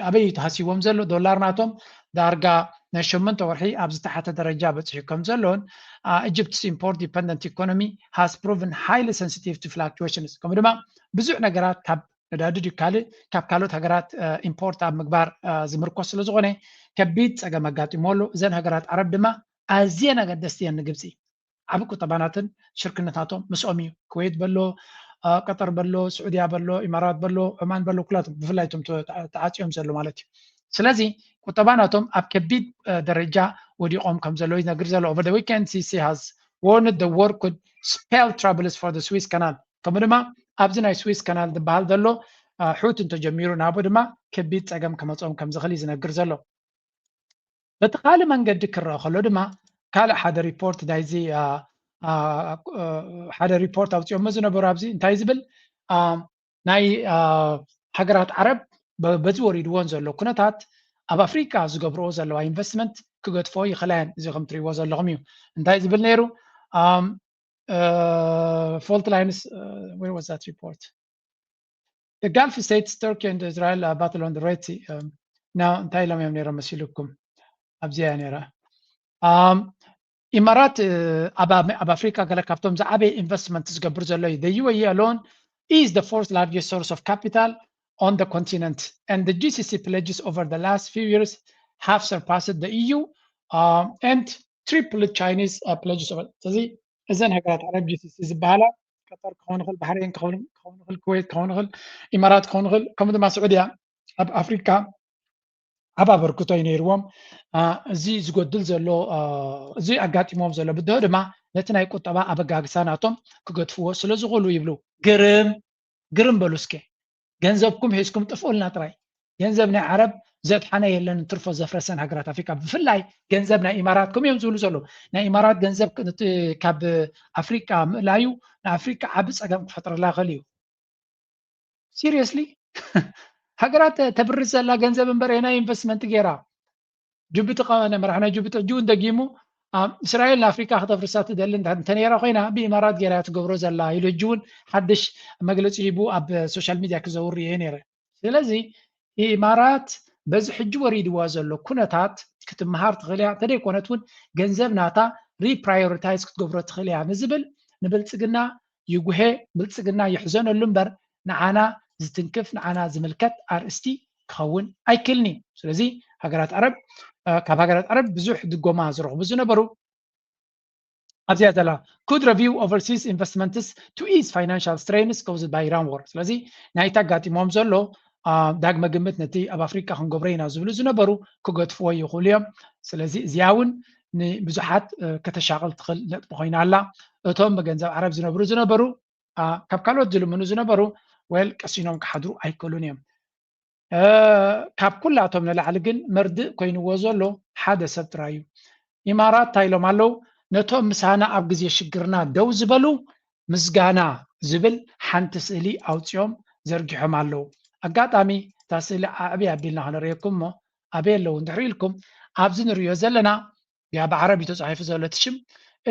ኣበይ ተሃሲዎም ዘሎ ዶላር ናቶም ዳርጋ ናይ ሸመንተ ወርሒ ኣብ ዝተሓተ ደረጃ በፂሑ ከም ዘሎን Egypt's import dependent economy has proven highly sensitive to fluctuations። ከምኡ ድማ ብዙሕ ነገራት ካብ ነዳዲ ድዩ ካልእ ካብ ካልኦት ሃገራት ኢምፖርት ኣብ ምግባር ዝምርኮስ ስለ ዝኾነ ከቢድ ፀገም ኣጋጢሞ ኣሎ። እዘን ሃገራት ዓረብ ድማ ኣዝየን ኣገደስቲ እየን ንግብፂ። ዓቢ ቁጠባናትን ሽርክነታቶም ምስኦም እዩ። ኩዌት በሎ፣ ቀጠር በሎ፣ ስዑድያ በሎ፣ ኢማራት በሎ፣ ዑማን በሎ፣ ኩላቶም ብፍላይ እቶም ተዓፅዮም ዘሎ ማለት እዩ። ስለዚ ቁጠባናቶም ኣብ ከቢድ ደረጃ ወዲቖም ከም ዘለዉ ይነግር ዘሎ። Over the weekend Sisi has warned the war could spell troubles for the Suez Canal። ከምኡ ድማ ኣብዚ ናይ ስዊስ ካናል ዝበሃል ዘሎ ሑት እንተጀሚሩ ናብኡ ድማ ከቢድ ፀገም ክመፅኦም ከም ዝኽእል እዩ ዝነግር ዘሎ። በቲ ካልእ መንገዲ ክረአ ከሎ ድማ ካልእ ሓደ ሪፖርት ናይዚ ሓደ ሪፖርት ኣውፂኦሞ ዝነበሩ ኣብዚ እንታይ ዝብል ናይ ሃገራት ዓረብ በዚ ወሪድዎን ዘሎ ኩነታት ኣብ ኣፍሪቃ ዝገብርኦ ዘለዋ ኢንቨስትመንት ክገድፎ ይኽእላ እየን። እዚ ከም ትሪእዎ ዘለኹም እዩ። እንታይ ዝብል ነይሩ? Fault lines, where was that report? The Gulf states, Turkey and Israel battle on the Red Sea. Now እንታይ ኢሎም እዮም ነይሮም መሲልኩም? ኣብዚኣ እያ ነይራ። ኢማራት ኣብ ኣፍሪካ ገለ ካብቶም ዝዓበየ ኢንቨስትመንት ዝገብር ዘሎ እዩ። The U A E alone is the fourth largest source of capital on the continent and the G C C pledges over the last few years have surpassed the E U and tripled Chinese pledges over. ስለዚ እዘን ሃገራት ዓረብ G C C ዝበሃላ ቀጠር ክኸውን ይኽእል፣ ባሕሬን ክኸውን ይኽእል፣ ኩዌት ክኸውን ይኽእል፣ ኢማራት ክኸውን ይኽእል፣ ከምኡ ድማ ስዑድያ ኣብ ኣፍሪካ ዓብ ኣበርክቶ እዩ ነይርዎም። እዚ ዝጎድል ዘሎ፣ እዚ ኣጋጢሞም ዘሎ ብድሆ ድማ ነቲ ናይ ቁጠባ ኣበጋግሳ ናቶም ክገድፍዎ ስለ ዝኽእሉ ይብሉ። ግርም ግርም በሉ እስከ፣ ገንዘብኩም ሒዝኩም ጥፍኡልና ጥራይ። ገንዘብ ናይ ዓረብ ዘድሓነ የለን፣ እንትርፎ ዘፍረሰን ሃገራት ኣፍሪካ። ብፍላይ ገንዘብ ናይ ኢማራት ከም እዮም ዝብሉ ዘለዉ። ናይ ኢማራት ገንዘብ ካብ ኣፍሪካ ምእላዩ ንኣፍሪካ ዓቢ ፀገም ክፈጥረላ ይኽእል እዩ። ሲሪየስሊ ሃገራት ተብርስ ዘላ ገንዘብ እምበር ናይ ኢንቨስትመንት ገይራ። ጅቡቲ ቀመነ መራሕ ናይ ጅቡቲ ሕጂ እውን ደጊሙ እስራኤል ንኣፍሪካ ክተፍርሳ ትደሊ እንተነይራ ኮይና ብኢማራት ገይራ ትገብሮ ዘላ ኢሉ ሕጂ እውን ሓድሽ መግለፂ ሂቡ ኣብ ሶሻል ሚድያ ክዘውር እየ ነይረ። ስለዚ ኢማራት በዚ ሕጂ ወሪድዋ ዘሎ ኩነታት ክትመሃር ትኽእል እያ፣ እንተደይኮነት እውን ገንዘብ ናታ ሪፕራዮሪታይዝ ክትገብሮ ትኽእል እያ ንዝብል ንብልፅግና ይጉሄ፣ ብልፅግና ይሕዘነሉ እምበር ንዓና ዝትንክፍ ንዓና ዝምልከት ኣርእስቲ ክኸውን ኣይክልኒ። ስለዚ ሃገራት ዓረብ ካብ ሃገራት ዓረብ ብዙሕ ድጎማ ዝረኽቡ ዝነበሩ ኣብዚኣ ዘላ could review overseas investments to ease financial strains caused by Iran war። ስለዚ ናይቲ ኣጋጢሞም ዘሎ ዳግመ ግምት ነቲ ኣብ ኣፍሪካ ክንገብሮ ኢና ዝብሉ ዝነበሩ ክገድፍዎ ይኽእሉ እዮም። ስለዚ እዚኣ እውን ንብዙሓት ከተሻቕል ትኽእል ነጥቢ ኮይና ኣላ። እቶም ብገንዘብ ዓረብ ዝነብሩ ዝነበሩ ካብ ካልኦት ዝልምኑ ዝነበሩ ወል ቀሲኖም ክሓድሩ ኣይክእሉን እዮም። ካብ ኩላቶም ንላዕሊ ግን መርድእ ኮይንዎ ዘሎ ሓደ ሰብ ጥራይ እዩ። ኢማራት እንታይ ኢሎም ኣለዉ? ነቶም ምሳና ኣብ ግዜ ሽግርና ደው ዝበሉ ምስጋና ዝብል ሓንቲ ስእሊ ኣውፂኦም ዘርጊሖም ኣለዉ። ኣጋጣሚ እታ ስእሊ ኣዕብይ ኣቢልና ክንርእየኩም እሞ ኣበይ ኣለዉ እንድሕር ኢልኩም ኣብዚ ንርእዮ ዘለና ያ ብዓረብ እዩ ተፃሒፉ ዘሎ እቲ ሽም።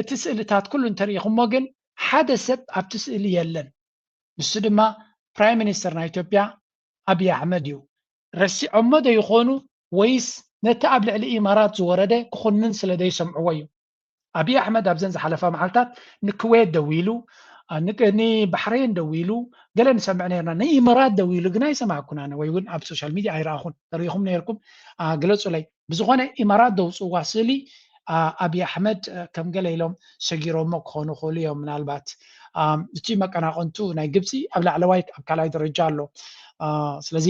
እቲ ስእልታት ኩሉ እንተሪኢኹሞ ግን ሓደ ሰብ ኣብቲ ስእሊ የለን። ንሱ ድማ ፕራይም ሚኒስተር ናይ ኢትዮጵያ ኣብይ ኣሕመድ እዩ። ረሲዖሞ ዶ ይኾኑ ወይስ ነቲ ኣብ ልዕሊ ኢማራት ዝወረደ ክኹንን ስለ ዘይሰምዕዎ እዩ? ኣብይ ኣሕመድ ኣብዘን ዝሓለፋ መዓልታት ንክዌት ደዊሉ፣ ንባሕሬን ደዊሉ፣ ገለ ንሰምዕ ነርና። ንኢማራት ደዊሉ ግን ኣይሰማዕኩናን ወይ እውን ኣብ ሶሻል ሚድያ ኣይረኣኹን። ተሪኢኹም ነርኩም ግለፁለይ። ብዝኾነ ኢማራት ደውፅዋ ስእሊ ኣብይ ኣሕመድ ከም ገለ ኢሎም ሰጊሮሞ ክኾኑ ክእሉ እዮም። ምናልባት እቲ መቀናቐንቱ ናይ ግብፂ ኣብ ላዕለዋይ ኣብ ካልኣይ ደረጃ ኣሎ። ስለዚ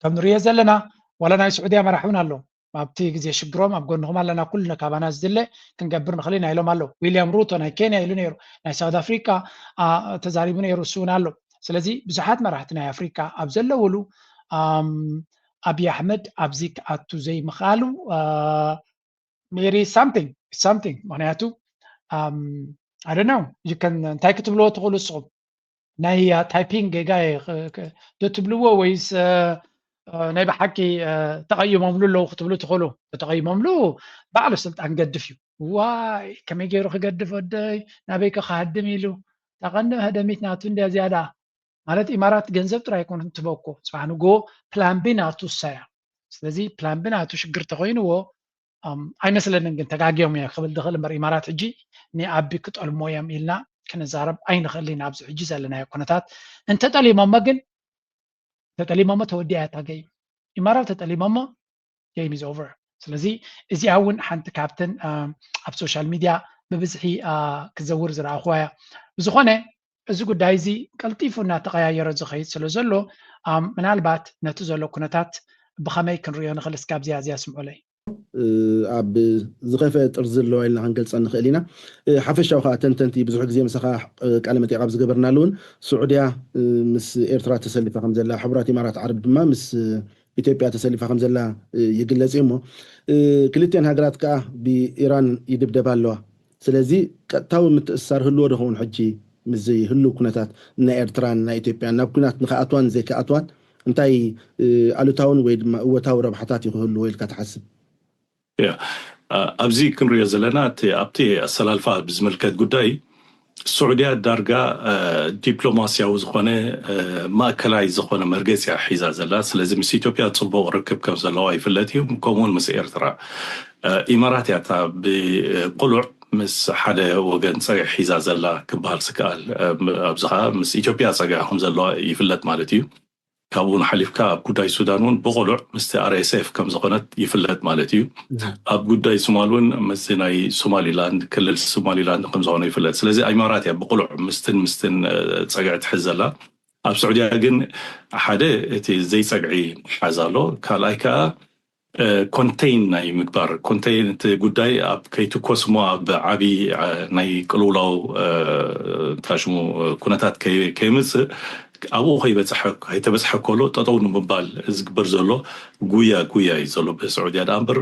ከም ንሪኦ ዘለና ዋላ ናይ ስዑድያ መራሕ እውን ኣሎ። ኣብቲ ግዜ ሽግሮም ኣብ ጎንኹም ኣለና፣ ኩሉ ካባና ዝድለ ክንገብር ንኽእል ኢና ኢሎም ኣለዉ። ዊልያም ሩቶ ናይ ኬንያ ኢሉ ነይሩ፣ ናይ ሳውት ኣፍሪካ ተዛሪቡ ነይሩ፣ እሱ እውን ኣሎ። ስለዚ ብዙሓት መራሕቲ ናይ ኣፍሪካ ኣብ ዘለውሉ ኣብይ ኣሕመድ ኣብዚ ክኣቱ ዘይምኽኣሉ ሜሪ ሳምቲንግ ሳምቲንግ። ምክንያቱ ኣደናው ይከን እንታይ ክትብልዎ ትኽእሉ ንስኹም? ናይ ታይፒንግ ጌጋ ዶ ትብልዎ ወይስ ናይ ብሓቂ ተቐይሞምሉ ኣለዉ ክትብሉ ትኽእሉ? ተቐይሞምሉ ባዕሉ ስልጣን ገድፍ እዩ። ዋይ ከመይ ገይሩ ክገድፍ ወደይ ናበይ ከ ክሃድም ኢሉ? ታቐንድም ህደሚት ናቱ እንድያ ዝያዳ። ማለት ኢማራት ገንዘብ ጥራይ ኣይኮነትን ትህበኮ፣ ጽባሕ ንግሆ ፕላን ቢ ናቱ እሳ እያ። ስለዚ ፕላን ቢ ናቱ ሽግር ተኾይንዎ ኣይመስለንን፣ ግን ተጋግዮም እየ ክብል ዝኽእል እምበር ኢማራት ሕጂ ንኣቢ ክጠልሞ እዮም ኢልና ክንዛረብ ኣይንኽእል ኢና። ኣብዚ ሕጂ ዘለናዮ ኩነታት እንተጠሊሞሞ ግን ተጠሊሞሞ ተወዲኣ እያ እታ ገይም። ኢማራት ተጠሊሞሞ game is over። ስለዚ እዚኣ እውን ሓንቲ ካብተን ኣብ ሶሻል ሚድያ ብብዝሒ ክዘውር ዝረኣኹዋ እያ። ብዝኾነ እዚ ጉዳይ እዚ ቀልጢፉ እናተቐያየረ ዝኸይድ ስለ ዘሎ ምናልባት ነቲ ዘሎ ኩነታት ብኸመይ ክንሪኦ ንኽእል እስኪ ኣብዚኣ እዚኣ ስምዑለይ። ኣብ ዝኸፈ ጥርዚ ኣለዋ ኢልና ክንገልፃ ንኽእል ኢና። ሓፈሻዊ ከዓ ተንተንቲ ብዙሕ ግዜ ምሳኻ ቃለ መጠይቕ ኣብ ዝገበርናሉ እውን ስዑድያ ምስ ኤርትራ ተሰሊፋ ከም ዘላ፣ ሕቡራት ኢማራት ዓረብ ድማ ምስ ኢትዮጵያ ተሰሊፋ ከም ዘላ ይግለፅ እዩ። እሞ ክልቲኤን ሃገራት ከዓ ብኢራን ይድብደባ ኣለዋ። ስለዚ ቀጥታዊ ምትእስሳር ህልዎ ዶ ኸውን ሕጂ ምስዚ ህልው ኩነታት ናይ ኤርትራን ናይ ኢትዮጵያን ናብ ኩናት ንክኣትዋን ዘይክኣትዋን እንታይ ኣሉታውን ወይ ድማ እወታዊ ረብሓታት እዩ ክህልዎ ኢልካ ትሓስብ? ኣብዚ ክንሪኦ ዘለና ኣብቲ ኣሰላልፋ ብዝምልከት ጉዳይ ስዑድያ ዳርጋ ዲፕሎማስያዊ ዝኾነ ማእከላይ ዝኾነ መርገፂ እያ ሒዛ ዘላ። ስለዚ ምስ ኢትዮጵያ ፅቡቕ ርክብ ከም ዘለዋ ይፍለጥ እዩ፣ ከምኡውን ምስ ኤርትራ። ኢማራት እያ እታ ብቁሉዕ ምስ ሓደ ወገን ፀግዒ ሒዛ ዘላ ክበሃል ዝከኣል። ኣብዚ ከዓ ምስ ኢትዮጵያ ፀግዒ ከም ዘለዋ ይፍለጥ ማለት እዩ። ካብኡ ንሓሊፍካ ኣብ ጉዳይ ሱዳን እውን ብቕሉዕ ምስቲ ኣር ኤስ ኤፍ ከም ዝኾነት ይፍለጥ ማለት እዩ። ኣብ ጉዳይ ሶማል እውን ምስቲ ናይ ሶማሊላንድ፣ ክልል ሶማሊላንድ ከም ዝኾነ ይፍለጥ። ስለዚ ኢማራት እያ ብቕሉዕ ምስትን ምስትን ጸግዒ ትሕዝ ዘላ። ኣብ ስዑድያ ግን ሓደ እቲ ዘይጸግዒ ሓዝ ኣሎ፣ ካልኣይ ከዓ ኮንቴይን ናይ ምግባር፣ ኮንቴይን እቲ ጉዳይ ኣብ ከይትኮስ እሞ ኣብ ዓቢ ናይ ቅልውላው እንታይ ሽሙ ኩነታት ከይምፅእ፣ ኣብኡ ከይበፅሐ ከሎ ጠጠው ንምባል ዝግበር ዘሎ ጉያ ጉያ እዩ ዘሎ ብስዑድያ። ደኣ እምበር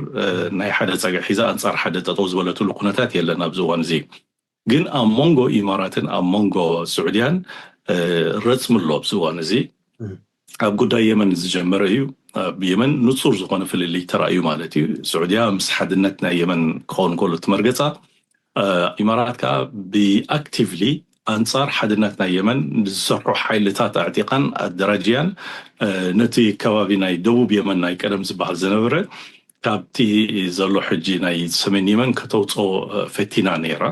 ናይ ሓደ ፀግዒ ሒዛ ኣንፃር ሓደ ጠጠው ዝበለትሉ ኩነታት የለን ኣብዚ እዋን እዚ። ግን ኣብ መንጎ ኢማራትን ኣብ መንጎ ስዑድያን ረፅሚ ኣሎ ኣብዚ እዋን እዚ። ኣብ ጉዳይ የመን ዝጀመረ እዩ። ኣብ የመን ንፁር ዝኾነ ፍልልይ ተራእዩ ማለት እዩ። ስዑድያ ምስ ሓድነት ናይ የመን ክኸውን ከሎ ትመርገፃ፣ ኢማራት ከዓ ብኣክቲቭሊ ኣንፃር ሓድነት ናይ የመን ዝሰርሑ ሓይልታት ኣዕጢቓን ኣደራጅያን ነቲ ከባቢ ናይ ደቡብ የመን ናይ ቀደም ዝበሃል ዝነበረ ካብቲ ዘሎ ሕጂ ናይ ሰሜን የመን ከተውፅኦ ፈቲና ነይራ።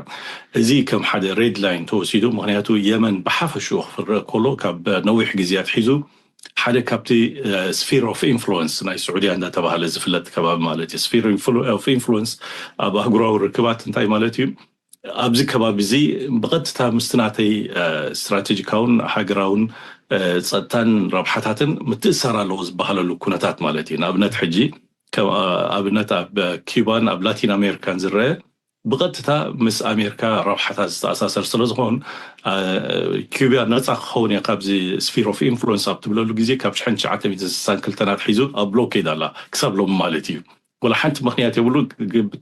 እዚ ከም ሓደ ሬድ ላይን ተወሲዱ። ምክንያቱ የመን ብሓፈሽኡ ክፍረእ ከሎ ካብ ነዊሕ ግዜ ኣትሒዙ ሓደ ካብቲ ስፊር ኦፍ ኢንፍሉወንስ ናይ ስዑድያ እንዳተባሃለ ዝፍለጥ ከባቢ ማለት እዩ። ስፊር ኦፍ ኢንፍሉወንስ ኣብ ኣህጉራዊ ርክባት እንታይ ማለት እዩ? ኣብዚ ከባቢ እዚ ብቐጥታ ምስቲ ናተይ ስትራቴጂካውን ሃገራውን ጸጥታን ረብሓታትን ምትእሳር ኣለዎ ዝበሃለሉ ኩነታት ማለት እዩ። ንኣብነት ሕጂ ኣብነት ኣብ ኪባን ኣብ ላቲን ኣሜሪካን ዝረአ ብቐጥታ ምስ ኣሜሪካ ረብሓታት ዝተኣሳሰር ስለዝኾን ኪባ ነፃ ክኸውን እየ ካብዚ ስፊር ኦፍ ኢንፍሉንስ ኣብ ትብለሉ ግዜ ካብ ሽሕን ትሽዓተ ሚእትን ስሳን ክልተን ኣትሒዙ ኣብ ብሎኬድ ኣላ ክሳብ ሎሚ ማለት እዩ። ወላ ሓንቲ ምክንያት የብሉ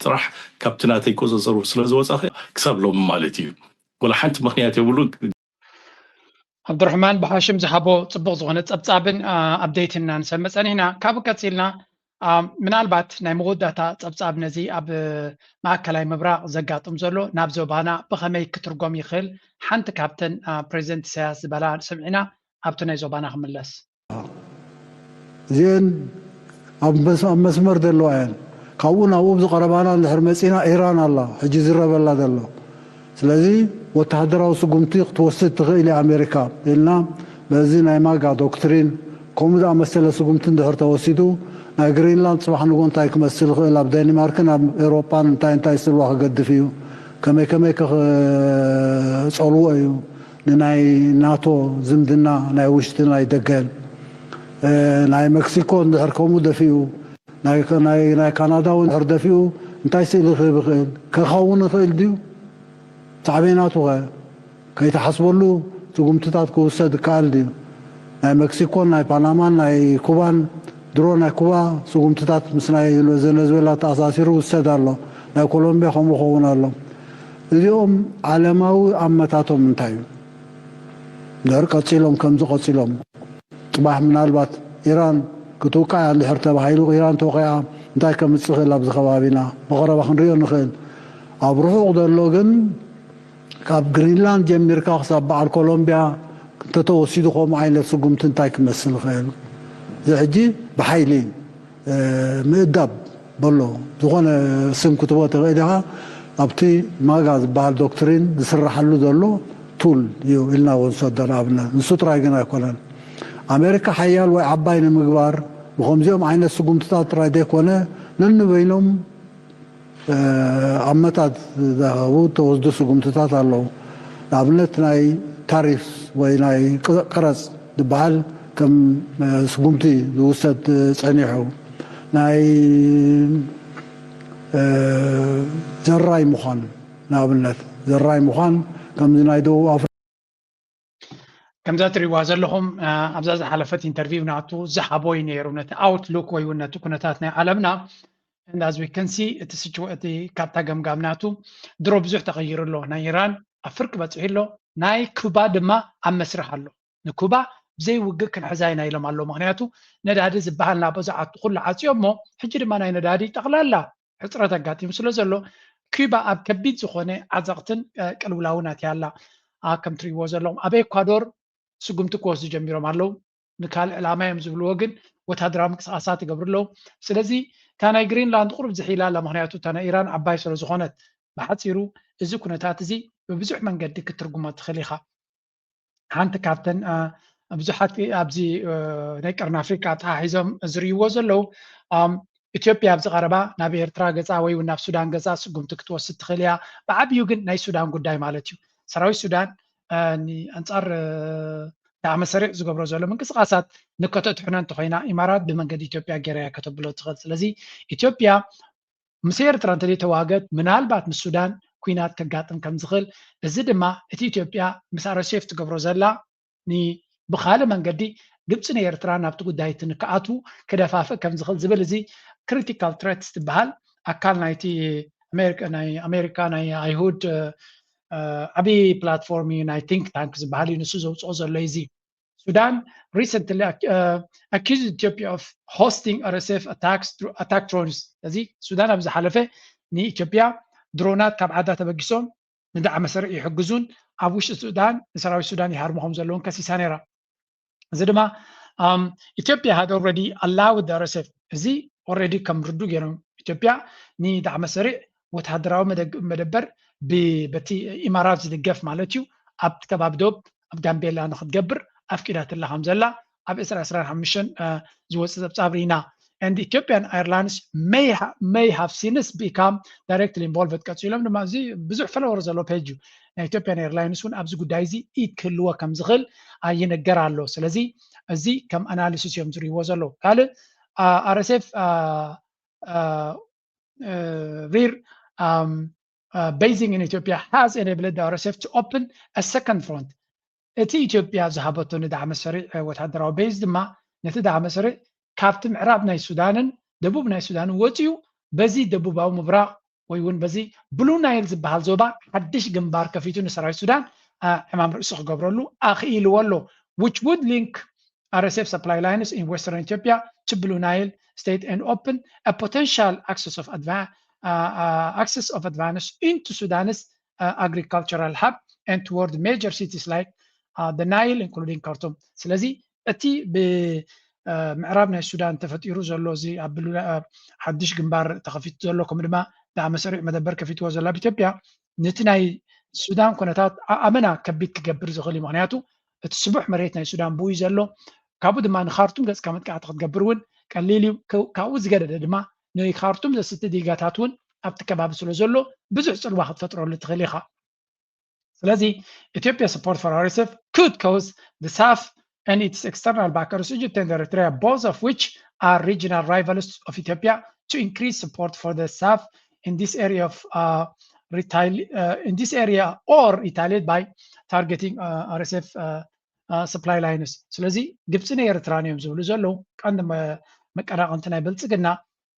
ጥራሕ ካብቲ ናተይ ቁፅፅር ስለዝወፃ ክሳብ ሎሚ ማለት እዩ። ወላ ሓንቲ ምክንያት የብሉ። ዓብዱራሕማን ብሓሽም ዝሃቦ ፅቡቕ ዝኾነ ፀብፃብን ኣፕዴይትን ኢና ንሰምዕ ፀኒሕና። ካብኡ ቀፂልና ምናልባት ናይ መወዳእታ ፀብፃብ ነዚ ኣብ ማእከላይ ምብራቕ ዘጋጥም ዘሎ ናብ ዞባና ብኸመይ ክትርጎም ይኽእል ሓንቲ ካብተን ፕሬዚደንት ኢሳያስ ዝበላ ሰምዒና ኣብቲ ናይ ዞባና ክምለስ። እዚአን ኣብ መስመር ዘለዋ እየን። ካብኡ ናብኡ ብዝቐረባና እንድሕር መፂና ኢራን ኣላ ሕጂ ዝረበላ ዘሎ። ስለዚ ወተሃደራዊ ስጉምቲ ክትወስድ ትኽእል እያ ኣሜሪካ ኢልና በዚ ናይ ማጋ ዶክትሪን ከምኡ ዝኣመሰለ ስጉምቲ እንድሕር ተወሲዱ ናይ ግሪንላንድ ፅባሕ ንጎ እንታይ ክመስል ይኽእል ኣብ ዴንማርክን ኣብ ኤውሮጳን እንታይ እንታይ ስልዋ ክገድፍ እዩ ከመይ ከመይ ክፀልዎ እዩ ንናይ ናቶ ዝምድና ናይ ውሽጢ ናይ ደገን ናይ መክሲኮ እንድሕር ከምኡ ደፊኡ ናይ ካናዳ እውን እንድሕር ደፊኡ እንታይ ስእሊ ክህብ ይኽእል ከኸውን ይኽእል ድዩ ሳዕቤናቱ ኸ ከይተሓስበሉ ስጉምትታት ክውሰድ ይከኣል ድዩ ናይ መክሲኮን ናይ ፓናማን ናይ ኩባን ድሮ ናይ ኩባ ስጉምትታት ምስ ናይ ቬነዝዌላ ተኣሳሲሩ ውሰድ ኣሎ ናይ ኮሎምቢያ ከምኡ ኸውን ኣሎ እዚኦም ዓለማዊ ኣመታቶም እንታይ እዩ ድሕር ቀፂሎም ከምዚ ቀፂሎም ፅባሕ ምናልባት ኢራን ክትውቃዕ እያ እንድሕር ተባሂሉ ኢራን ተወቂዓ እንታይ ከምፅእ ክእል ኣብዚ ከባቢና ብቐረባ ክንሪኦ ንኽእል ኣብ ርሑቕ ዘሎ ግን ካብ ግሪንላንድ ጀሚርካ ክሳብ በዓል ኮሎምቢያ እንተተወሲዱ ከምኡ ዓይነት ስጉምቲ እንታይ ክመስል ይኽእል እዚ ሕጂ ብሓይሊ ምእዳብ በሎ ዝኾነ ስም ክትቦ ትኽእል ኢኻ ኣብቲ ማጋ ዝበሃል ዶክትሪን ዝስራሓሉ ዘሎ ቱል እዩ ኢልና ወንሰዶ ንኣብነት ንሱ ጥራይ ግን ኣይኮነን ኣሜሪካ ሓያል ወይ ዓባይ ንምግባር ብከምዚኦም ዓይነት ስጉምትታት ጥራይ ዘይኮነ ነንበይኖም ኣመታት ዝሃቡ ተወስዱ ስጉምትታት ኣለዉ ንኣብነት ናይ ታሪፍ ወይ ናይ ቀረፅ ዝበሃል ከም ስጉምቲ ዝውሰድ ፀኒሑ ናይ ዘራይ ምዃን ንኣብነት ዘራይ ምዃን ከምዚ ናይ ደቡብ ኣፍሪካ ከምዛ ትሪእዋ ዘለኹም ኣብዛ ዝሓለፈት ኢንተርቪው ናቱ ዝሃቦ እዩ ነይሩ ነቲ ኣውትሉክ ወይ እውን ነቲ ኩነታት ናይ ዓለምና and as we can see እቲ እቲ ካብታ ገምጋም ናቱ ድሮ ብዙሕ ተቐይሩ ኣሎ ናይ ኢራን ኣብ ፍርቂ በፂሑ ኣሎ ናይ ኩባ ድማ ኣብ መስርሕ ኣሎ ንኩባ ብዘይ ውግእ ክንሕዛ ኢና ኢሎም ኣለዉ ምክንያቱ ነዳዲ ዝበሃል ናቦ ዝኣቱ ኩሉ ዓፅዮ እሞ ሕጂ ድማ ናይ ነዳዲ ጠቕላላ ሕፅረት ኣጋጢሙ ስለ ዘሎ ኪባ ኣብ ከቢድ ዝኾነ ዓዘቕትን ቅልውላውን ኣትያ ኣላ ከም ትሪእዎ ዘለኹም ኣብ ኤኳዶር ስጉምቲ ክወስዱ ጀሚሮም ኣለዉ ንካልእ ዕላማ እዮም ዝብልዎ ግን ወታደራዊ ምንቅስቃሳት ይገብሩ ኣለዉ ስለዚ እታ ናይ ግሪንላንድ ቁሩብ ዝሒላ ኣላ ምክንያቱ እታ ናይ ኢራን ዓባይ ስለ ዝኾነት ብሓፂሩ እዚ ኩነታት እዚ ብብዙሕ መንገዲ ክትርጉሞ ትኽእል ኢኻ ሓንቲ ካብተን ብዙሓት ኣብዚ ናይ ቀርኒ ኣፍሪቃ ተሓሒዞም ዝርእይዎ ዘለዉ፣ ኢትዮጵያ ኣብዚ ቀረባ ናብ ኤርትራ ገጻ ወይ እውን ናብ ሱዳን ገጻ ስጉምቲ ክትወስድ ትኽእል እያ። ብዓብዩ ግን ናይ ሱዳን ጉዳይ ማለት እዩ። ሰራዊት ሱዳን ኣንጻር ዳዕመ ሰሪዕ ዝገብሮ ዘሎ ምንቅስቃሳት ንከተትሕኖ እንተኮይና፣ ኢማራት ብመንገዲ ኢትዮጵያ ገይራ እያ ከተብሎ ትኽእል። ስለዚ ኢትዮጵያ ምስ ኤርትራ እንተዘይተዋገት፣ ምናልባት ምስ ሱዳን ኲናት ከጋጥም ከም ዝኽእል፣ እዚ ድማ እቲ ኢትዮጵያ ምስ ኣረሴፍ ትገብሮ ዘላ ብካልእ መንገዲ ግብፂ ንኤርትራ ናብቲ ጉዳይ እቲ ንክኣትዉ ክደፋፍእ ከም ዝኽእል ዝብል፣ እዚ ክሪቲካል ትሬትስ ትበሃል ኣካል ናይቲ ናይ ኣሜሪካ ናይ ኣይሁድ ዓብዪ ፕላትፎርም እዩ፣ ናይ ቲንክ ታንክ ዝበሃል እዩ ንሱ ዘውፅኦ ዘሎ እዚ። Sudan recently accused Ethiopia of hosting R S F attacks through attack drones። እዚ ሱዳን ኣብ ዝሓለፈ ንኢትዮጵያ ድሮናት ካብ ዓዳ ተበጊሶም ንዳዕመ ሰሪዕ ይሕግዙን ኣብ ውሽጢ ሱዳን ንሰራዊት ሱዳን ይሃርሙ ከም ዘለውን ከሲሳ ነይራ። እዚ ድማ ኢትዮጵያ had already allowed R S F፣ እዚ ኦልሬዲ ከም ርዱ ገይሮም ኢትዮጵያ ንዳዕመ ሰሪዕ ወተሃደራዊ መደበር በቲ ኢማራት ዝድገፍ ማለት እዩ ኣብቲ ከባቢ ዶብ ኣብ ጋምቤላ ንክትገብር ኣፍቂዳትላ ከም ዘላ ኣብ ዕስራ ዕስራን ሓሙሽተን ዝወፅእ ፀብፃብ ርኢና። And Ethiopian Airlines may, ha- may have since become directly involved። ቀፂሎም ድማ እዚ ብዙሕ ፈለወር ዘሎ ፔጅ እዩ። ናይ ኢትዮጵያን ኤርላይንስ እውን ኣብዚ ጉዳይ እዚ ኢድ ክህልዎ ከም ዝኽእል ይንገር ኣሎ። ስለዚ እዚ ከም ኣናሊሲስ እዮም ዝርእይዎ ዘለዉ። ካልእ ኣርኤስኤፍ ሪር basing in Ethiopia has enabled the R S F to open a second front። እቲ ኢትዮጵያ ዝሃበቶ ንዳዕመ ሰሪዕ ወታደራዊ ቤዝ ድማ ነቲ ዳዕመ ሰሪዕ ካብቲ ምዕራብ ናይ ሱዳንን ደቡብ ናይ ሱዳንን ወፂኡ በዚ ደቡባዊ ምብራቕ ወይ እውን በዚ ብሉ ናይል ዝበሃል ዞባ ሓድሽ ግንባር ከፊቱ ንሰራዊት ሱዳን ዕማም ርእሱ ክገብረሉ ኣኽኢልዎ ኣሎ። Which would link R S F supply lines in western Ethiopia to Blue Nile state and open a potential access of adva- uh, uh, access of advance into Sudan's uh, agricultural hub and toward major cities like uh, the Nile, including Khartoum. ስለዚ እቲ ብምዕራብ ናይ ሱዳን ተፈጢሩ ዘሎ እዚ ኣብ ሓድሽ ግንባር ተኸፊቱ ዘሎ ከምኡ ድማ ዳዕመ ሰሪዕ መደበር ከፊትዎ ዘሎ ኣብ ኢትዮጵያ ነቲ ናይ ሱዳን ኩነታት ኣመና ከቢድ ክገብር ዝኽእል እዩ። ምክንያቱ እቲ ስቡሕ መሬት ናይ ሱዳን ብኡ እዩ ዘሎ። ካብኡ ድማ ንካርቱም ገፅካ መጥቃዕቲ ክትገብር እውን ቀሊል እዩ። ካብኡ ዝገደደ ድማ ንካርቱም ዘስቲ ዲጋታት እውን ኣብቲ ከባቢ ስለ ዘሎ ብዙሕ ፅልዋ ክትፈጥረሉ ትኽእል ኢኻ። ስለዚ Ethiopia support for R S F could cause the SAF and its external backers Egypt and Eritrea, both of which are regional rivals of Ethiopia, to increase support for the SAF in this area of uh, retali- uh, in this area or retaliate by targeting uh, R S F uh, uh, supply lines። ስለዚ ግብፅን ኤርትራን እዮም ዝብሉ ዘለዉ ቀንዲ መቀናቐንቲ ናይ ብልፅግና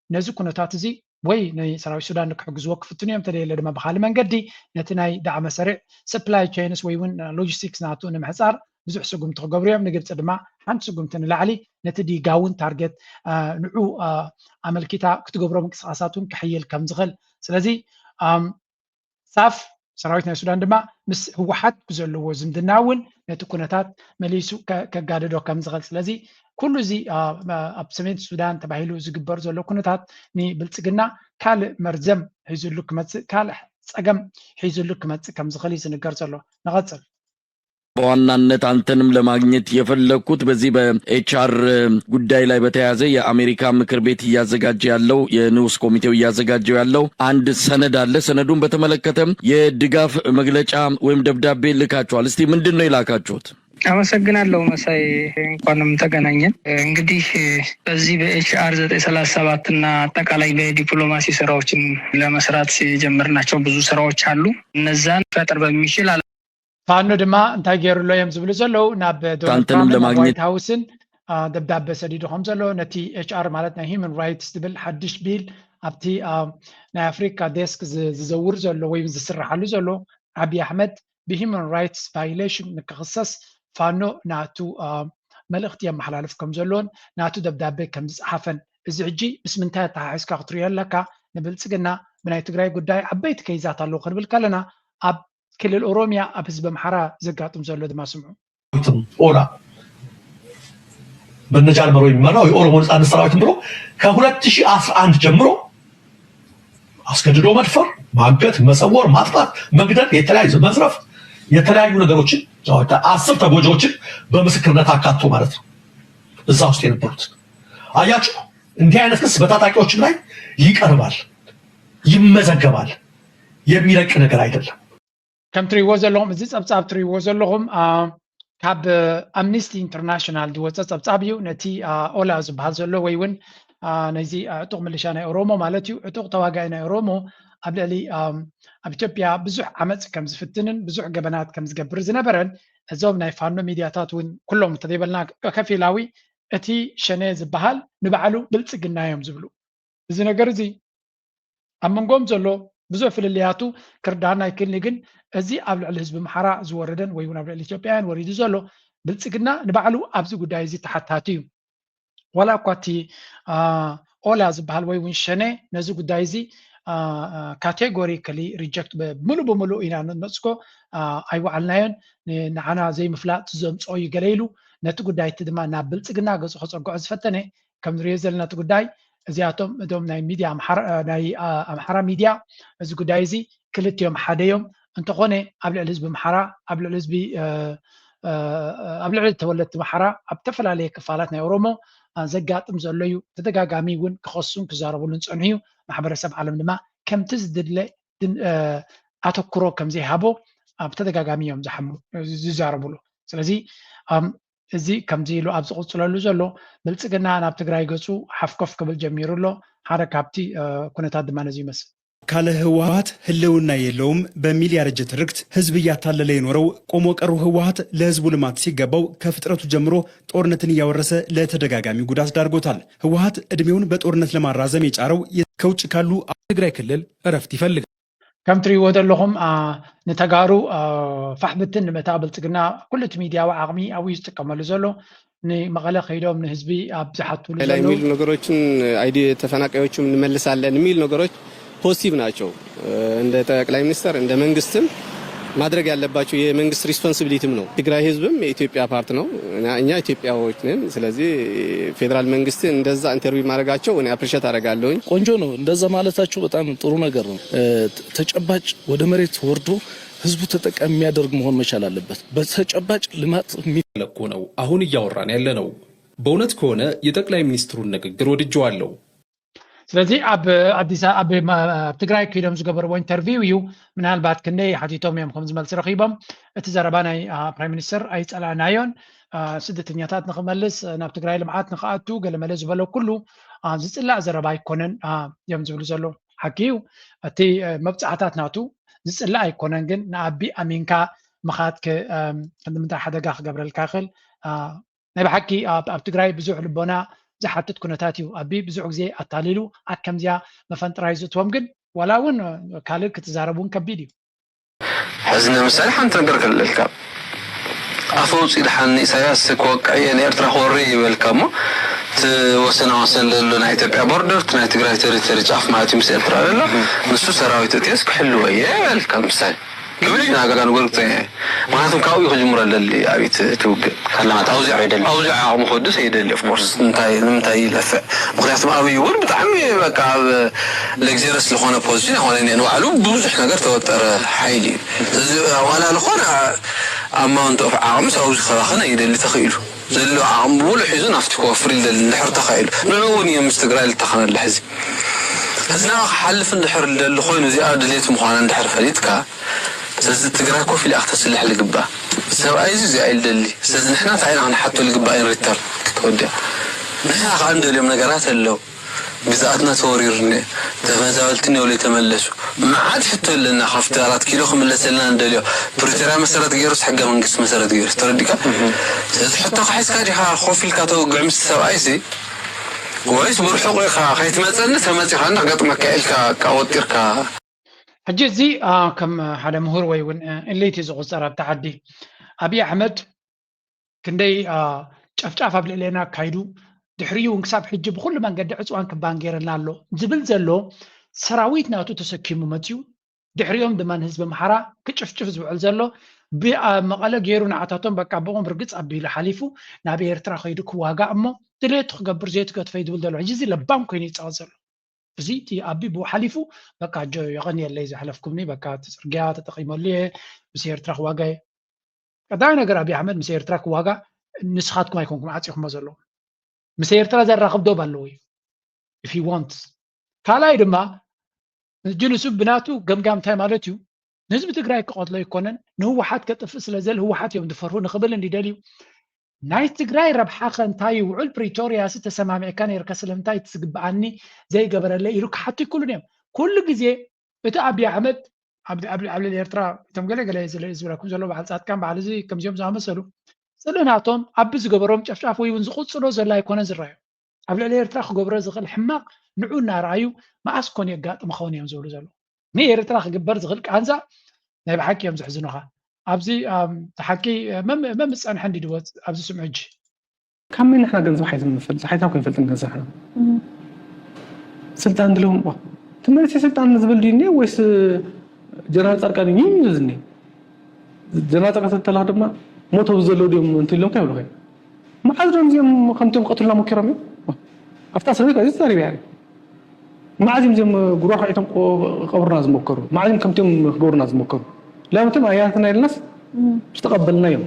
ነዚ ኩነታት እዚ ወይ ንሰራዊት ሱዳን ክሕግዝዎ ክፍትኑ እዮም፣ እንተደየለ ድማ ብካልእ መንገዲ ነቲ ናይ ዳዕመ ሰሪዕ supply chains ወይ እውን ሎጂስቲክስ ናቱ ንምሕፃር ብዙሕ ስጉምቲ ክገብሩ እዮም። ንግብፂ ድማ ሓንቲ ስጉምቲ ንላዕሊ ነቲ ዲጋ እውን ታርጌት ንዑ ኣመልኪታ ክትገብሮ ምንቅስቃሳት እውን ክሕይል ከም ዝኽእል። ስለዚ ሳፍ ሰራዊት ናይ ሱዳን ድማ ምስ ህወሓት ብዘለዎ ዝምድና እውን ነቲ ኩነታት መሊሱ ከጋድዶ ከም ዝኽእል። ስለዚ ኩሉ እዚ ኣብ ሰሜን ሱዳን ተባሂሉ ዝግበር ዘሎ ኩነታት ንብልፅግና ካልእ መርዘም ሒዙሉ ክመፅእ፣ ካልእ ፀገም ሒዙሉ ክመፅእ ከም ዝኽእል እዩ ዝንገር ዘሎ። ንቐፅል። በዋናነት አንተንም ለማግኘት የፈለግኩት በዚህ በኤች አር ጉዳይ ላይ በተያያዘ የአሜሪካ ምክር ቤት እያዘጋጀ ያለው የንዑስ ኮሚቴው እያዘጋጀው ያለው አንድ ሰነድ አለ። ሰነዱን በተመለከተም የድጋፍ መግለጫ ወይም ደብዳቤ ልካችኋል። እስቲ ምንድን ነው የላካችሁት? አመሰግናለሁ መሳይ፣ እንኳንም ተገናኘን። እንግዲህ በዚህ በኤች አር ዘጠኝ ሰላሳ ሰባት እና አጠቃላይ በዲፕሎማሲ ስራዎችን ለመስራት የጀመርናቸው ብዙ ስራዎች አሉ። እነዛን ፈጥር በሚችል ፋኖ ድማ እንታይ ገይሩ ኣሎ እዮም ዝብሉ ዘለዉ ናብ ዶናልድ ትራምፕን ኣብ ዋይት ሃውስን ደብዳቤ ሰዲዱ ከም ዘሎ ነቲ ኤች ኣር ማለት ናይ ሂማን ራይትስ ዝብል ሓድሽ ቢል ኣብቲ ናይ ኣፍሪካ ዴስክ ዝዘውር ዘሎ ወይ ዝስራሓሉ ዘሎ ዓብዪ ኣሕመድ ብሂማን ራይትስ ቫይሌሽን ንክኽሰስ ፋኖ ናቱ መልእኽቲ የመሓላልፍ ከም ዘሎን ናቱ ደብዳቤ ከም ዝፀሓፈን እዚ ሕጂ ምስ ምንታይ ኣተሓሒዝካ ክትሪኦ ኣለካ? ንብልፅግና ብናይ ትግራይ ጉዳይ ዓበይቲ ከይዛት ኣለዉ ክንብል ከለና ኣብ ክልል ኦሮሚያ ኣብ ህዝቢ ኣምሓራ ዘጋጥም ዘሎ ድማ ስምዑ። ኦላ በነ ጃልመሮ የሚመራው የኦሮሞ ነጻነት ሰራዊት ብሎ ከ2011 ጀምሮ አስገድዶ መድፈር፣ ማገት፣ መሰወር፣ ማጥፋት፣ መግደል፣ የተለያዩ መዝረፍ፣ የተለያዩ ነገሮችን አስር ተጎጂዎችን በምስክርነት አካቶ ማለት ነው። እዛ ውስጥ የነበሩት አያችሁ፣ እንዲህ አይነት ክስ በታጣቂዎችም ላይ ይቀርባል፣ ይመዘገባል። የሚለቅ ነገር አይደለም። ከም ትሪእዎ ዘለኹም፣ እዚ ጸብጻብ ትሪእዎ ዘለኹም ካብ ኣምኒስቲ ኢንተርናሽናል ዝወፀ ጸብጻብ እዩ። ነቲ ኦላ ዝበሃል ዘሎ ወይ እውን ነዚ ዕጡቕ ምልሻ ናይ ኦሮሞ ማለት እዩ፣ ዕጡቕ ተዋጋኢ ናይ ኦሮሞ ኣብ ልዕሊ ኣብ ኢትዮጵያ ብዙሕ ዓመፅ ከም ዝፍትንን ብዙሕ ገበናት ከም ዝገብር ዝነበረን፣ እዞም ናይ ፋኖ ሚድያታት እውን ኩሎም እንተዘይበልና ከፊላዊ እቲ ሸኔ ዝበሃል ንባዕሉ ብልፅግና እዮም ዝብሉ። እዚ ነገር እዚ ኣብ መንጎም ዘሎ ብዙሕ ፍልልያቱ ክርዳና ኣይክእልን፣ ግን እዚ ኣብ ልዕሊ ህዝቢ ኣምሓራ ዝወረደን ወይ እውን ኣብ ልዕሊ ኢትዮጵያውያን ወሪዱ ዘሎ ብልፅግና ንባዕሉ ኣብዚ ጉዳይ እዚ ተሓታቲ እዩ። ዋላ እኳ እቲ ኦላ ዝበሃል ወይ እውን ሸኔ ነዚ ጉዳይ እዚ ካቴጎሪካሊ ሪጀክት፣ ሙሉእ ብሙሉእ ኢና ነፅጎ ኣይወዓልናዮን፣ ንዓና ዘይምፍላጥ ዘምፅኦ እዩ ገለ ኢሉ ነቲ ጉዳይ እቲ ድማ ናብ ብልፅግና ገፁ ከፀግዖ ዝፈተነ። ከም ንሪኦ ዘለና እቲ ጉዳይ እዚኣቶም እቶም ናይ ሚድያ ናይ ኣምሓራ ሚድያ እዚ ጉዳይ እዚ ክልቲኦም ሓደ እዮም። እንተኾነ ኣብ ልዕሊ ህዝቢ ኣምሓራ ኣብ ልዕሊ ህዝቢ ኣብ ልዕሊ ተወለድቲ ኣምሓራ ኣብ ዝተፈላለየ ክፋላት ናይ ኦሮሞ ዘጋጥም ዘሎ እዩ። ተደጋጋሚ እውን ክኸሱን ክዛረብሉን ፀንሑ እዩ። ማሕበረሰብ ዓለም ድማ ከምቲ ዝድለ ኣተኩሮ ከም ዘይሃቦ ኣብ ተደጋጋሚ እዮም ዝሓሙ ዝዛረብሉ። ስለዚ እዚ ከምዚ ኢሉ ኣብ ዝቕፅለሉ ዘሎ ብልፅግና ናብ ትግራይ ገፁ ሓፍኮፍ ክብል ጀሚሩ ኣሎ። ሓደ ካብቲ ኩነታት ድማ ነዚ ይመስል። ካለ ህወሀት ህልውና የለውም በሚል ያረጀ ትርክት ህዝብ እያታለለ የኖረው ቆሞ ቀሩ ህወሀት ለህዝቡ ልማት ሲገባው ከፍጥረቱ ጀምሮ ጦርነትን እያወረሰ ለተደጋጋሚ ጉዳት ዳርጎታል። ህወሀት እድሜውን በጦርነት ለማራዘም የጫረው ከውጭ ካሉ ትግራይ ክልል እረፍት ይፈልጋል። ከም ትሪእዎ ዘለኹም ንተጋሩ ፋሕ ብትን ንምእታው ብልፅግና ኩሉ እቲ ሚድያዊ ዓቕሚ ኣብኡ እዩ ዝጥቀመሉ ዘሎ። ንመቐለ ከይዶም ንህዝቢ ኣብ ዝሓትሉ ላይ የሚሉ ነገሮችን አይዲ ተፈናቃዮችም እንመልሳለን የሚል ነገሮች ፖዚቲቭ ናቸው። እንደ ጠቅላይ ሚኒስትር እንደ መንግስትም ማድረግ ያለባቸው የመንግስት ሪስፖንሲቢሊቲም ነው። ትግራይ ህዝብም የኢትዮጵያ ፓርት ነው። እኛ ኢትዮጵያዎች ነን። ስለዚህ ፌዴራል መንግስት እንደዛ ኢንተርቪው ማድረጋቸው እኔ አፕሪሼት አደርጋለሁኝ። ቆንጆ ነው። እንደዛ ማለታቸው በጣም ጥሩ ነገር ነው። ተጨባጭ ወደ መሬት ወርዶ ህዝቡ ተጠቃሚ የሚያደርግ መሆን መቻል አለበት። በተጨባጭ ልማት የሚ- ለኮ ነው አሁን እያወራን ያለ ነው። በእውነት ከሆነ የጠቅላይ ሚኒስትሩን ንግግር ወድጀዋለሁ። ስለዚ ኣብ ኣዲስ ኣብ ትግራይ ከይዶም ዝገበርዎ ኢንተርቪው እዩ። ምናልባት ክንደይ ሓቲቶም እዮም ከም ዝመልሲ ረኺቦም። እቲ ዘረባ ናይ ፕራይም ሚኒስትር ኣይፀላእናዮን። ስደተኛታት ንክመልስ ናብ ትግራይ ልምዓት ንክኣቱ ገለመለ ዝበሎ ኩሉ ዝፅላእ ዘረባ ኣይኮነን እዮም ዝብሉ ዘለዉ። ሓቂ እዩ፣ እቲ መብፃዕታት ናቱ ዝፅላእ ኣይኮነን፣ ግን ንኣቢ ኣሚንካ ምኻድ ክንዲ ምንታይ ሓደጋ ክገብረልካ ይኽእል። ናይ ብሓቂ ኣብ ትግራይ ብዙሕ ልቦና ዝሓትት ኩነታት እዩ። ኣቢ ብዙሕ ግዜ ኣታሊሉ ኣብ ከምዚኣ መፈንጥራይ ዝእትዎም ግን ዋላ እውን ካልእ ክትዛረብ እውን ከቢድ እዩ። ሕዚ ንምሳሌ ሓንቲ ነገር ክልልካ ኣፈ ውፅኢ ድሓን ንኢሳያስ ክወቅዕ እየ ንኤርትራ ክወሪ ይበልካ እሞ እቲ ወሰና ወሰን ዘሎ ናይ ኢትዮጵያ ቦርደር እቲ ናይ ትግራይ ቴሪቶሪ ጫፍ ማለት እዩ ምስ ኤርትራ ዘሎ ንሱ ሰራዊት እትየስ ክሕልወ እየ ይበልካ ምሳሌ ክብል እዩ ናጋጋ ንጎርግፀ ምክንያቱም ካብኡ ክጅምሮ ደሊ ኣብት ትውግእ ኣውዚ ዓቕሚ ክወድስ ኣይደሊ ኦፍኮርስ እንታይ ንምንታይ ይለፍዕ ምክንያቱም ኣብይ እውን ብጣዕሚ በቃ ኣብ ለግዘረስ ዝኾነ ፖዚሽን ኣይኮነ እኒአ ንባዕሉ ብዙሕ ነገር ተወጠረ ሓይሊ እዩ ስለዚ ዋላ ዝኾነ ኣማውንት ኦፍ ዓቕምስ ኣብዚ ከባኸን ኣይደሊ ተኽኢሉ ዘሎ ዓቕሚ ብሙሉ ሒዙ ናብቲ ክወፍር ይደሊ እንድሕር ተኻኢሉ ንዕኡ እውን እዮም ምስ ትግራይ ልተኸነለ ሕዚ ሕዚ ናብ ክሓልፍ እንድሕር ልደሊ ኮይኑ እዚኣ ድሌት ምዃና እንድሕር ፈሊጥካ ስለዚ ትግራይ ኮፍ ኢላ ክተስልሕ ልግባ ሰብኣይ እዚ እዚኣ ኢልደሊ ስለዚ ንሕና እንታይ ኢና ክንሓቶ ልግባእ ኢን ሪተር ክትወዲያ ንሕና ከዓ እንደልዮም ነገራት ኣለዉ ግዝኣትና ተወሪሩ እኒአ ተመዛበልቲ እኒኦ ተመለሱ መዓት ሕቶ ኣለና ካብቲ ኣራት ኪሎ ክምለሰልና እንደልዮ ፕሪቶርያ መሰረት ገይሩስ ሕገ መንግስቲ መሰረት ገይሩስ ተረዲካ ስለዚ ሕቶ ክሒዝካ ዲካ ኮፍ ኢልካ ተውግዕ ምስ ሰብኣይ ሲ ወይስ ብርሑቕ ኢኻ ከይትመፀኒ ተመፂኻ እንዳገጥመካ ኢልካ ቃወጢርካ ሕጂ እዚ ከም ሓደ ምሁር ወይ እውን ኢሊት እዩ ዝቑፀር ኣብቲ ዓዲ ኣብይ ኣሕመድ ክንደይ ጨፍጫፍ ኣብ ልዕሌና ኣካይዱ ድሕሪኡ እውን ክሳብ ሕጂ ብኩሉ መንገዲ ዕፅዋን ክባን ገይረና ኣሎ ዝብል ዘሎ ሰራዊት ናቱ ተሰኪሙ መፅዩ ድሕሪኦም ድማ ንህዝቢ ኣምሓራ ክጭፍጭፍ ዝውዕል ዘሎ ብመቐለ ገይሩ ንዓታቶም በቃ ብኦም ርግፅ ኣቢሉ ሓሊፉ ናብ ኤርትራ ከይዱ ክዋጋእ እሞ ድሌቱ ክገብር ዘይትገድፈይ ዝብል ዘሎ ሕጂ እዚ ለባም ኮይኑ ይፃወት ዘሎ እዚ እቲ ኣቢ ብኡ ሓሊፉ በቃ ጆ የቐንየለይ ዘሕለፍኩምኒ በቃ እቲ ፅርግያ ተጠቂመሉ እየ ምስ ኤርትራ ክዋጋ እየ ቀዳማይ ነገር ኣብይ ኣሕመድ ምስ ኤርትራ ክዋጋእ ንስኻትኩም ኣይኮንኩም ዓፂኹሞ ዘለኹም። ምስ ኤርትራ ዘራኽብ ዶብ ኣለዎ እዩ if he wants። ካልኣይ ድማ ጅልሱ ብናቱ ገምጋም እንታይ ማለት እዩ? ንህዝቢ ትግራይ ክቐትሎ ኣይኮነን፣ ንህወሓት ከጥፍእ ስለ ዘል ህወሓት እዮም ዝፈርሁ ንኽብል እንዲደልዩ ናይ ትግራይ ረብሓ ከ እንታይ እዩ? ውዕል ፕሪቶርያ ሲ ተሰማሚዕካ ነይርካ ስለምንታይ እቲ ዝግብኣኒ ዘይገበረለይ ኢሉ ክሓቱ ይክእሉን እዮም። ኩሉ ግዜ እቲ ኣብይ ኣሕመድ ኣብ ኣብ ኣብ ልዕሊ ኤርትራ እቶም ገለ ገለ ዝለ- ዝብለኩም ዘሎ በዓል ጻድቃን በዓል እዚ ከምዚኦም ዝኣመሰሉ ስለ ናቶም ኣብ ዝገበሮም ጨፍጫፍ ወይ እውን ዝቕጽሎ ዘሎ ኣይኮነን ዝረኣዩ። ኣብ ልዕሊ ኤርትራ ክገብሮ ዝኽእል ሕማቕ ንዑ እናረኣዩ መኣስ ኮን የጋጥም ኸውን እዮም ዝብሉ ዘለዉ። ንኤርትራ ክግበር ዝኽእል ቃንዛ ናይ ብሓቂ እዮም ዝሕዝኑኻ። ኣብዚ ኣም፣ እቲ ሓቂ መም- መምስ ጸንሐ እንዲ ድወት ኣብዚ ስምዑ ሕጂ ካብ መን ንሕና ገንዘብ ሓይዝና ንፈልጥ ሓይዝና ኮይንፈልጥን ገንዘብ ሕና ስልጣን ድለዎም ዋ ትምህርቲ ስልጣን ዝብል ድዩ እኒኦ ወይስ ጀነራል ጻድቃን እዩ እዩ ዝኒ ጀነራል ጻድቃን ተላ ድማ ሞቶ ዘለዉ ድዮም እንትን ኢሎም ከይብሉ ኮይኑ መዓዝ ዶም እዚኦም ከምቶም ቀትሉና ሞኪሮም እዮም ኣብታ ሰበይ ጋዜጣ ተዛሪበ እያ መዓዝ እዮም እዚኦም ጉራ ራዒቶም ቀብሩና ዝሞከሩ መዓዝ እዮም ከምቶም ክገብሩና ዝሞከሩ ላምቶም ኣያትና ኢልናስ ዝተቐበልና እዮም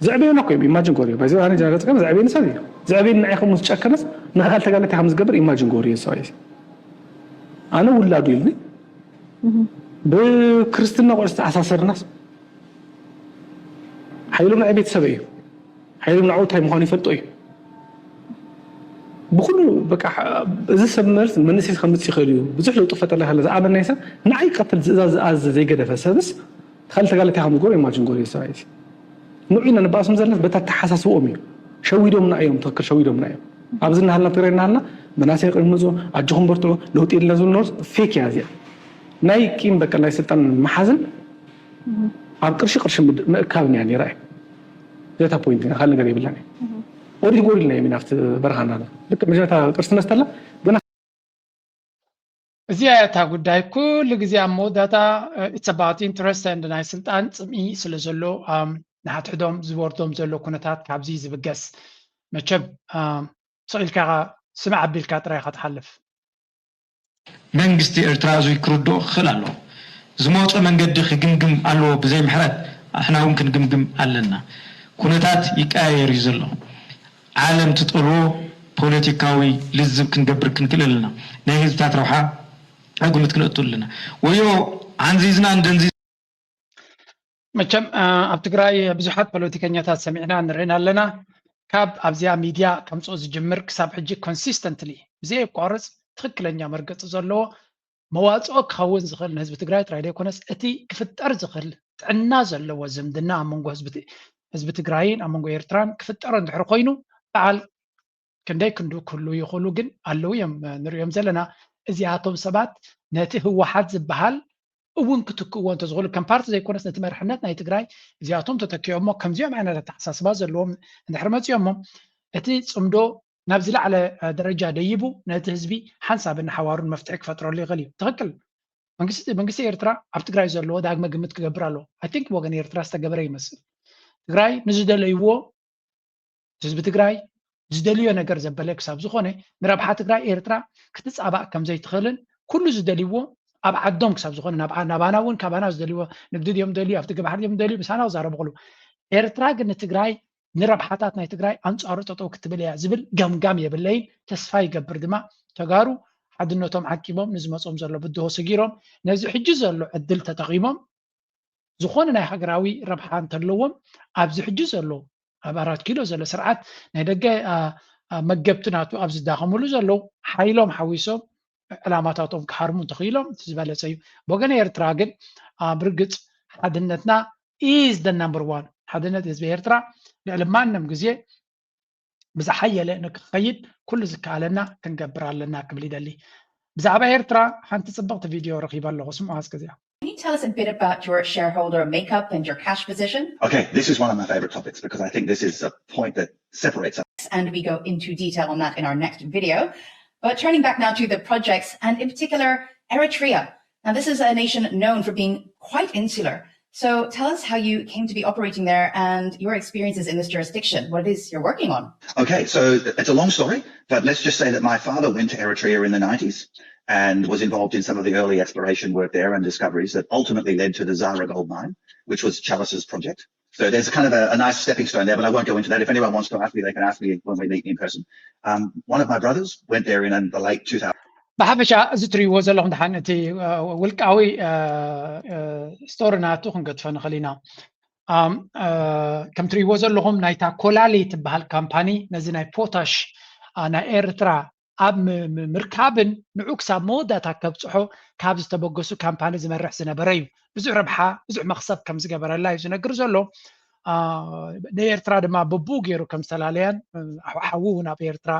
ዘዕበየና እኮ እዮም ኢማጅን ጎሪዮ በዚ ኣነ ጀነራል ጻድቃን ዘዕበየኒ ሰብ እዩ ዘዕበየኒ ንዓይ ከም ምስ ጨከነስ ንዓኻ ተጋለቲ ከም ዝገብር ኢማጅን ጎሪዮ ሰብኣይ ኣነ ውላዱ ኢልኒ ብክርስትና ቆልዑ ዝተኣሳሰርናስ ሓይሎም ናይ ቤተሰብ እዩ ሓይሎም ንዓው እንታይ ምዃኑ ይፈልጦ እዩ ብኩሉ በቃ እዚ ሰብ መልስ መንእሰይ ከምፅእ ይኽእል እዩ ብዙሕ ለውጢ ፈጠላ ከለ ዝኣመናይ ሰብ ንዓይ ቀትል ዝእዛዝ ዝኣዘ ዘይገደፈ ሰብስ ካልእ ተጋለታይ ከም ዝገብሮ ኢማጅን ጎሪዮ ሰብኣይ ንዑ ኢና ንባእሶም ዘለና በታ ተሓሳስብኦም እዩ ሸዊዶምና እዮም ትኽክል ሸዊዶምና እዮም ኣብዚ እናሃልና ትግራይ እናሃልና መናሰይ ቅድሚ ምፅኡ ኣጆኹም በርትዑ ለውጢ የድልና ዝብሉ ነበርስ ፌክ እያ እዚኣ ናይ ቂም በቀል ናይ ስልጣን መሓዝን ኣብ ቅርሺ ቅርሺ ምእካብ እያ ነይራ እዩ ዘታ ፖይንት ካልእ ነገር የብላን እዩ ኦዲት ጎዲልና እዮም ኢና ኣብቲ በረኻ እናለ ልክ መጀመርታ ቅርሲ መስተላ ገና እዚኣ እያ እታ ጉዳይ ኩሉ ግዜ ኣብ መወዳእታ it's about interest and ናይ ስልጣን ፅምኢ ስለ ዘሎ ንሓድሕዶም ዝወርዶም ዘሎ ኩነታት ካብዚ ዝብገስ መቸም ስቕ ኢልካ ስምዕ ኣቢልካ ጥራይ ኢኻ ትሓልፍ መንግስቲ ኤርትራ እዙይ ክርድኦ ክኽእል ኣለዎ ዝመፆ መንገዲ ክግምግም ኣለዎ ብዘይ ምሕረት ኣሕና እውን ክንግምግም ኣለና ኩነታት ይቀያየር እዩ ዘሎ ዓለም ትጠልዎ ፖለቲካዊ ልዝብ ክንገብር ክንክእል ኣለና ናይ ህዝብታት ረብሓ ኣብ ግምት ክነእቱ ኣለና ወዮ ዓንዚዝና እንደንዚ መቸም ኣብ ትግራይ ብዙሓት ፖለቲከኛታት ሰሚዕና ንርእን ኣለና ካብ ኣብዚኣ ሚድያ ከምፅኦ ዝጅምር ክሳብ ሕጂ ኮንሲስተንትሊ ብዘየቋርፅ ትኽክለኛ መርገፂ ዘለዎ መዋፅኦ ክኸውን ዝኽእል ንህዝቢ ትግራይ ጥራይ ዘይኮነስ እቲ ክፍጠር ዝኽእል ጥዕና ዘለዎ ዝምድና ኣብ መንጎ ህዝቢ ትግራይን ኣብ መንጎ ኤርትራን ክፍጠር እንድሕር ኮይኑ በዓል ክንደይ ክንዱ ክህሉ ይኽእሉ ግን ኣለዉ እዮም ንሪኦም ዘለና እዚኣቶም ሰባት ነቲ ህወሓት ዝበሃል እውን ክትክእዎ እንተዝኽእሉ ከም ፓርቲ ዘይኮነስ ነቲ መርሕነት ናይ ትግራይ እዚኣቶም ተተኪኦሞ ከምዚኦም ዓይነት ኣተሓሳስባ ዘለዎም እንድሕር መፂኦሞ እቲ ፅምዶ ናብ ዝለዓለ ደረጃ ደይቡ ነቲ ህዝቢ ሓንሳብን ሓዋሩን መፍትሒ ክፈጥረሉ ይኽእል እዩ ትኽክል መንግስቲ መንግስቲ ኤርትራ ኣብ ትግራይ ዘለዎ ዳግመ ግምት ክገብር ኣለዎ I think ወገን ኤርትራ ዝተገበረ ይመስል ትግራይ ንዝደለይዎ ህዝቢ ትግራይ ዝደልዮ ነገር ዘበለ ክሳብ ዝኾነ ንረብሓ ትግራይ ኤርትራ ክትፃባእ ከም ዘይትኽእልን ኩሉ ዝደልይዎ ኣብ ዓዶም ክሳብ ዝኾነ ናባና እውን ካባና ዝደልይዎ ንግዲ ድዮም ደልዩ ኣብቲ ግባሕር ድዮም ደልዩ ምሳና ክዛረቡ ከሉ ኤርትራ ግን ንትግራይ ንረብሓታት ናይ ትግራይ ኣንፃሩ ጠጠው ክትብል እያ ዝብል ገምጋም የብለይን ተስፋ ይገብር ድማ ተጋሩ ሓድነቶም ዓቂቦም ንዝመፆም ዘሎ ብድሆ ሰጊሮም ነዚ ሕጂ ዘሎ ዕድል ተጠቒሞም ዝኾነ ናይ ሃገራዊ ረብሓ እንተለዎም ኣብዚ ሕጂ ዘሎ ኣብ ኣራት ኪሎ ዘሎ ስርዓት ናይ ደገ መገብቲ ናቱ ኣብ ዝዳኸምሉ ዘለዉ ሓይሎም ሓዊሶም ዕላማታቶም ክሃርሙ እንተኽኢሎም እቲ ዝበለፀ እዩ። ብወገን ኤርትራ ግን ብርግፅ ሓድነትና is the number one ሓድነት ህዝቢ ኤርትራ ልዕሊ ማንም ግዜ ብዝሓየለ ንክኸይድ ኩሉ ዝከኣለና ክንገብር ኣለና ክብል ይደሊ። ብዛዕባ ኤርትራ ሓንቲ ፅብቕቲ ቪድዮ ረኺበ ኣለኹ ስምዑ እስከዚኣ። Can you tell us a bit about your shareholder makeup and your cash position? Okay, this is one of my favorite topics because I think this is a point that separates us. And we go into detail on that in our next video. But turning back now to the projects and in particular Eritrea. Now, this is a nation known for being quite insular. So tell us how you came to be operating there and your experiences in this jurisdiction, what it is you're working on. Okay, so it's a long story, but let's just say that my father went to Eritrea in the nineties and was involved in some of the early exploration work there and discoveries that ultimately led to the Zara gold mine, which was Chalice's project. So there's kind of a, a nice stepping stone there, but I won't go into that. If anyone wants to ask me, they can ask me when we meet in person. Um, one of my brothers went there in the late two thousand. ብሓፈሻ እዚ ትሪእዎ ዘለኹም ድሓን እቲ ውልቃዊ ስቶሪ ናቱ ክንገድፎ ንኽእል ኢና። ከም ትሪእዎ ዘለኹም ናይታ ኮላሊ ትበሃል ካምፓኒ ነዚ ናይ ፖታሽ ናይ ኤርትራ ኣብ ምርካብን ንዑ ክሳብ መወዳእታ ከብፅሖ ካብ ዝተበገሱ ካምፓኒ ዝመርሕ ዝነበረ እዩ። ብዙሕ ረብሓ ብዙሕ መኽሰብ ከም ዝገበረላ እዩ ዝነግር ዘሎ። ንኤርትራ ድማ ብብኡ ገይሩ ከም ዝተላለያን ሓዉ እውን ኣብ ኤርትራ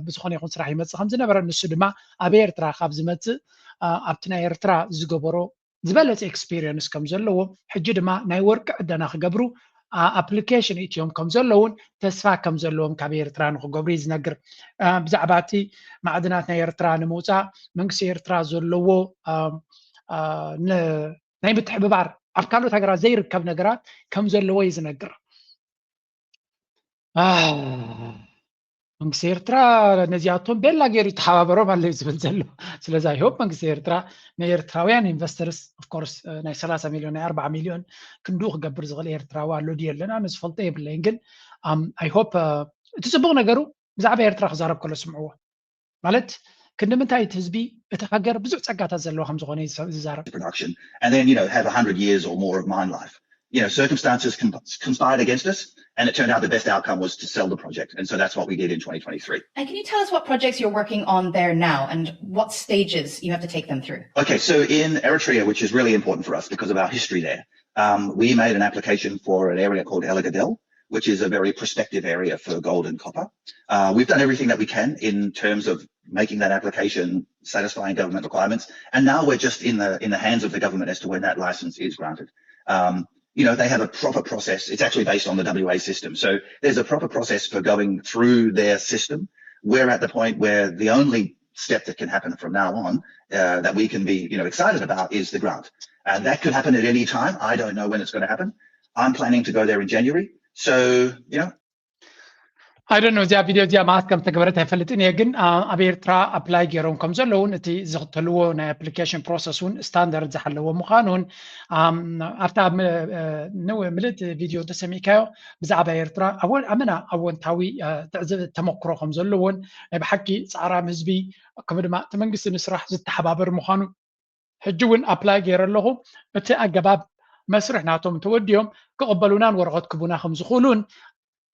ብዝኾነ ይኹን ስራሕ ይመፅእ ከም ዝነበረ ንሱ ድማ ኣብ ኤርትራ ካብ ዝመፅእ ኣብቲ ናይ ኤርትራ ዝገበሮ ዝበለፀ ኤክስፒሪየንስ ከም ዘለዎ ሕጂ ድማ ናይ ወርቂ ዕደና ክገብሩ ኣፕሊኬሽን እትዮም ከም ዘለውን ተስፋ ከም ዘለዎም ካብ ኤርትራ ንክገብሩ እዩ ዝነግር። ብዛዕባ እቲ ማዕድናት ናይ ኤርትራ ንምውፃእ መንግስቲ ኤርትራ ዘለዎ ናይ ምትሕብባር ኣብ ካልኦት ሃገራት ዘይርከብ ነገራት ከም ዘለዎ እዩ ዝነግር። መንግስቲ ኤርትራ ነዚኣቶም ቤላ ገይሩ ይተሓባበሮም ኣሎ እዩ ዝብል ዘሎ። ስለዚ ኣይሆፕ መንግስቲ ኤርትራ ንኤርትራውያን ኢንቨስተርስ ኦፍኮርስ ናይ ሰላሳ ሚሊዮን ናይ ኣርባዓ ሚሊዮን ክንድኡ ክገብር ዝኽእል ኤርትራዊ ኣሎ ድዩ የለን ኣነ ዝፈልጦ የብለይን። ግን ኣይሆፕ እቲ ፅቡቅ ነገሩ ብዛዕባ ኤርትራ ክዛረብ ከሎ ስምዕዎ ማለት ክንዲ ምንታይ እቲ ህዝቢ እቲ ሃገር ብዙሕ ፀጋታት ዘለዎ ከም ዝኾነ ዝዛረብ። And then you know have a hundred years or more of mine life. You know circumstances conspired against us, and it turned out the best outcome was to sell the project, and so that's what we did in twenty twenty-three. And can you tell us what projects you're working on there now and what stages you have to take them through? Okay, so in Eritrea, which is really important for us because of our history there, um, we made an application for an area called Elagadel, which is a very prospective area for gold and copper. Uh, we've done everything that we can in terms of making that application, satisfying government requirements, and now we're just in the in the hands of the government as to when that license is granted. Um, you know, they have a proper process. It's actually based on the W A system. So there's a proper process for going through their system. We're at the point where the only step that can happen from now on uh, that we can be, you know, excited about is the grant. And that could happen at any time. I don't know when it's going to happen. I'm planning to go there in January. So, you know, I don't know እዚኣ ቪድዮ እዚኣ መዓት ከም ተገበረት ኣይፈልጥን እየ ግን ኣብ ኤርትራ ኣፕላይ ገይሮም ከም ዘለውን እቲ ዝኽተልዎ ናይ ኣፕሊኬሽን ፕሮሰስ እውን ስታንዳርድ ዝሓለዎ ምዃኑን ኣብታ ምልእቲ ቪድዮ እንተሰሚዕካዮ ብዛዕባ ኤርትራ ኣመና ኣወንታዊ ተመክሮ ከም ዘለዎን ናይ ብሓቂ ፃዕራም ህዝቢ ከምኡ ድማ እቲ መንግስቲ ንስራሕ ዝተሓባበር ምዃኑ ሕጂ እውን ኣፕላይ ገይረ ኣለኹ እቲ ኣገባብ መስርሕ ናቶም እንተወዲኦም ክቕበሉናን ወረቐት ክቡና ከም ዝኽእሉን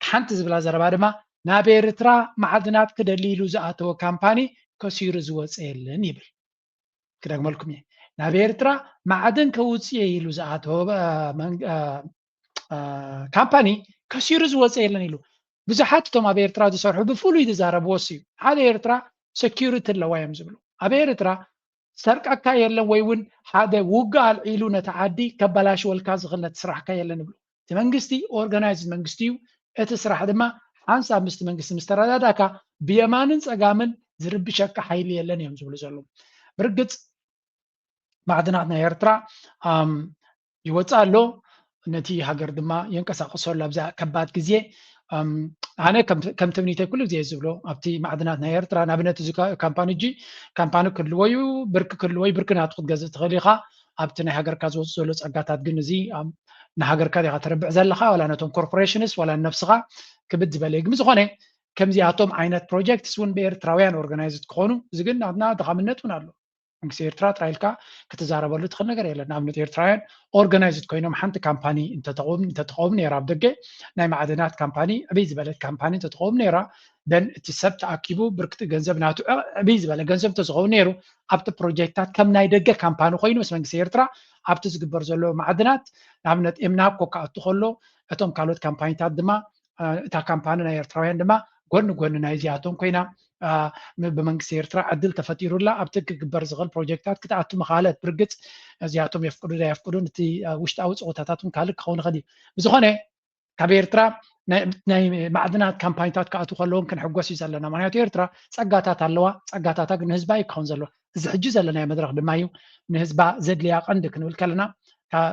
ሓንቲ ዝብላ ዘረባ ድማ ናብ ኤርትራ ማዕድናት ክደሊ ኢሉ ዝኣተወ ካምፓኒ ከሲሩ ዝወፀ የለን ይብል። ክደግመልኩም እየ ናብ ኤርትራ ማዕድን ከውፅእ ኢሉ ዝኣተወ ካምፓኒ ከሲሩ ዝወፀ የለን ኢሉ ብዙሓት እቶም ኣብ ኤርትራ ዝሰርሑ ብፍሉይ ዝዛረብዎ ሲ ሓደ ኤርትራ ሰኪሪቲ ኣለዋ እዮም ዝብሉ ኣብ ኤርትራ ሰርቀካ የለን ወይ እውን ሓደ ውግእ ኣልዒሉ ነቲ ዓዲ ከበላሽወልካ ዝኽእል ነቲ ስራሕካ የለን ይብሉ እቲ መንግስቲ ኦርጋናይዝ መንግስቲ እዩ እቲ ስራሕ ድማ ሓንሳብ ምስቲ መንግስቲ ምስ ተረዳዳካ ብየማንን ፀጋምን ዝርብሸካ ሓይሊ የለን እዮም ዝብሉ ዘለዉ ብርግፅ ማዕድናት ናይ ኤርትራ ይወፅእ ኣሎ ነቲ ሃገር ድማ የንቀሳቅሶ ኣሎ ኣብዛ ከባድ ግዜ ኣነ ከም ትምኒተይ ኩሉ ግዜ ዝብሎ ኣብቲ ማዕድናት ናይ ኤርትራ ንኣብነት እዚ ካምፓኒ እጂ ካምፓኒ ክህልዎ እዩ ብርኪ ክህልዎ እዩ ብርኪ ናቱ ክትገዝእ ትኽእል ኢኻ ኣብቲ ናይ ሃገርካ ዝወፅእ ዘሎ ፀጋታት ግን እዚ ንሃገርካ ዲኻ ተረብሕ ዘለኻ ዋላ ነቶም ኮርፖሬሽንስ ዋላ ነብስኻ ክብድ ዝበለ እዩ ግን ዝኾነ ከምዚኣቶም ዓይነት ፕሮጀክትስ እውን ብኤርትራውያን ኦርጋናይዝድ ክኾኑ እዚ ግን ናትና ድኻምነት እውን ኣሎ መንግስቲ ኤርትራ ጥራይ ኢልካ ክትዛረበሉ ትኽእል ነገር የለን ንኣብነት ኤርትራውያን ኦርጋናይዝድ ኮይኖም ሓንቲ ካምፓኒ እንተተኸውን ነራ ኣብ ደገ ናይ ማዕድናት ካምፓኒ ዕብይ ዝበለት ካምፓኒ እንተተኸውን ነራ ደን እቲ ሰብ ተኣኪቡ ብርክቲ ገንዘብ ናቱ ዕብይ ዝበለ ገንዘብ እንተዝኸውን ነይሩ ኣብቲ ፕሮጀክታት ከም ናይ ደገ ካምፓኒ ኮይኑ ምስ መንግስቲ ኤርትራ ኣብቲ ዝግበር ዘሎ ማዕድናት ንኣብነት ኤምናኮ ክኣቱ ከሎ እቶም ካልኦት ካምፓኒታት ድማ እታ ካምፓኒ ናይ ኤርትራውያን ድማ ጎኒ ጎኒ ናይዚኣቶም ኮይና ብመንግስቲ ኤርትራ ዕድል ተፈጢሩላ ኣብቲ ክግበር ዝኽእል ፕሮጀክታት ክትኣቱ ምኻለት ብርግፅ እዚኣቶም የፍቅዱ ዶ የፍቅዱን እቲ ውሽጣዊ ፀወታታት እውን ካልእ ክኸውን ይኽእል እዩ ብዝኾነ ካብ ኤርትራ ናይ ማዕድናት ካምፓኒታት ክኣቱ ከለውን ክንሕጎስ እዩ ዘለና ምክንያቱ ኤርትራ ፀጋታት ኣለዋ ፀጋታታ ግን ንህዝባ እዩ ክኸውን ዘለዎ እዚ ሕጂ ዘለናዮ መድረክ ድማ እዩ ንህዝባ ዘድልያ ቀንዲ ክንብል ከለና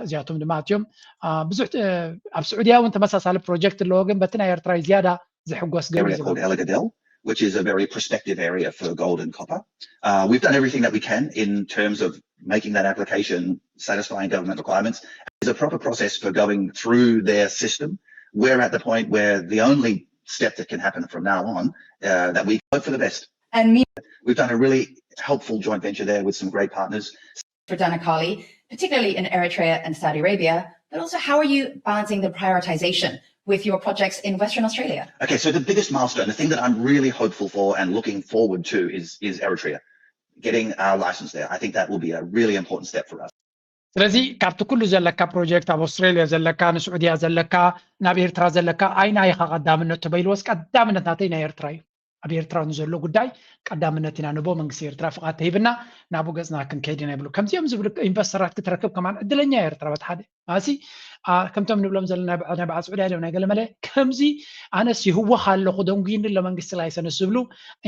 እዚኣቶም ድማ ኣትዮም ብዙሕ ኣብ ስዑድያ እውን ተመሳሳሊ ፕሮጀክት ኣለዎ ግን በቲ ናይ ኤርትራ ዝያዳ ዝሕጎስ ገ area called Elagadel, which is a very prospective area for gold and copper. Uh, we've done everything that we can in terms of making that application, satisfying government requirements, is a proper process for going through their system. We're at the point where the only step that can happen from now on uh, that we hope for the best. And me, We've done a really helpful joint venture there with some great partners. for Danakali, particularly in Eritrea and Saudi Arabia, but also how are you balancing the prioritization with your projects in Western Australia? Okay, so the biggest milestone, the thing that I'm really hopeful for and looking forward to is is Eritrea, getting our license there. I think that will be a really important step for us. ስለዚ ካብቲ ኩሉ ዘለካ ፕሮጀክት ኣብ ኣውስትራሊያ ዘለካ ንስዑድያ ዘለካ ናብ ኤርትራ ዘለካ ኣይና ኢኻ ቀዳምነት ተበይልዎስ ቀዳምነት ናተይ ናይ ኤርትራ እዩ። ኣብ ኤርትራ ንዘሎ ጉዳይ ቀዳምነት ኢና ንቦ መንግስቲ ኤርትራ ፍቓድ ተሂብና ናብኡ ገጽና ክንከይድ ኢና ይብሉ። ከምዚኦም ዝብሉ ኢንቨስተራት ክትረክብ ከማን ዕድለኛ እያ ኤርትራ። በቲ ሓደ ኣሲ ከምቶም ንብሎም ዘለና ናይ በዓል ስዑድያ ዶ ናይ ገለመለ ከምዚ ኣነስ ይህወኽ ኣለኹ ደንጉይኒ ኣሎ መንግስቲ ላይሰንስ ዝብሉ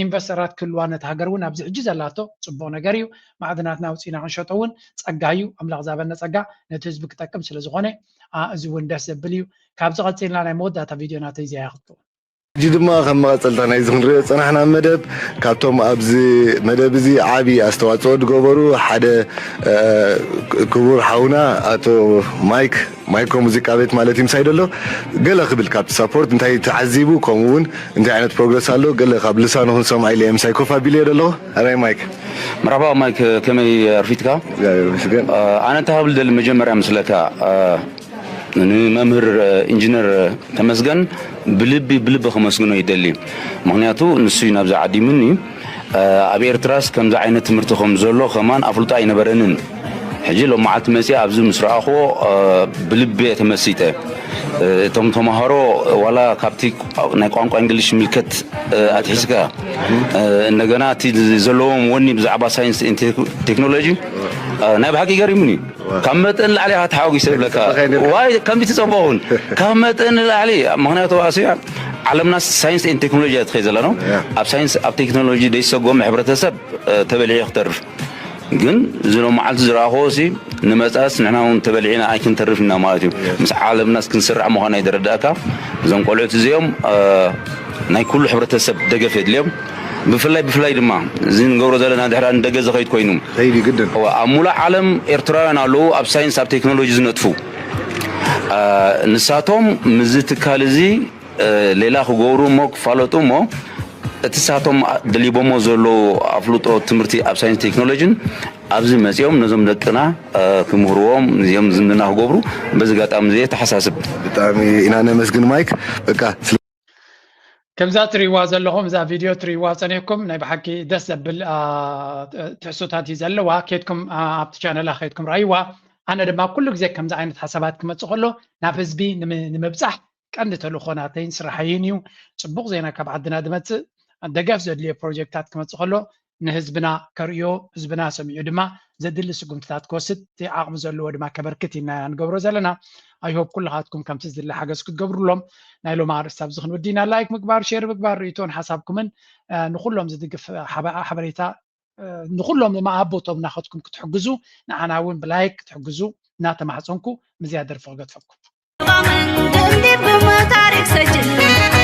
ኢንቨስተራት ክህልዋ ነቲ ሃገር እውን ኣብዚ ሕጂ ዘላቶ ጽቡቕ ነገር እዩ። ማዕድናትና ኣውፂና ክንሸጦ እውን ጸጋ እዩ። ኣምላኽ ዝሃበና ጸጋ ነቲ ህዝቢ ክጠቅም ስለ ዝኾነ እዚ እውን ደስ ዘብል እዩ። ካብዚ ቀፂልና ናይ መወዳእታ ቪድዮ ናተይ እዚኣ ክትከውን። ሕጂ ድማ ከም መቐፀልታ ናይዚ ክንሪኦ ዝፀናሕና መደብ ካብቶም ኣብዚ መደብ እዚ ዓብዪ ኣስተዋፅኦ ዝገበሩ ሓደ ክቡር ሓውና ኣቶ ማይክ ማይኮ ሙዚቃ ቤት ማለት እዩ ምሳይ ደሎ ገለ ክብል ካብቲ ሳፖርት እንታይ ተዓዚቡ ከምኡ እውን እንታይ ዓይነት ፕሮግረስ ኣሎ ገለ ካብ ልሳኑ ክንሰምዖ ኢለ እየ ምሳይ ኮፍ ኣቢለ እየ ደለኹ። ኣራይ ማይክ። መርሓባ ማይክ፣ ከመይ ኣርፊድካ? እግዚኣብሔር ይመስገን። ኣነ እንታይ ክብል ደሊ መጀመርያ ምስለካ ንመምህር ኢንጂነር ተመስገን ብልቢ ብልቢ ከመስግኖ ይደሊ። ምክንያቱ ንሱ እዩ ናብዚ ዓዲሙኒ። ኣብ ኤርትራስ ከምዚ ዓይነት ትምህርቲ ከም ዘሎ ከማን ኣፍልጦ ኣይነበረንን። ሕጂ ሎም መዓልቲ መፅኣ ኣብዚ ምስ ረኣኽዎ ብልቢ እየ ተመሲጠ። እቶም ተምሃሮ ዋላ ካብቲ ናይ ቋንቋ እንግሊሽ ምልከት ኣትሒዝካ እንደገና እቲ ዘለዎም ወኒ ብዛዕባ ሳይንስ ቴክኖሎጂ ናይ ብሓቂ ገሪሙኒ። ካብ መጠን ላዕሊ ኢኻ ተሓጒሰ ይብለካ። ዋይ ከምዚ ትጸበኹን ካብ መጠን ላዕሊ ምክንያቱ ኣስያ ዓለምና ሳይንስ ን ቴክኖሎጂ እያ ትኸይ ዘላ ነው። ኣብ ሳይንስ ኣብ ቴክኖሎጂ ደይሰጎም ሕብረተሰብ ተበሊዑ ክተርፍ ግን እዚ ሎም መዓልቲ ዝረኣኽዎ ሲ ንመጻስ ንሕና እውን ተበሊዕና ኣይክንተርፍ ኢና ማለት እዩ። ምስ ዓለምናስ ክንስራዕ ምዃኑ ኣይደረዳእካ። እዞም ቆልዑት እዚኦም ናይ ኩሉ ሕብረተሰብ ደገፍ የድልዮም። ብፍላይ ብፍላይ ድማ እዚ ንገብሮ ዘለና ድሕራ ንደገ ዝኸይድ ኮይኑ ከይድ ግድን ኣብ ሙሉእ ዓለም ኤርትራውያን ኣለዉ ኣብ ሳይንስ ኣብ ቴክኖሎጂ ዝነጥፉ። ንሳቶም ምዚ ትካል እዚ ሌላ ክገብሩ እሞ ክፋለጡ እሞ እቲ ሳቶም ደሊቦሞ ዘለዉ ኣፍልጦ ትምህርቲ ኣብ ሳይንስ ቴክኖሎጂን ኣብዚ መፂኦም ነዞም ደቅና ክምህርዎም እዚኦም ዝምድና ክገብሩ በዚ ጋጣሚ እዚ ተሓሳስብ። ብጣዕሚ ኢና ነመስግን ማይክ። በቃ ከምዛ ትሪዋ ዘለኹም እዛ ቪድዮ ትሪዋ ፀኒሕኩም ናይ ብሓቂ ደስ ዘብል ትሕሶታት እዩ ዘለዋ። ኬድኩም ኣብቲ ቻነላ ከድኩም ረኣይዋ። ኣነ ድማ ኩሉ ግዜ ከምዚ ዓይነት ሓሳባት ክመፅእ ከሎ ናብ ህዝቢ ንምብፃሕ ቀንዲ ተልእኾ ናተይን ስራሐይን እዩ። ፅቡቕ ዜና ካብ ዓድና ዝመፅእ ደገፍ ዘድልዮ ፕሮጀክታት ክመፅእ ከሎ ንህዝብና ከርእዮ ህዝብና ሰሚዑ ድማ ዘድሊ ስጉምትታት ክወስድ እቲ ዓቕሚ ዘለዎ ድማ ከበርክት ኢና ንገብሮ ዘለና። ኣይሆፕ ኩልኻትኩም ከምቲ ዝድለ ሓገዝ ክትገብሩሎም ናይ ሎም ኣርእስቲ ኣብዚ ክንወዲና ላይክ ምግባር ሼር ምግባር ርእቶን ሓሳብኩምን ንኩሎም ዝድግፍ ሓበሬታ ንኩሎም ድማ ኣቦቶም ናኸትኩም ክትሕግዙ ንዓና እውን ብላይክ ክትሕግዙ እናተማሕፀንኩ ምዝያ ደርፊ ክገድፈኩም። ታሪክ ሰጅል